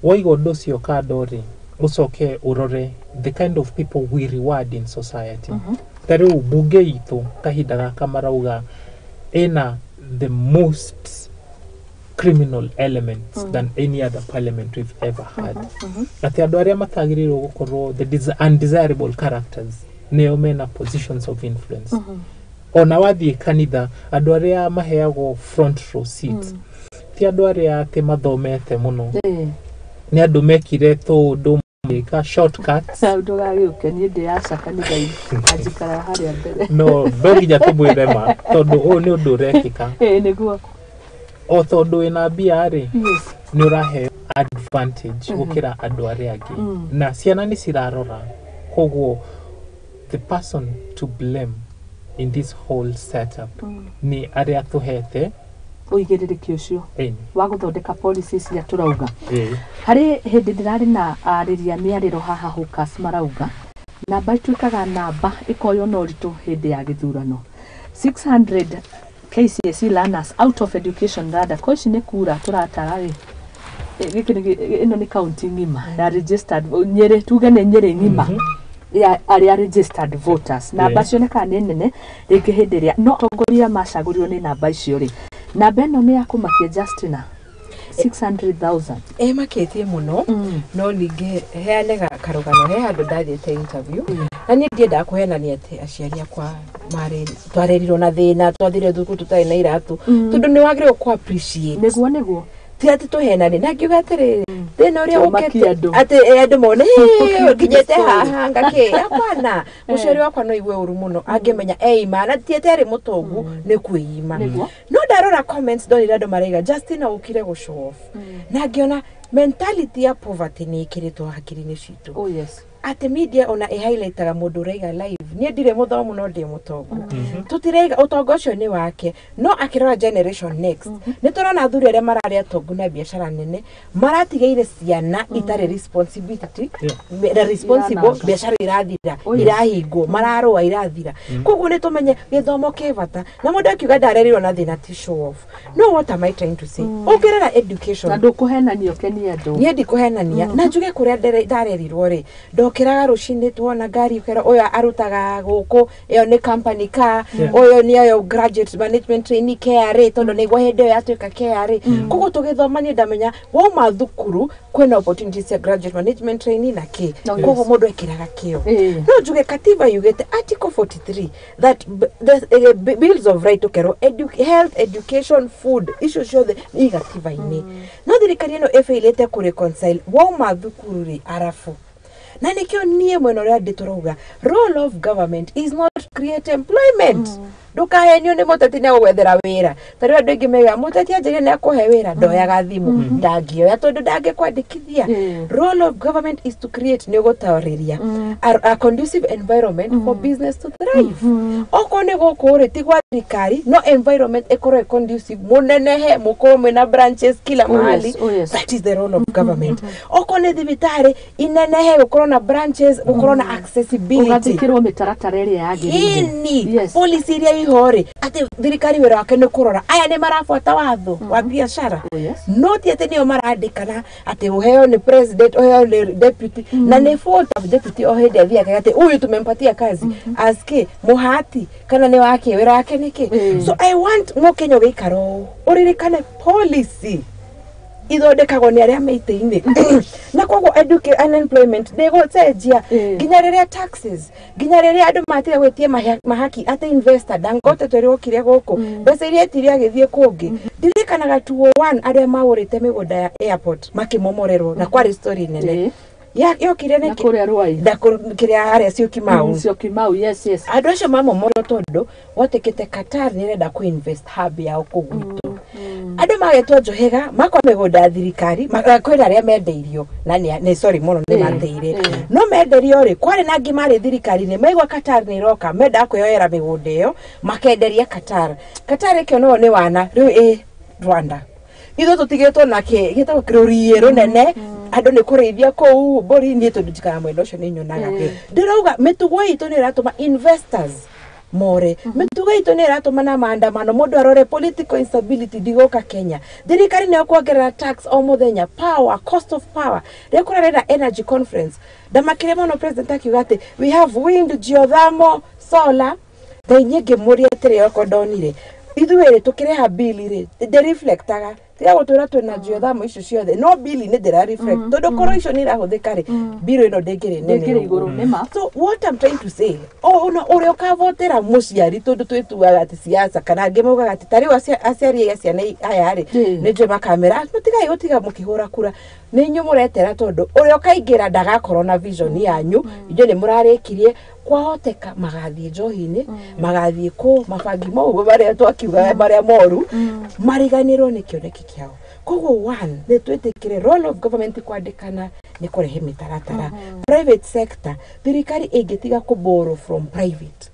S10: Waiga ũndũ ũcio kando rĩ, ũcoke ũrore the kind of people we reward in society. Ta rĩu bunge itũ kahinda gaka marauga ĩna the most criminal elements than any other parliament we've ever had, atĩ andũ arĩa matagĩrĩirwo gũkorwo, the undesirable characters, nĩo mena positions of influence. Ona wathiĩ kanitha, andũ arĩa maheagwo front row seats ti andũ arĩa atĩ mathomete mũno, nĩ andũ mekire tũũndũ magĩka shortcuts.
S1: Ndũgagĩũke, niĩ ndĩ aca kanitha-inĩ anjikara harĩa mbere.
S10: No no nginya tũmwĩre ma, tondũ ũyũ nĩ ũndũ ũrekĩka.
S1: Ĩĩ, nĩguo.
S10: O tondũ wĩna mbia rĩ, nĩ ũraheo advantage gũkĩra andũ arĩa angĩ. Na ciana nĩ cirarora, koguo the person to blame in this whole setup nĩ arĩa tũhete
S1: ũigĩrĩrĩki ũcio wa gũthondeka policies iria tũrauga. Harĩ hĩndĩ ndĩrarĩ na arĩria mĩarĩro haha Hawkers, marauga namba ituĩkaga namba ĩkoywo na ũritũ hĩndĩ ya gĩthurano. 600 KCSE learners out of education radar, ko ici nĩ kura tũratara rĩ. Gĩkĩ ĩno nĩ kaunti ng'ima ya registered Nyĩrĩ, tuge nĩ Nyĩrĩ ng'ima ya arĩa registered voters. Namba cionekaga nĩ nene rĩngĩ hĩndĩ ĩrĩa no atongoria macagũrirwo nĩ namba icio rĩ. Namba ĩno nĩ ya kũmakia, Justina, 600,000.
S9: Ĩmakĩtie mũno, no ningĩ heane karũgano. He handũ ndathiĩte interview na niĩ ndiendaga kũhenania atĩ aciari akwa marĩ twarerirwo na thĩna, twathire thukuru tũtarĩ na iratũ, tondũ nĩ wagĩrĩirwo kũ appreciate.
S1: Nĩguo.
S9: Ti atĩ tũhenane na ngiuga atĩrĩrĩ, thĩna ũrĩa
S1: Tũmakie
S9: ũkĩte
S1: andũ.
S9: Atĩ andũ mone "Hĩ, nginyĩte haha ngakĩ." Hapana, mũciari wakwa no igue ũru mũno angĩmenya eima, na ti atĩ arĩ mũtongu, nĩ kwĩima. No ndarora comments ndonire andũ maraiga Justina ũkire gũ show off, na ngĩona mentality ya poverty nĩ ĩkĩrĩtwo hakiri-inĩ citũ.
S1: Oh yes.
S9: Atĩ media ona ĩ-highlightaga mũndũ ũraiga live, niĩ ndirĩ mũthomu no ndĩ mũtongu. Tũtiraiga ũtonga ũcio nĩ wake, no akĩrora generation next nĩ tũrona athuri arĩa mararĩ atongu na biacara nene maratigĩire ciana itarĩ responsibility na responsible.
S1: Irananga.
S9: Biacara irathira,
S1: Oh, yes.
S9: irahingwo, mararũa, irathira. Koguo nĩ tũmenye gĩthomo kĩ bata, na mũndũ akiuga ndarerirwo na thĩna ti show off. No what am I trying to say, ũngĩrora education
S1: Na ndũkũhenania ũkenie andũ.
S9: Niĩ ndikũhenania na njuge kũrĩa ndarerirwo rĩ, ndokĩraga rũcinĩ tuona ngari ũkera ũyũ arutaga ya gũkũ, ĩyo nĩ company ka ũyũ nĩ oyo graduate management trainee KRA, tondũ nĩguo hĩndĩ ĩyo yatuĩka KRA. Koguo tũgĩthoma niĩ ndamenya wauma thukuru kwĩna opportunities cia graduate management trainee na kĩ. Koguo mũndũ ekĩraga kĩo. No njuge katiba yugĩte article 43 that the bills of right ũkerwo health, education, food, icio ciothe nĩ gatiba-inĩ. No thirikari ĩno ĩbĩirĩte kũ reconcile wauma thukuru rĩ arabu. Na nĩkĩo niĩ mwena ũrĩa ndĩ tũrauga role of government is not create employment. Ndũkahenio nĩ mũteti nĩ agũgwethera wĩra. Ta rĩu andũ aingĩ maugaga mũteti anjĩrire nĩ akũhe wĩra, ndoyaga thimũ, ndangĩoya tondũ ndangĩkwandĩkithia. Role of government is to create, nĩ ũgũtarĩria a conducive environment for business to thrive. Okorwo nĩ gũkũ rĩ, ti gwa thirikari, no environment ĩkorwo ĩ conducive, mũnenehe, mũkorwo mwĩna branches kila mahali. That is the role of government. Okorwo nĩ thibitarĩ inenehe, gũkorwo na branches, gũkorwo na accessibility,
S1: ũgathikĩrwo mĩtaratara ĩrĩa yagĩrĩire.
S9: Ĩni policy iria iho rĩ, atĩ thirikari wĩra wake nĩ kũrora aya nĩ marabuata watho wa biacara, no ti atĩ nĩo marandĩkana atĩ ũheo nĩ president, ũheo nĩ deputy, na nĩ fault of deputy o hĩndĩ athiaga atĩ huyu tumempatia kazi aske muhati kana nĩ wake, wĩra wake nĩ kĩ. So I want mũkenya ũgĩikara ũũ ũririkane policy ithondekagwo nĩ arĩa me itĩ-inĩ. Na koguo unemployment ndĩgũcenjia nginya rĩrĩa taxes, nginya rĩrĩa andũ matiga gwĩtia mahaki atĩ investor Dangote twĩrĩ okire gũkũ, mbeca iria etirie agĩthiĩ kũngĩ. Ndirikanaga 201 arĩa magũrĩte mĩgũnda ya airport makĩmomorerwo, na kwarĩ story nene yokire
S1: nĩ kũrĩa Ruai
S9: na kĩrĩa harĩa Syokimau.
S1: Syokimau, yes.
S9: Andũ acio mamomorwo tondũ gwatĩkĩte Qatar nĩ ĩrenda kũ invest hub yao kũu gwitũ. Andũ magetwo njohega makwa mĩgũnda ya thirikari, kwĩna arĩa mendeirio na nĩ sorry mũno nĩ mateire, no menderio rĩ, kwarĩ na angĩ marĩ thirikari-inĩ maigua Qatar nĩ ĩroka mendaga kwĩyoera mĩgũnda ĩyo makenderia Qatar. Qatar ĩkĩona ũyũ nĩ wana rĩu ĩ Rwanda, ithuĩ tũtigĩtwo na kĩ gĩtagwo kĩrũriĩ rũnene, andũ nĩ kũrĩithia kũu mbũri. Niĩ tondũ njikaraga mwena ũcio nĩ nyonaga. Ndĩrauga mĩtugo itũ nĩ ĩratũma investors more, mĩtugo itũ nĩ ĩratũma na maandamano mũndũ arore political instability ndigoka Kenya. Thirikari nĩ kuongerera tax o mũthenya, power, cost of power. Rĩrĩa kũrarĩ na energy conference ndamakire mũno president akiuga atĩ we have wind, geothermal, solar. Na inyuĩ ngĩmũria atĩrĩ, okorwo ndonire ithuĩ rĩ tũkĩrĩha bili rĩ ndĩreflectaga, tiga gũtwĩra twĩna geothermal icio ciothe, no bili nĩ ndĩra reflect tondũ korwo icio nĩ irahũthĩka rĩ, bili ĩno ndĩngĩrĩ nene
S1: ũguo.
S9: So what I'm trying to say, ũrĩa ũkavotera mũciari, tondũ twĩtuaga atĩ siasa, kana angĩ maugaga atĩ ta rĩu aciari a ciana aya rĩ nĩ njũĩ makamera mũtigai gũtiga mũkĩhũra kura, nĩ inyuĩ mũretera, tondũ ũrĩa ũkaingĩra ndagakorwo na vision yanyu, inyuĩ nĩ mũrarĩkirie. Kwahoteka magathiĩ njohi-inĩ, magathiĩ kũ mabangi mau marĩa twakiuga marĩa moru, mariganĩrwo nĩ kĩoneki kĩao. Koguo one, nĩ twĩtĩkĩre role of government kwandĩkana nĩ kũrehe mĩtaratara. Private sector, thirikari ĩngĩtiga kũ borrow from private,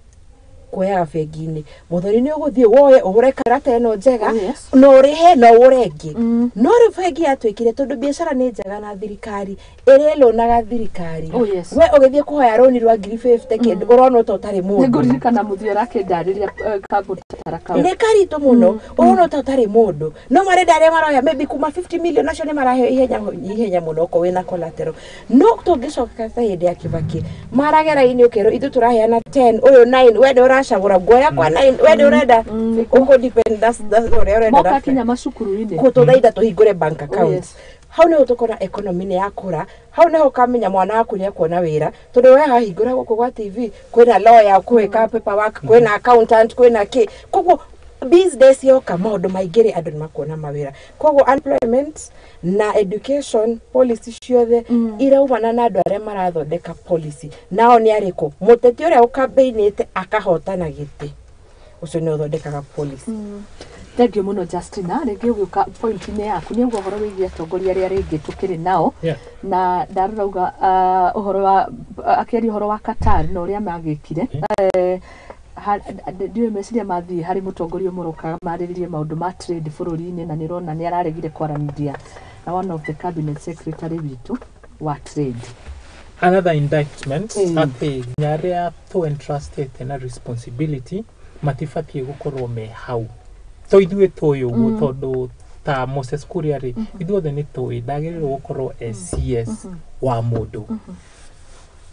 S9: kuoyaga bengi-inĩ, mũthoni nĩ ũgũthiĩ woye ũgũre karata ĩno njega, no ũrĩhe no ũgũre ĩngĩ. No rĩu bengi yatuĩkire tondũ biacara nĩ njega na thirikari ĩrĩlũnaga thirikari, we ũgĩthiĩ kũhoya rũni rwa 50,000 kĩndũ ũronwo ta ũtarĩ mũndũ.
S1: Nĩngũririkana mũthia ũrakĩndarĩria kamũtaratara kau
S9: nĩ karitũ mũno, ũronwo ta ũtarĩ mũndũ, no marenda arĩa maroya maybe kuma 50 million acio nĩ maraheo ihenya mũno okorwo wĩna collateral. No tũngĩcoka ta hĩndĩ ya Kibaki maragera-inĩ ũkerwo ithuĩ tũraheana 10, ũyũ 9, we nĩ ũracagũra nguoya kwa 9, we nĩ ũrenda ũkũ depend ũrĩa ũrenda
S1: moka kinya macukuru-inĩ
S9: kũtũthaitha tũhingũre bank account. Hau nĩho tũkona economy nĩ yakũra, hau nĩho ũkamenya mwana waku nĩ ekuona wĩra, tondũ we hahingũra gũkũ gwa TV kwĩna lawyer, kwĩka paperwork, kwĩna accountant, kwĩna kĩ. Koguo business yoka maũndũ maingĩ rĩ, andũ nĩ makuona mawĩra. Koguo unemployment na education policy ciothe iraumana na andũ arĩa marathondeka policy. Nao nĩ arĩkũ? Mũteti ũrĩa ũkambĩinĩte akahotana gĩtĩ, ũcio nĩ ũthondekaga policy.
S1: Thank you mũno Justina, rĩngĩ ũgĩũka point-inĩ yaku nĩ ũguo ũhoro wĩgiĩ atongoria arĩa rĩngĩ tũkĩrĩ nao, na ndarauga ũhoro wa akĩaria ũhoro wa Qatar na ũrĩa magĩkire. Ndiũĩ meciria mathiĩ harĩ mũtongoria ũmwe ũrokaga marĩrĩrie maũndũ ma trade bũrũri-inĩ, na nĩ ũrona nĩ araregire kwaranĩria na one of the cabinet secretary witũ wa trade.
S10: Another indictment atĩ nginya arĩa tũ entrustĩte na responsibility matibatiĩ gũkorwo me hau. To ithuĩ tũĩ ũguo tondũ ta Moses Kuria rĩ, ithuothe nĩ tũĩ ndagĩrĩirwo gũkorwo e CS wa mũndũ.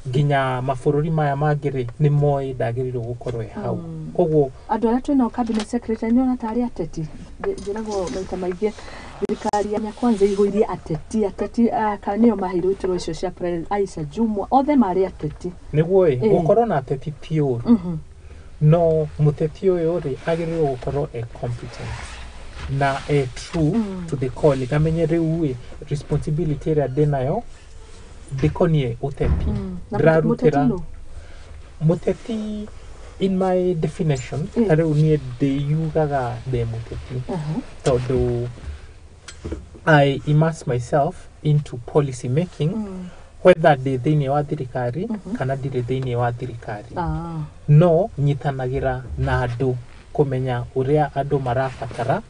S10: Nginya mabũrũri maya mangĩ rĩ, nĩ moĩ ndagĩrĩirwo gũkorwo e hau. Koguo
S1: Andũ arĩa twĩnao cabinet secretary nĩ ona tarĩ ateti. Njĩragwo maita maingĩ thirikari ya Kenya Kwanza ĩihũirie ateti. Ateti kana nĩo maheirwo iturwa icio cia Aisha Jumwa, othe marĩ ateti.
S10: Nĩguo ĩ, gũkorwo na ateti ti ũru, no mũteti ũyũ rĩ, agĩrĩirwo gũkorwo e competent na e true to the calling, amenye rĩu ĩ, responsibility ĩrĩa ndĩnayo ndĩkoniĩ ũteti.
S1: Na
S10: ndĩrarutĩra
S1: mũteti nũ?
S10: Mũteti in my definition, ta rĩu niĩ ndĩyugaga ndĩ mũteti tondũ I immerse myself into policy making, whether ndĩ thĩinĩ wa thirikari kana ndirĩ thĩinĩ wa thirikari, no nyitanagĩra na andũ kũmenya ũrĩa andũ marabatara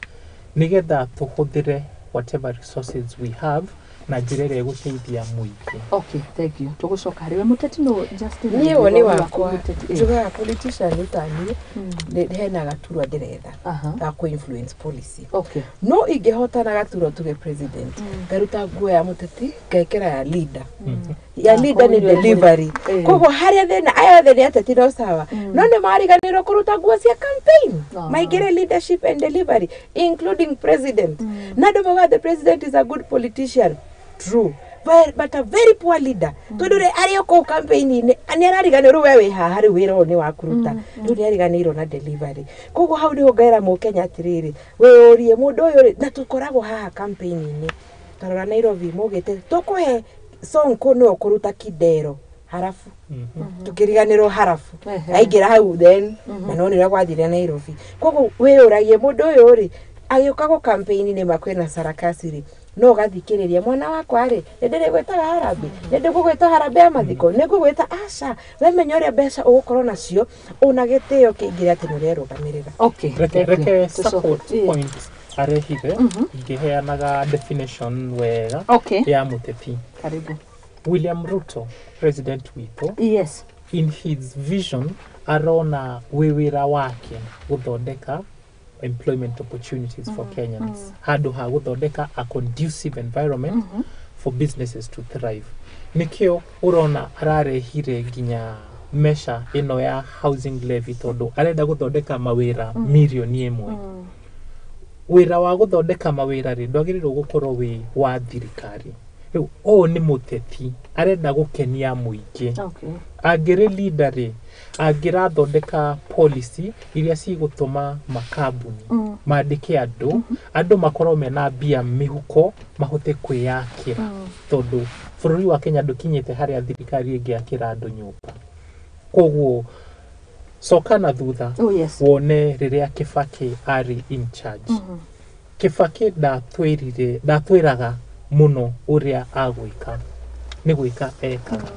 S10: nĩgetha tũhũthĩre whatever resources we have na njĩra ĩrĩa ĩgũteithia mũingĩ.
S1: Okay, thank you. Tũgũcoka harĩ we. Mũteti nũ, Justin?
S9: Niĩ woni wakwa,
S1: Mũteti,
S9: njugaga politician ta niĩ hena gaturwa ndĩretha ga kũ influence policy. No ingĩhotana gaturwa tuge president, ngaruta nguo ya mũteti ngekĩra ya leader. Ya leader nĩ
S1: Koguo nĩ
S9: delivery. Koguo harĩa thĩna, aya othe nĩ ateti no sawa, no nĩ mariganĩrwo kũruta nguo cia campaign, maingĩre leadership and delivery, including president. Na andũ mauga the president is a good politician, true, but a very poor leader, tondũ rĩ arĩ o kũu campaign-inĩ nĩ arariganĩrwo. Rĩu we wĩ haha, rĩu wĩra ũyũ nĩ wa kũruta, rĩu nĩ ariganĩirwo na delivery. Koguo hau nĩho ngaĩra mũkenya atĩrĩrĩ, wĩyũrie mũndũ ũyũ rĩ, na tũkoragwo haha campaign-inĩ. Tarora Nairobi, maugĩte tũkũhe Sonko nĩwe ũkũruta Kidero harabu, tukĩriganĩrwo harabu aingĩra hau then na no nĩ ũrĩa gwathire Nairobi. Koguo wĩyũragie mũndũ ũyũ rĩ, agĩũka gũ campaign nĩ ma kwĩna sarakasi rĩ, no ũgathikĩrĩria mwana wakwa rĩ, nĩ ndĩrĩgwĩtaga harambĩ, nĩ ndĩgũgwĩta harambĩ ya mathiko, nĩ ngũgwĩta aca, we menya ũrĩa mbeca ũgũkorwo nacio ũna gĩtĩo kĩingĩre atĩ nĩ ũrerũgamĩrĩra.
S10: Reke support point arehire ngĩheanaga definition wega ya mũteti.
S1: Karibu.
S10: William Ruto, president witũ, in his vision arona wĩ wĩra wake gũthondeka employment opportunities for Kenyans handũ ha gũthondeka a conducive environment for businesses to thrive. Nĩkĩo ũrona ararehire nginya measure ĩno ya housing levy, tondũ arenda gũthondeka mawĩra 1,000,000. Wĩra wa gũthondeka mawĩra rĩ, ndwagĩrĩirwo gũkorwo wĩ wa thirikari. Rĩu ũyũ nĩ mũteti arenda gũkenia mũingĩ. Angĩrĩ leader rĩ, angĩrathondeka policy iria cigũtũma makambuni mandĩke andũ, andũ makorwo mena mbia mĩhuko mahote kwĩyakĩra, tondũ bũrũri wa Kenya ndũkinyĩte harĩa thirikari ĩngĩakĩra andũ nyũmba. Koguo coka na thutha wone rĩrĩa Kibaki arĩ in charge. Kibaki ndatwĩrire, ndatwĩraga mũno ũrĩa agwĩka, nĩ gwĩka ekaga.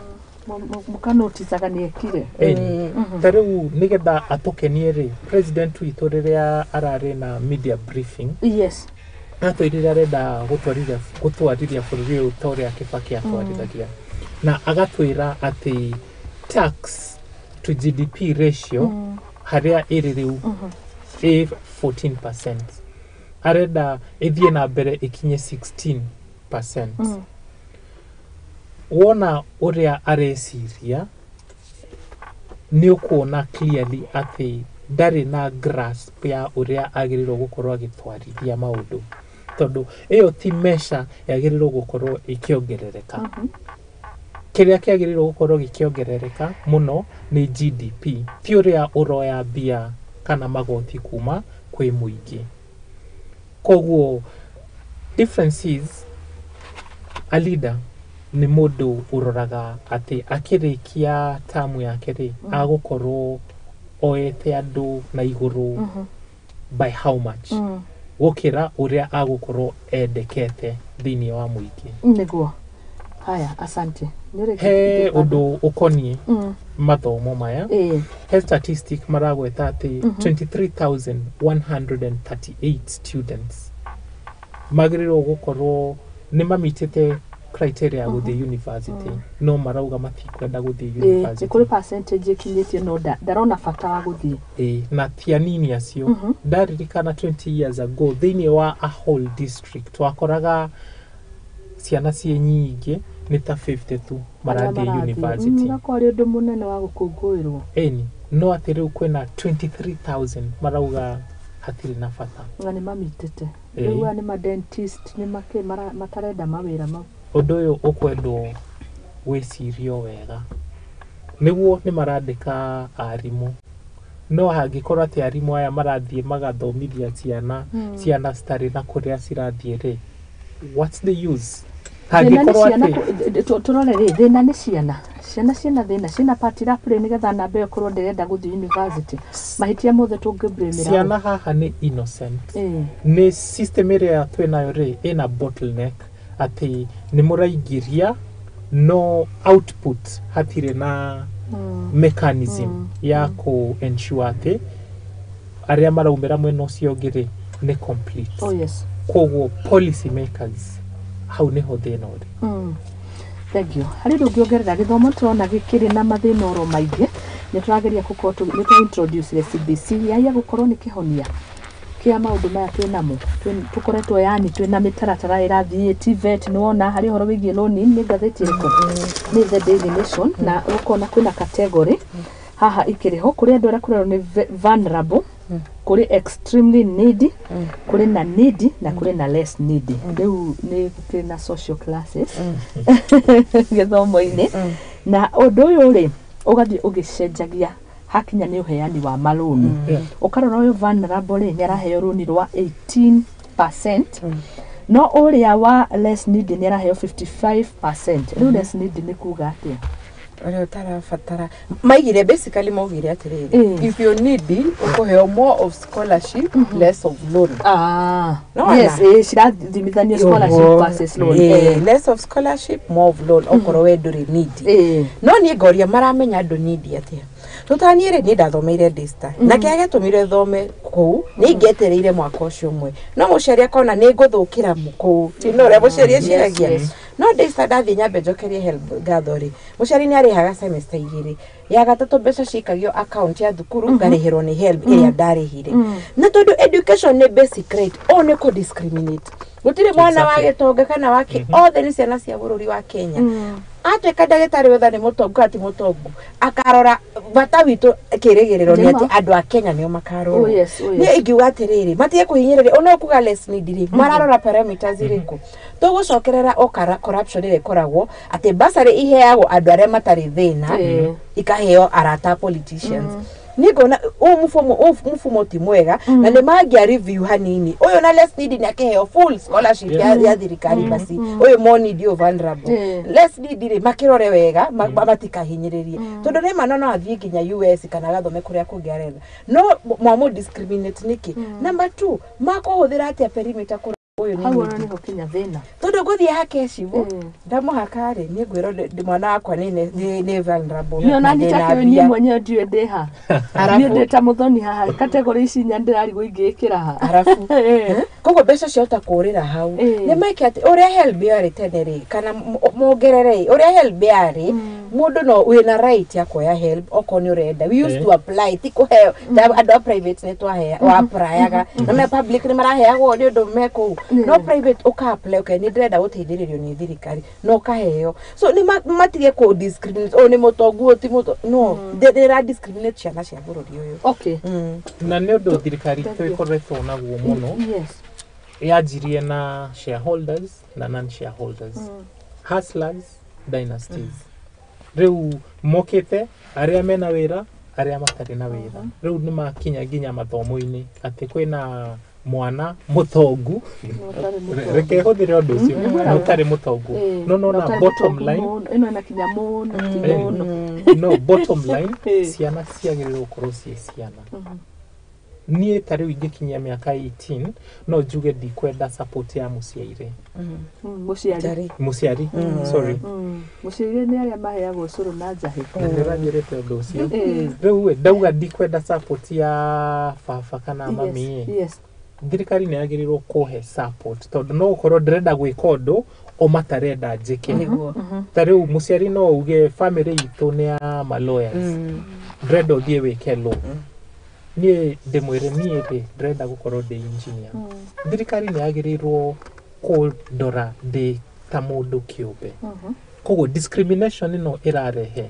S1: Mũkanoticaga nĩ ekire.
S10: Ĩni. Ta rĩu nĩgetha atũkenie rĩ, president witũ rĩrĩa ararĩ na media briefing, atwĩrire arenda gũtwarithia bũrũri ũyũ ta ũrĩa Kibaki atwarithagia, na agatwĩra atĩ tax to GDP ratio harĩa ĩrĩ rĩu ĩ 14%, arenda ĩthiĩ na mbere ĩkinye 16%. Wona ũrĩa areciria, nĩ ũkuona clearly atĩ ndarĩ na grasp ya ũrĩa agĩrĩirwo gũkorwo agĩtwarithia maũndũ, tondũ ĩyo ti measure yagĩrĩirwo gũkorwo ĩkĩongerereka. Kĩrĩa kĩagĩrĩirwo gũkorwo gĩkĩongerereka mũno nĩ GDP, ti ũrĩa ũroya mbia kana magoti kuma kwĩ mũingĩ. Koguo difference is a leader nĩ mũndũ ũroraga atĩ akĩrĩkia tamu yake rĩ, agũkorwo oete andũ na igũrũ by how much, gũkĩra ũrĩa agũkorwo endekete thĩinĩ wa mũingĩ.
S1: Nĩguo. Haya, asante. Nĩ
S10: He ũndũ ũkoniĩ mathomo maya. He statistic maragweta atĩ 23,138 students magĩrĩirwo gũkorwo nĩ mamitĩte criteria ya gũthiĩ university, no marauga matikwenda gũthiĩ
S1: Nĩ
S10: university.
S1: kũrĩ percentage ĩkinyĩtie no ndarona bata wa gũthiĩ.
S10: Ĩĩ, na ti anini acio. Ndaririkana 20 years ago thĩinĩ wa a whole district wakoraga ciana ciĩ nyingĩ Nĩ ta 50 tu marathiĩ university.
S1: Ũgakorwo arĩ ũndũ mũnene wa gũkũngũĩrwo.
S10: Ĩni, no atĩ rĩu kwĩna 23,000 marauga hatirĩ na bata.
S1: Na nĩ mamitĩte.
S10: Ĩĩ.
S1: Rĩu aya nĩ ma dentist, nĩ makĩ matarenda mawĩra mau.
S10: Ũndũ ũyũ ũkwendwo wĩcirio wega, nĩguo nĩ marandĩka arimũ, no hangĩkorwo atĩ arimũ aya marathiĩ magathomithia ciana, ciana citarĩ na kũrĩa cirathiĩ rĩ, what's the use?
S1: Thĩna nĩ
S10: Hangĩkorwo
S1: ciana
S10: atĩ
S1: tũrore rĩ, thĩna nĩ ciana, ciana ciĩna thĩna, ciĩna part rĩ, nĩgetha namba ĩyo ĩkorwo ndĩrenda gũthiĩ university, mahĩtia mothe tũngĩ-blame-ĩra ũ?
S10: Ciana haha nĩ innocent. Nĩ system ĩrĩa twĩnayo rĩ, ĩna bottleneck atĩ nĩ mũraingĩria no output hatirĩ na mechanism ya kũ ensure atĩ arĩa maraumĩra mwena ũcio ũngĩ rĩ nĩ complete.
S1: Oh, yes.
S10: Koguo policy makers, hau nĩho thĩna ũrĩ.
S1: Thank you. Harĩ ũndũ ũngĩongerera? Gĩthomo tũrona gĩkĩrĩ na mathĩna oro maingĩ. Nĩ tũrageria gũkorwo nĩ twa introduce CBC yaia gũkorwo nĩ kĩhonia kĩa maũndũ maya twĩ namo. Tũkoretwo yani twĩna mĩtaratara ĩrathiĩ TVET. Nĩ wona harĩ ũhoro wĩgiĩ loan, nĩ ngathĩti ĩrĩkũ? Nĩ The Daily Nation, na ũkona kwĩna category haha ikĩrĩ ho, kũrĩ andũ arĩa kũrerwo nĩ vulnerable, kũrĩ extremely needy, kũrĩ na needy na kũrĩ na less needy. Rĩu nĩ gũkĩrĩ na social classes gĩthomo-inĩ, na ũndũ ũyũ rĩ ũgathiĩ ũgĩcenjagia hakinya nĩ ũheani wa marũni. Ũkarora ũyũ vulnerable rĩ, nĩ araheo rũni rwa 18%, no ũrĩa wa less needy nĩ araheo 55%. Rĩu less needy nĩ kuga atĩa?
S9: Ũrĩa ũtarabatara maigire, basically maugire atĩrĩrĩ, if you need ũkũheo more of scholarship, less of loan.
S1: Ah,
S9: Nona?
S1: yes, cirathimithania scholarship versus loan.
S9: Less of scholarship, more of loan okorwo we ndũrĩ needy. No niĩ ngoria, maramenya andũ needy atĩa? Tũtaniĩ rĩ, niĩ ndathomeire Daystar, na kĩrĩa gĩatũmire thome kũu nĩ ingĩetereire mwaka ũcio ũmwe, no mũciari akona nĩ ngũthũkĩra kũu, ti no ũrĩa mũciari eciragia. No Daystar ndathiĩ nyambe njokerie HELB ngatho rĩ, mũciari nĩ arĩhaga semester 2, ya gatatũ mbeca cikagio account ya thukuru, ngarĩhĩrwo nĩ HELB ĩrĩa ndarĩhire. Na tondũ education nĩ basic right, ũũ nĩ kũ discriminate. Gũtirĩ mwana wa gĩtonga kana wa kĩ, othe nĩ ciana cia bũrũri wa Kenya. Atuĩka ndagĩtarĩ wetha nĩ mũtongu kana ti mũtongu, akarora bata witũ, kĩrĩgĩrĩro nĩ atĩ andũ a Kenya nĩo makarorwo.
S1: Oh, yes.
S9: Niĩ ingiuga atĩrĩrĩ, matige kũhinyĩrĩria ona kuga less need rĩ, mararora parameters irĩkũ? Tũgũcokerera o corruption ĩrĩa ĩkoragwo atĩ bursary iheagwo andũ arĩa matarĩ thĩna, ikaheo arata politicians. Niĩ ngona ũyũ mũfumo ti mwega, na nĩ mangĩa review hanini. Ũyũ na less need nĩ akĩheo full scholarship ya thirikari, basi ũyũ more need, ũyũ vulnerable, less need rĩ, makĩrore wega matikahinyĩrĩrie, tondũ rĩma no athiĩ nginya US kana agathome kũrĩa kũngĩ arenda, no mwamũ discriminate nĩkĩ? Number two, makũhũthĩra atĩa perimeter kũrora ũyũ nĩ
S1: Hau ona
S9: needy?
S1: nĩho kinya thĩna.
S9: Tondũ ngũthiĩ hake cibũ ndamũhaka rĩ, niĩ ngwĩrwo mwana wakwa nĩ vulnerable
S1: Niĩ ona
S9: na
S1: nyita
S9: ndĩna
S1: kĩo niĩ
S9: mbia.
S1: Mwenyewe ndiũĩ ndĩ ha.
S9: Arabu-
S1: Niĩ ndĩ ta mũthoni haha, category ici inya ndĩrarigwo ingĩĩkĩra ha.
S9: Arabu koguo mbeca ciahota kũrĩra hau. Nĩ maike atĩ ũrĩa HELB yarĩ tene rĩ, kana mongerere ĩ, ũrĩa HELB yarĩ, mũndũ no wĩna right ya kuoya HELB okorwo nĩ ũrenda. We used to apply, ti kũheo ta andũ a private nĩ twahea wa applyaga, na me public nĩ maraheagwo nĩ ũndũ me kũu, no private ũka apply, okay, nĩ ndĩrenda gũteithĩrĩrio nĩ thirikari, na ũkaheo. So nĩ matige kũ discriminate, ũyũ nĩ mũtongu, ũyũ ti mũtongu, no ndĩra discriminate ciana cia bũrũri ũyũ.
S10: Na nĩ ũndũ thirikari
S1: Thank
S10: itũ
S1: you.
S10: ĩkoretwo naguo mũno, yanjirie na shareholders na non shareholders, hustlers, dynasties. Rĩu mokĩte arĩa mena wĩra, arĩa matarĩ na wĩra. Rĩu nĩ makinya nginya mathomo-inĩ atĩ kwĩna mwana mũtongu.
S1: Ũtarĩ mũtongu.
S10: Reke hũthĩre ũndũ ũcio,
S1: Mm.
S10: na ũtarĩ mũtongu. No
S1: Na
S10: nona
S1: ũtarĩ
S10: bottom
S1: mũtongu
S10: line
S1: mũno. Ĩno ĩna kinya mũno ti mũno.
S10: No bottom line, ciana ciagĩrĩirwo gũkorwo ciĩ ciana. Niĩ ta rĩu ingĩkinyia mĩaka 18, no njuge ndikwenda support ya mũciaire.
S1: Mũciari.
S10: Mũciari, sorry.
S1: Mũciari nĩ arĩa maheagwo ũcũrũ na njahĩ.
S10: Na nĩũranjĩrĩte ũndũ ũcio. Rĩu ĩ, ndauga ndikwenda support ya baba kana mami ĩ, thirikari nĩ yagĩrĩirwo kũhe support, tondũ no ũkorwo ndĩrenda gwĩka ũndũ o matarenda njĩke.
S9: Nĩguo.
S10: Ta rĩu mũciari no uge family itũ nĩ ya ma lawyers, ndĩrenda ũthiĩ wĩke law. Niĩ ndĩmwĩre niĩ rĩ, ndĩrenda gũkorwo ndĩ engineer. Thirikari nĩ yagĩrĩirwo kũndora ndĩ ta mũndũ kĩũmbe. Koguo discrimination ĩno ĩrarehe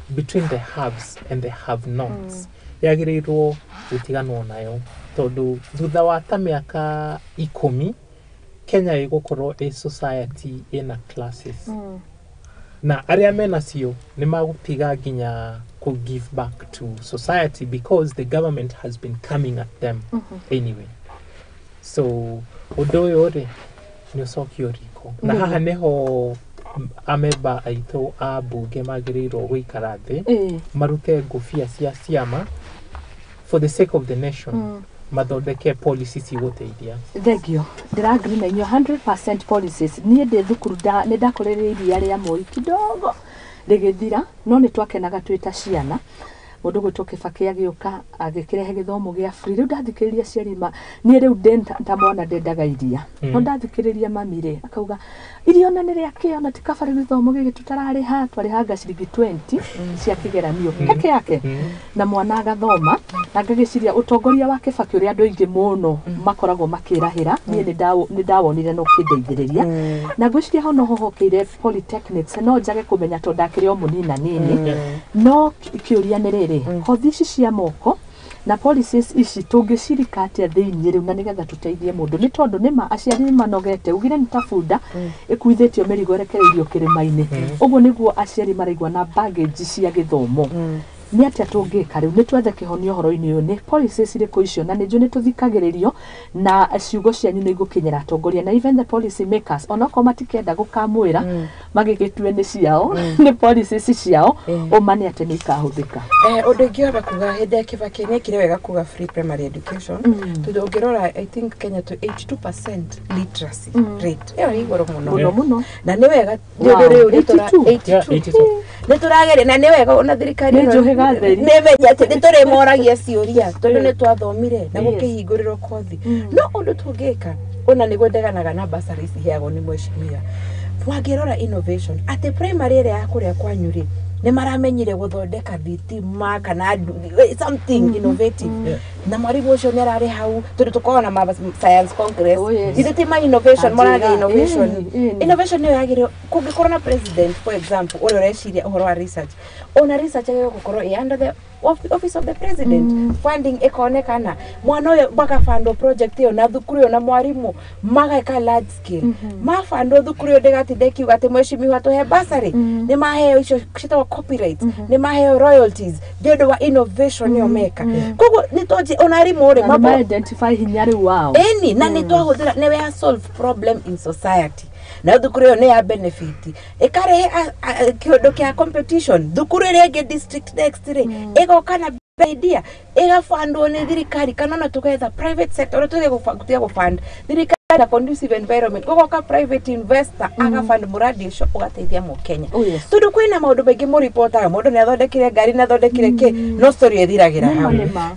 S10: between the haves and the have nots yagĩrĩirwo gũtiganwo nayo, tondũ thutha wa ta mĩaka 10 Kenya ĩgũkorwo ĩ society ĩna classes, na arĩa mena cio nĩ magũtiga nginya kũ give back to society because the government has been coming at them anyway. So ũndũ ũyũ rĩ nĩ ũcokio riko, na haha nĩho amemba aitũ a mbunge magĩrĩirwo gũikara thĩ, marute ngũbia cia ciama for the sake of the nation, mathondeke policies cigũteithia.
S1: Thengio, ndĩragree na inyuĩ 100% policies. Niĩ ndĩ thukuru nĩ ndakoreire iria rĩa Moi kidogo rĩgĩthira, no nĩ twakenaga twĩ ta ciana. Mũndũ gwĩtwo Kĩbakĩ agĩũka agĩkĩrehe gĩthomo gĩa free. Rĩu ndathikĩrĩria aciari ma niĩ rĩu ndĩ ta mwana ndendaga iria, no ndathikĩrĩria mami rĩ akauga iria ona nĩ rĩa kĩ, ona ti kaba rĩu gĩthomo gĩkĩ tũtararĩha, twarĩhanga ciringi 20 cia kĩgeranio peke yake, na mwana agathoma. Na ngagĩciria ũtongoria wa Kĩbakĩ ũrĩa andũ aingĩ mũno makoragwo makĩrahĩra, niĩ nĩ ndawonire na ũkĩndeithĩrĩria. Na ngwĩciria hau no hohokeire polytechnics, no njage kũmenya tondũ ndakĩrĩ o mũnina nini, no kĩũria nĩ rĩrĩ, kothi ici cia moko na policies ici tũngĩcirika atĩa thĩinĩ rĩu, na nĩgetha tũteithie mũndũ, nĩ tondũ nĩma aciari nĩmanogete, ugire nĩ ta bunda ĩkuithĩtio mĩrigo ĩrekereirio kĩrĩma-inĩ, ũguo nĩguo aciari maraigua na baggage cia gĩthomo. Nĩ atĩa tũngĩka rĩu nĩ twethe kĩhonia ũhoro-inĩ ũyũ? Nĩ policies irĩkũ icio? Na nĩ njũĩ nĩ tũthikagĩrĩrio na ciugo cianyu nĩ igũkinyĩra atongoria na even the policy makers, onokorwo matikenda gũkamwĩra magĩgĩtue nĩ ciao, nĩ policies ciao, ũma nĩ atĩ nĩ ikahũthĩka.
S9: Ũndũ ũngĩ wamba kuga hĩndĩ ya Kĩbakĩ nĩ ekire wega kuga free primary education, tondũ ũngĩrora I think Kenya to 82% literacy rate ĩyo nĩ igũrũ mũno
S1: mũno mũno,
S9: na nĩ wega tondũ rĩu nĩ 82 nĩ tũrageria, na nĩ wega ona thirikari
S1: nĩ
S9: nĩ menya atĩ nĩ tũrĩmoragia ciũria tondũ nĩ twathomire na gũkĩhingũrĩrwo kothi. No ũndũ tũngĩka ona nĩguo ndeganaga na bursary ici iheagwo nĩ mheshimiwa, wangĩrora innovation atĩ primary ĩrĩa ya kũrĩa kwanyu rĩ nĩ maramenyire gũthondeka thitima kana something innovative, na mwarimũ ũcio nĩ ararĩ hau tondũ tũkoragwo na ma science congress, ithuĩ ti ma innovation moragia innovation. Innovation nĩyo yagĩrĩirwo kũngĩkorwo na president for example ũrĩa ũreciria ũhoro wa research, ona research yagĩrĩirwo gũkorwo ĩ under the office of the president, funding ĩkonekana, mwana ũyũ makabandwo project ĩyo na thukuru ĩyo na mwarimũ mageka large scale, mabandwo thukuru ĩyo ndĩgatinda ĩkiuga atĩ mheshimiwa tũhe bursary, nĩ maheo icio ciĩtagwo copyright, nĩ maheo royalties nĩ ũndũ wa innovation ĩyo meka. Koguo nĩ twanjie ona arimũ rĩ
S1: ma identify hinya rĩu wao
S9: ĩni, na nĩ twahũthĩra nĩ we solve problem in society, na thukuru ĩyo nĩ ya benefit ĩkarehe kĩũndũ kĩa competition. Thukuru ĩrĩa ĩngĩ district next rĩ ĩgoka na idea ĩgabandwo nĩ thirikari, kana ona tũgetha private sector, ona tuge gũband thirikari na conducive environment, gũgoka private investor agaband mũradi ũcio ũgateithia mũkenya. Tondũ kwĩna maũndũ maingĩ mũripotaga, mũndũ nĩ athondekire ngari, nĩ athondekire kĩ, no story ĩthiragĩra hau.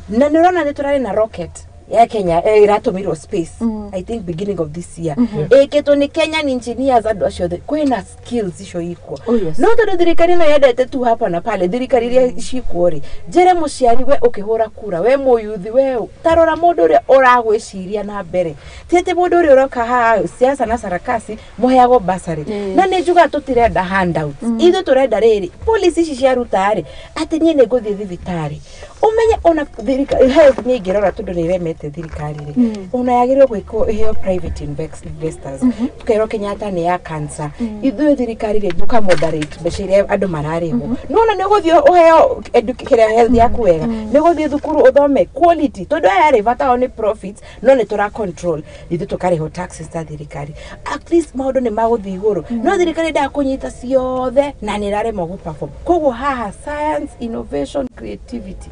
S9: Na nĩ ũrona nĩ tũrarĩ na rocket ya Kenya ĩratũmirwo space I think beginning of this year, ĩkĩtwo nĩ Kenyan engineers, andũ acio othe kwĩna skills icio ikuo. No tondũ thirikari ĩno yendete tu hapa na pale, thirikari iria cikuo rĩ, njĩre mũciari we ũkĩhũra kura, we mũyuthi, we tarora mũndũ ũrĩa ũragwĩciria na mbere, ti atĩ mũndũ ũrĩa ũroka haha siasa na sarakasi mũheagwo bursary. Na nĩ njugaga tũtirenda handouts, ithuĩ tũrenda rĩrĩ policy ici ciaruta rĩ atĩ niĩ nĩ ngũthiĩ thibitarĩ, ũmenye ona thirikari health nĩ ĩngĩrora tondũ nĩ ĩremete thirikari rĩ, ona yagĩrĩirwo gwĩkwo ĩheo private investors. Tũkerwo Kenyatta nĩ ya cancer, ithuĩ thirikari rĩ tũka moderate mbeca iria andũ mararĩhwo, nĩwona nĩ ũgũthiĩ ũheo kĩrĩa health yaku wega, nĩ ũgũthiĩ thukuru ũthome quality, tondũ aya rĩ bata wao nĩ profits, no nĩ tũra control ithuĩ tũkarĩhwo taxes ta thirikari, at least maũndũ nĩ magũthiĩ igũrũ. No thirikari ndakũnyita ciothe na nĩ ĩraremwo gũ perform. Koguo haha science, innovation, creativity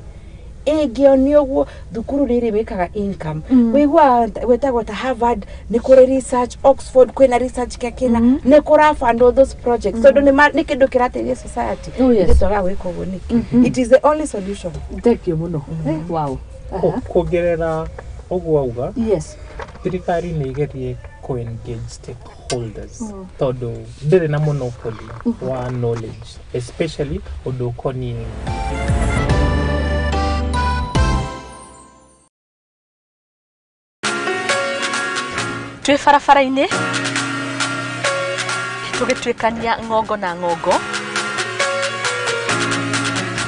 S9: ĩngĩonio ũguo thukuru rĩrĩ wĩkaga income, wĩiguaga gwĩtagwo ta Harvard nĩ kũrĩ research, Oxford kwĩna research kĩakĩna, nĩ kũrabandwo those projects tondũ nĩ kĩndũ kĩrateithia society. Ithuĩ twagaga gwĩka ũguo nĩkĩ? It is the only solution.
S1: Thank you mũno. Wow.
S10: Kuongerera ũguo auga,
S1: yes,
S10: thirikari nĩ ĩgerie kũ engage stakeholders tondũ ndĩrĩ na monopoly wa knowledge, especially ũndũ ũkoniĩ
S11: twĩ barabara-inĩ,
S1: Tũgĩtuĩkania ng'ongo na ng'ongo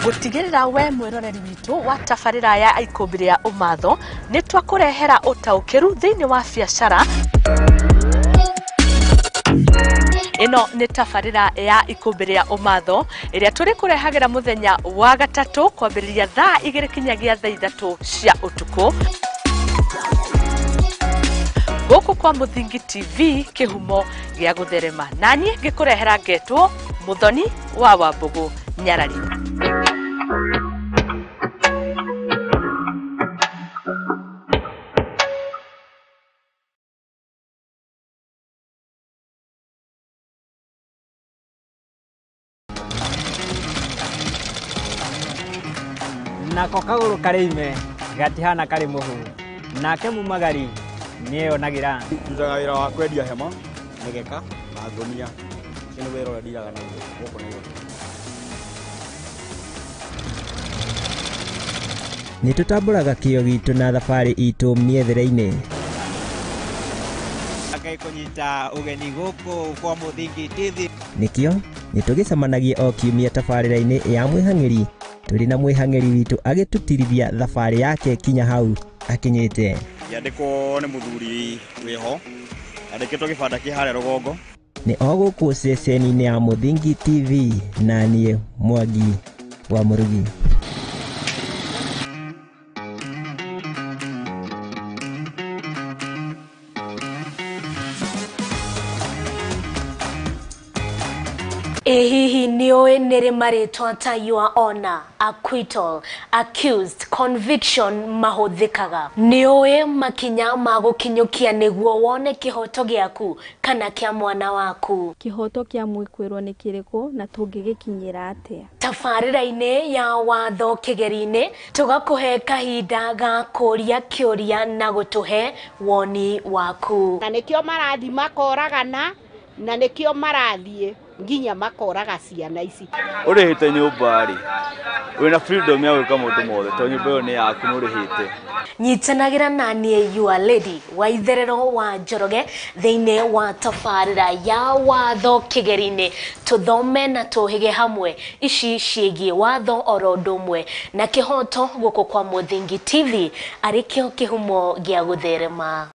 S1: gũtigĩrĩra we mwĩroreri witũ wa tabarĩra ya ikũmbĩ rĩa ũmatho nĩ twakũrehera ũtaũkĩru thĩinĩ wa biacara. Ĩno nĩ tabarĩra ya ikũmbĩ rĩa ũmatho ĩrĩa tũrĩ kũrehagĩra mũthenya wa gatatũ kwambĩrĩria thaa 2 kinyagia thaa 3 cia ũtukũ gũkũ kwa Mũthingi TV kĩhumo gĩa gũtherema, naniĩ ngĩkũrehera ngetwo Mũthoni wa Wambũgũ Nyarari.
S20: Nako kagũrũ karĩ ime gatihana karĩ mũhu, nake mumagari nĩeyonagĩra.
S21: Ndutaga wĩra wa kwendia hema, mĩgeka na ngũnia. Ũcio nĩ wĩra ũrĩa ndiraga naguo gũkũ Nairobi.
S15: Nĩ tũtambũraga kĩo gitũ na thabarĩ itũ mĩethere-inĩ.
S20: Ngai kũnyita ũgeni gũkũ kwa Mũthingi TV.
S15: Nĩkĩo nĩ tũgĩcemanagia o kiumia tabarĩra-inĩ ya mwĩhang'ĩri tũrĩ na mwĩhang'ĩri witũ agĩtũtirithia thabarĩ yake kinya hau akinyĩte.
S21: Yandĩkwo nĩ mũthuri wĩho, yandĩkĩtwo gĩbanda kĩ harĩa rũgongo.
S15: Nĩ o gũkũ ceceni-inĩ ya Mũthingi TV na niĩ Mwangi wa Mũrugi.
S11: Ĩ hihi nĩũĩ nĩrĩ marĩtwa ta your honor, acquittal, accused, conviction mahũthĩkaga? Nĩũĩ makinya ma gũkinyũkia nĩguo wone kĩhoto gĩaku kana kĩa mwana waku?
S12: Kĩhoto kĩa mwĩkwĩrwo nĩ kĩrĩkũ na tũngĩgĩkinyĩra atĩa?
S11: Tabarĩra-inĩ ya watho kĩgeri-inĩ tũgakũhe kahinda ga kũria kĩũria na gũtũhe woni waku.
S13: Na nĩkĩo marathiĩ makoragana, na nĩkĩo marathiĩ nginya makoraga ciana ici.
S14: Ũrĩhĩte nyũmba rĩ, wĩna freedom ya gwĩka maũndũ mothe tondũ nyũmba ĩyo nĩ yaku nĩ ũrĩhĩte.
S11: Nyitanagĩra na niĩ your lady wa itherero wa Njoroge thĩinĩ wa tabarĩra ya watho kĩgeri-inĩ, tũthome na tũhĩge hamwe ici ciĩgiĩ watho oro ũndũ ũmwe na kĩhoto gũkũ kwa Mũthingi TV arĩ kĩo kĩhumo gĩa gũtherema.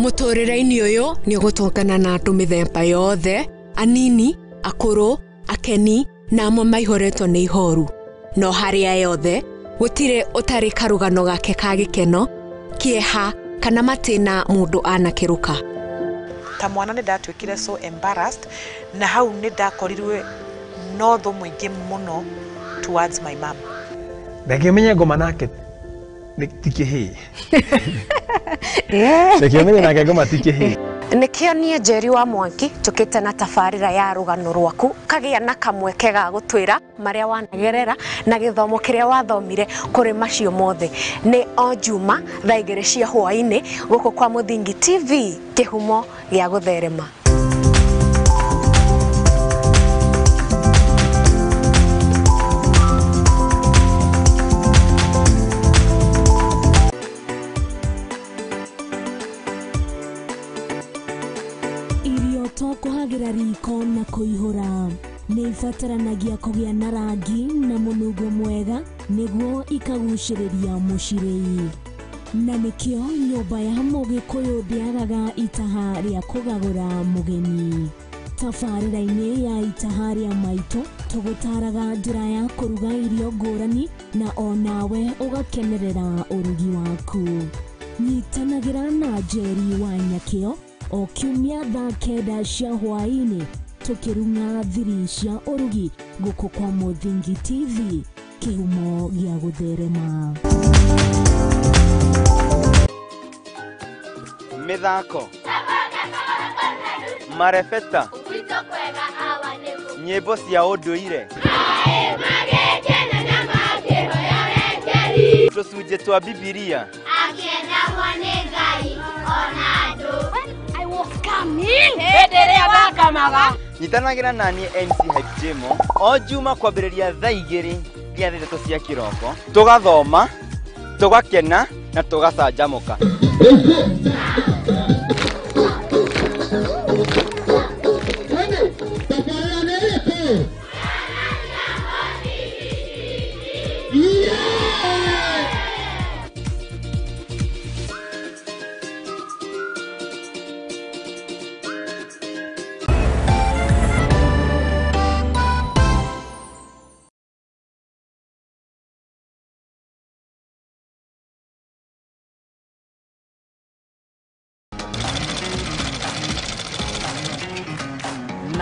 S22: Mũtũrĩre-inĩ ũyũ nĩ ũgũtũngana na andũ mĩthemba yothe, anini, akũrũ, akeni na amwe maihũrĩtwo nĩ ihoru. No harĩa yothe gũtirĩ ũtarĩ karũgano gake ka gĩkeno, kĩeha kana matĩna mũndũ anakĩrũka.
S23: Ta mwana nĩ ndatuĩkire so embarrassed, na hau nĩ ndakorirwe no thũ mũingĩ mũno towards my mom.
S24: Reke ũmenye ngoma nake ti kĩhĩĩ. Reke ũmenye nake ngoma ti kĩhĩĩ.
S22: Nĩkĩo niĩ Njeri wa Mwangi njũkĩte na tabarĩra ya rũgano rwaku kagĩa na kamweke ga gũtwĩra marĩa wanagerera na gĩthomo kĩrĩa wathomire kũrĩ macio mothe. Nĩ o Juma thaa 2 cia hwaĩ-inĩ gũkũ kwa Mũthingi TV kĩhumo gĩa gũtherema.
S11: Kũhagĩra riko na kũihũra nĩ ibataranagia kũgĩa na rangi na mũnungo mwega nĩguo ikagucĩrĩria mũcirĩi, na nĩkĩo nyũmba ya mũgĩkũyũ ndĩagaga itaha rĩa kũgagũra mũgeni. Tabarĩra-inĩ ya itaha rĩa maitũ tũgũtaraga njĩra ya kũruga irio ngũrani na onawe ũgakenerera ũrugi waku. Nyitanagĩra na Njeri wa Nyakĩo o kiumia thaa 9 cia hwaĩ-inĩ tũkĩrung'a thiri cia ũrugi gũkũ kwa Mũthingi TV kĩhumo gĩa gũtherema.
S25: Mĩthako, marebeta, nyĩmbo cia ũndũire, tũcunjĩ twa Bibilia. Nyitanagĩra na niĩ MC Hype Jemo o Juma kwambĩrĩria thaa 2 Nginya thaa 3 cia kĩroko tũgathoma, tũgakena na tũgacanjamũka.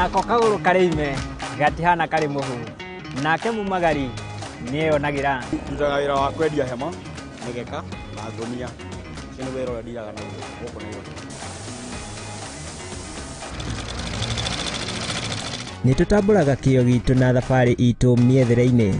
S20: Nako kagũrũ karĩ ime gatihana karĩ mũhu, nake mumagari nĩeyonagĩra.
S21: Ndutaga wĩra wa kwendia hema, mĩgeka na ngũnia. Ũcio nĩ wĩra ũrĩa ndiraga naguo gũkũ Nairobi.
S15: Nĩ tũtambũraga kĩo gitũ na thabarĩ itũ mĩethere-inĩ.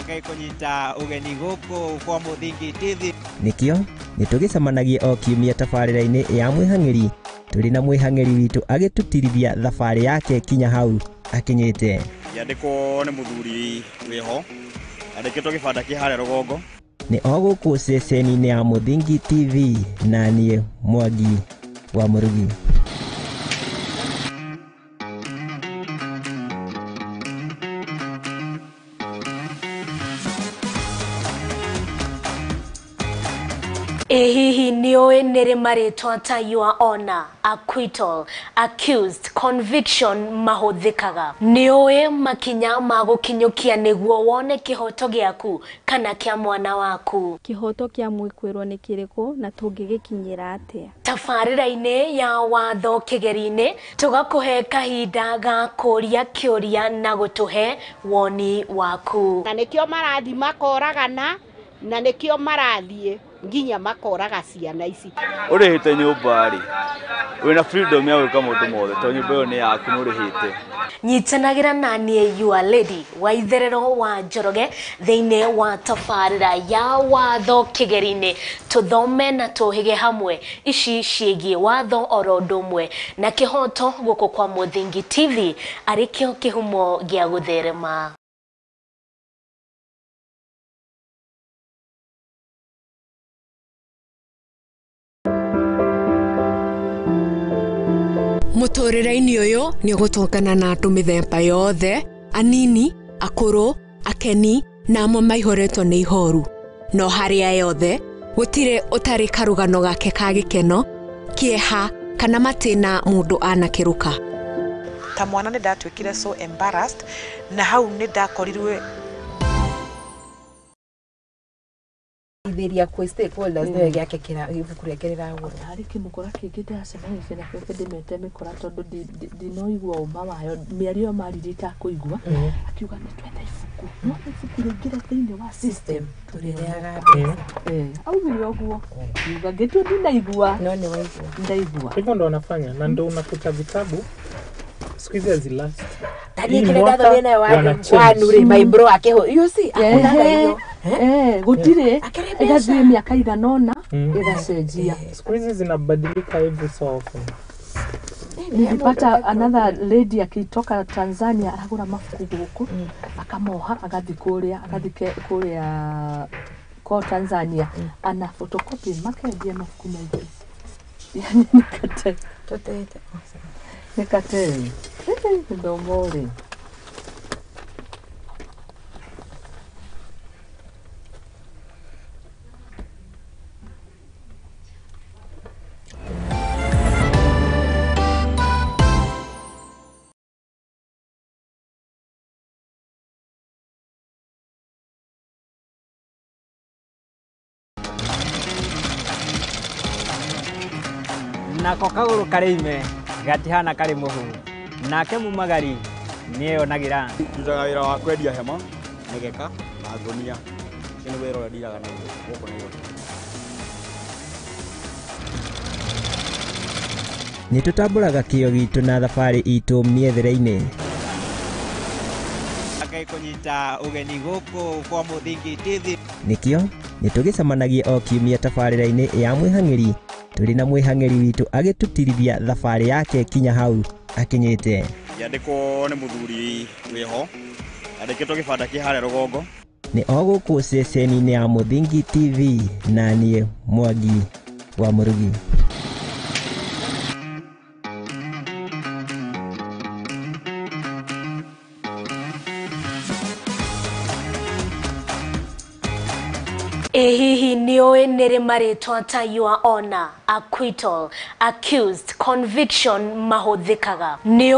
S20: Ngai kũnyita ũgeni gũkũ kwa Mũthingi TV.
S15: Nĩkĩo nĩ tũgĩcemanagia o kiumia tabarĩra-inĩ ya mwĩhang'ĩri tũrĩ na mwĩhang'ĩri witũ agĩtũtirithia thabarĩ yake kinya hau akinyĩte.
S21: Ngĩandĩkwo nĩ mũthuri wĩho, andĩkĩtwo gĩbanda kĩ harĩa rũgongo.
S15: Nĩ o gũkũ ceceni-inĩ ya Mũthingi TV na niĩ Mwangi wa Mũrugi.
S11: Ĩ hihi nĩũĩ nĩrĩ marĩtwa ta your honor, acquittal, accused, conviction mahũthĩkaga? Nĩũĩ makinya ma gũkinyũkia nĩguo wone kĩhoto gĩaku kana kĩa mwana waku?
S12: Kĩhoto kĩa mwĩkwĩrwo nĩ kĩrĩkũ na tũngĩgĩkinyĩra atĩa?
S11: Tabarĩra-inĩ ya watho kĩgeri-inĩ tũgakũhe kahinda ga kũria kĩũria na gũtũhe woni waku.
S13: Na nĩkĩo marathiĩ makoragana, na nĩkĩo marathiĩ nginya makoraga ciana ici.
S14: Ũrĩhĩte nyũmba rĩ, wĩna freedom ya gwĩka maũndũ mothe tondũ nyũmba ĩyo nĩ yaku nĩ ũrĩhĩte.
S11: Nyitanagĩra na niĩ your lady wa itherero wa Njoroge thĩinĩ wa tabarĩra ya watho kĩgeri-inĩ tũthome na tũhĩge hamwe ici ciĩgiĩ watho oro ũndũ ũmwe na kĩhoto gũkũ kwa Mũthingi TV arĩ kĩo kĩhumo gĩa gũtherema.
S22: Mũtũrĩre-inĩ ũyũ nĩ ũgũtũngana na andũ mĩthemba yothe, anini, akũrũ, akeni na amwe maihũrĩtwo nĩ ihoru. No harĩa yothe, gũtirĩ ũtarĩ karũgano gake ka gĩkeno, kĩeha kana matĩna mũndũ anakĩrũka.
S23: Ta mwana nĩ ndatuĩkire so embarrassed, na hau nĩ ndakorirwe
S9: Itheria kwĩ stakeholders nĩwe gĩake kĩra ibuku rĩake rĩragũrwo.
S1: Harĩ kĩmũkora kĩngĩ ndĩracemanirie nakĩo ndĩmete mĩkora tondũ ndinoigua ũma wayo mĩario ĩyo maririe itakũigua, akiuga nĩ twetha ibuku no ibuku rĩingĩre thĩinĩ wa system
S9: tũrĩrĩaga mbeca.
S1: Augire ũguo kiuga ngĩtua ndinaigua
S9: no nĩ waigua
S1: ndaigua.
S10: Hivyo ndo wanafanya na ndo unakuta vitabu siku hizi hazilast.
S9: Tani kile ndathomire nayo wanu rĩ my bro akĩhũ you see akunaga hiyo
S1: gũtirĩ ĩgathiĩ mĩaka igana ũna ĩgacenjia.
S10: Siku hizi zinabadilika every so often.
S1: Nilipata another lady akitoka Tanzania aragũra mabuku gũkũ akamoha agathiĩ kũrĩa agathiĩ kũrĩa kwa Tanzania ana photocopy makendia mabuku maingĩ. Yani nikate
S9: tũtete
S1: nikate gĩthomo rĩ.
S20: Nako kagũrũ karĩ ime gatihana karĩ mũhu, nake mumagari nĩeyonagĩra.
S21: Ndutaga wĩra wa kwendia hema, mĩgeka na ngũnia. Ũcio nĩ wĩra ũrĩa ndiraga naguo gũkũ Nairobi.
S15: Nĩ tũtambũraga kĩo gitũ na thabarĩ itũ mĩethere-inĩ.
S20: Ngai kũnyita ũgeni gũkũ kwa Mũthingi TV.
S15: Nĩkĩo nĩ tũgĩcemanagia o kiumia tabarĩra-inĩ ya mwĩhang'ĩri tũrĩ na mwĩhang'ĩri witũ agĩtũtirithia thabarĩ yake kinya hau akinyĩte.
S21: Ngĩandĩkwo nĩ mũthuri wĩho, Yandĩkĩtwo gĩbanda kĩ harĩa rũgongo.
S3: Nĩ o gũkũ ceceni-inĩ ya Mũthingi TV na niĩ Mwangi wa Mũrugi.
S11: Ĩ hihi nĩ ũĩ nĩ rĩ marĩtwa ta your honor, acquittal, accused, conviction mahũthĩkaga? Nĩ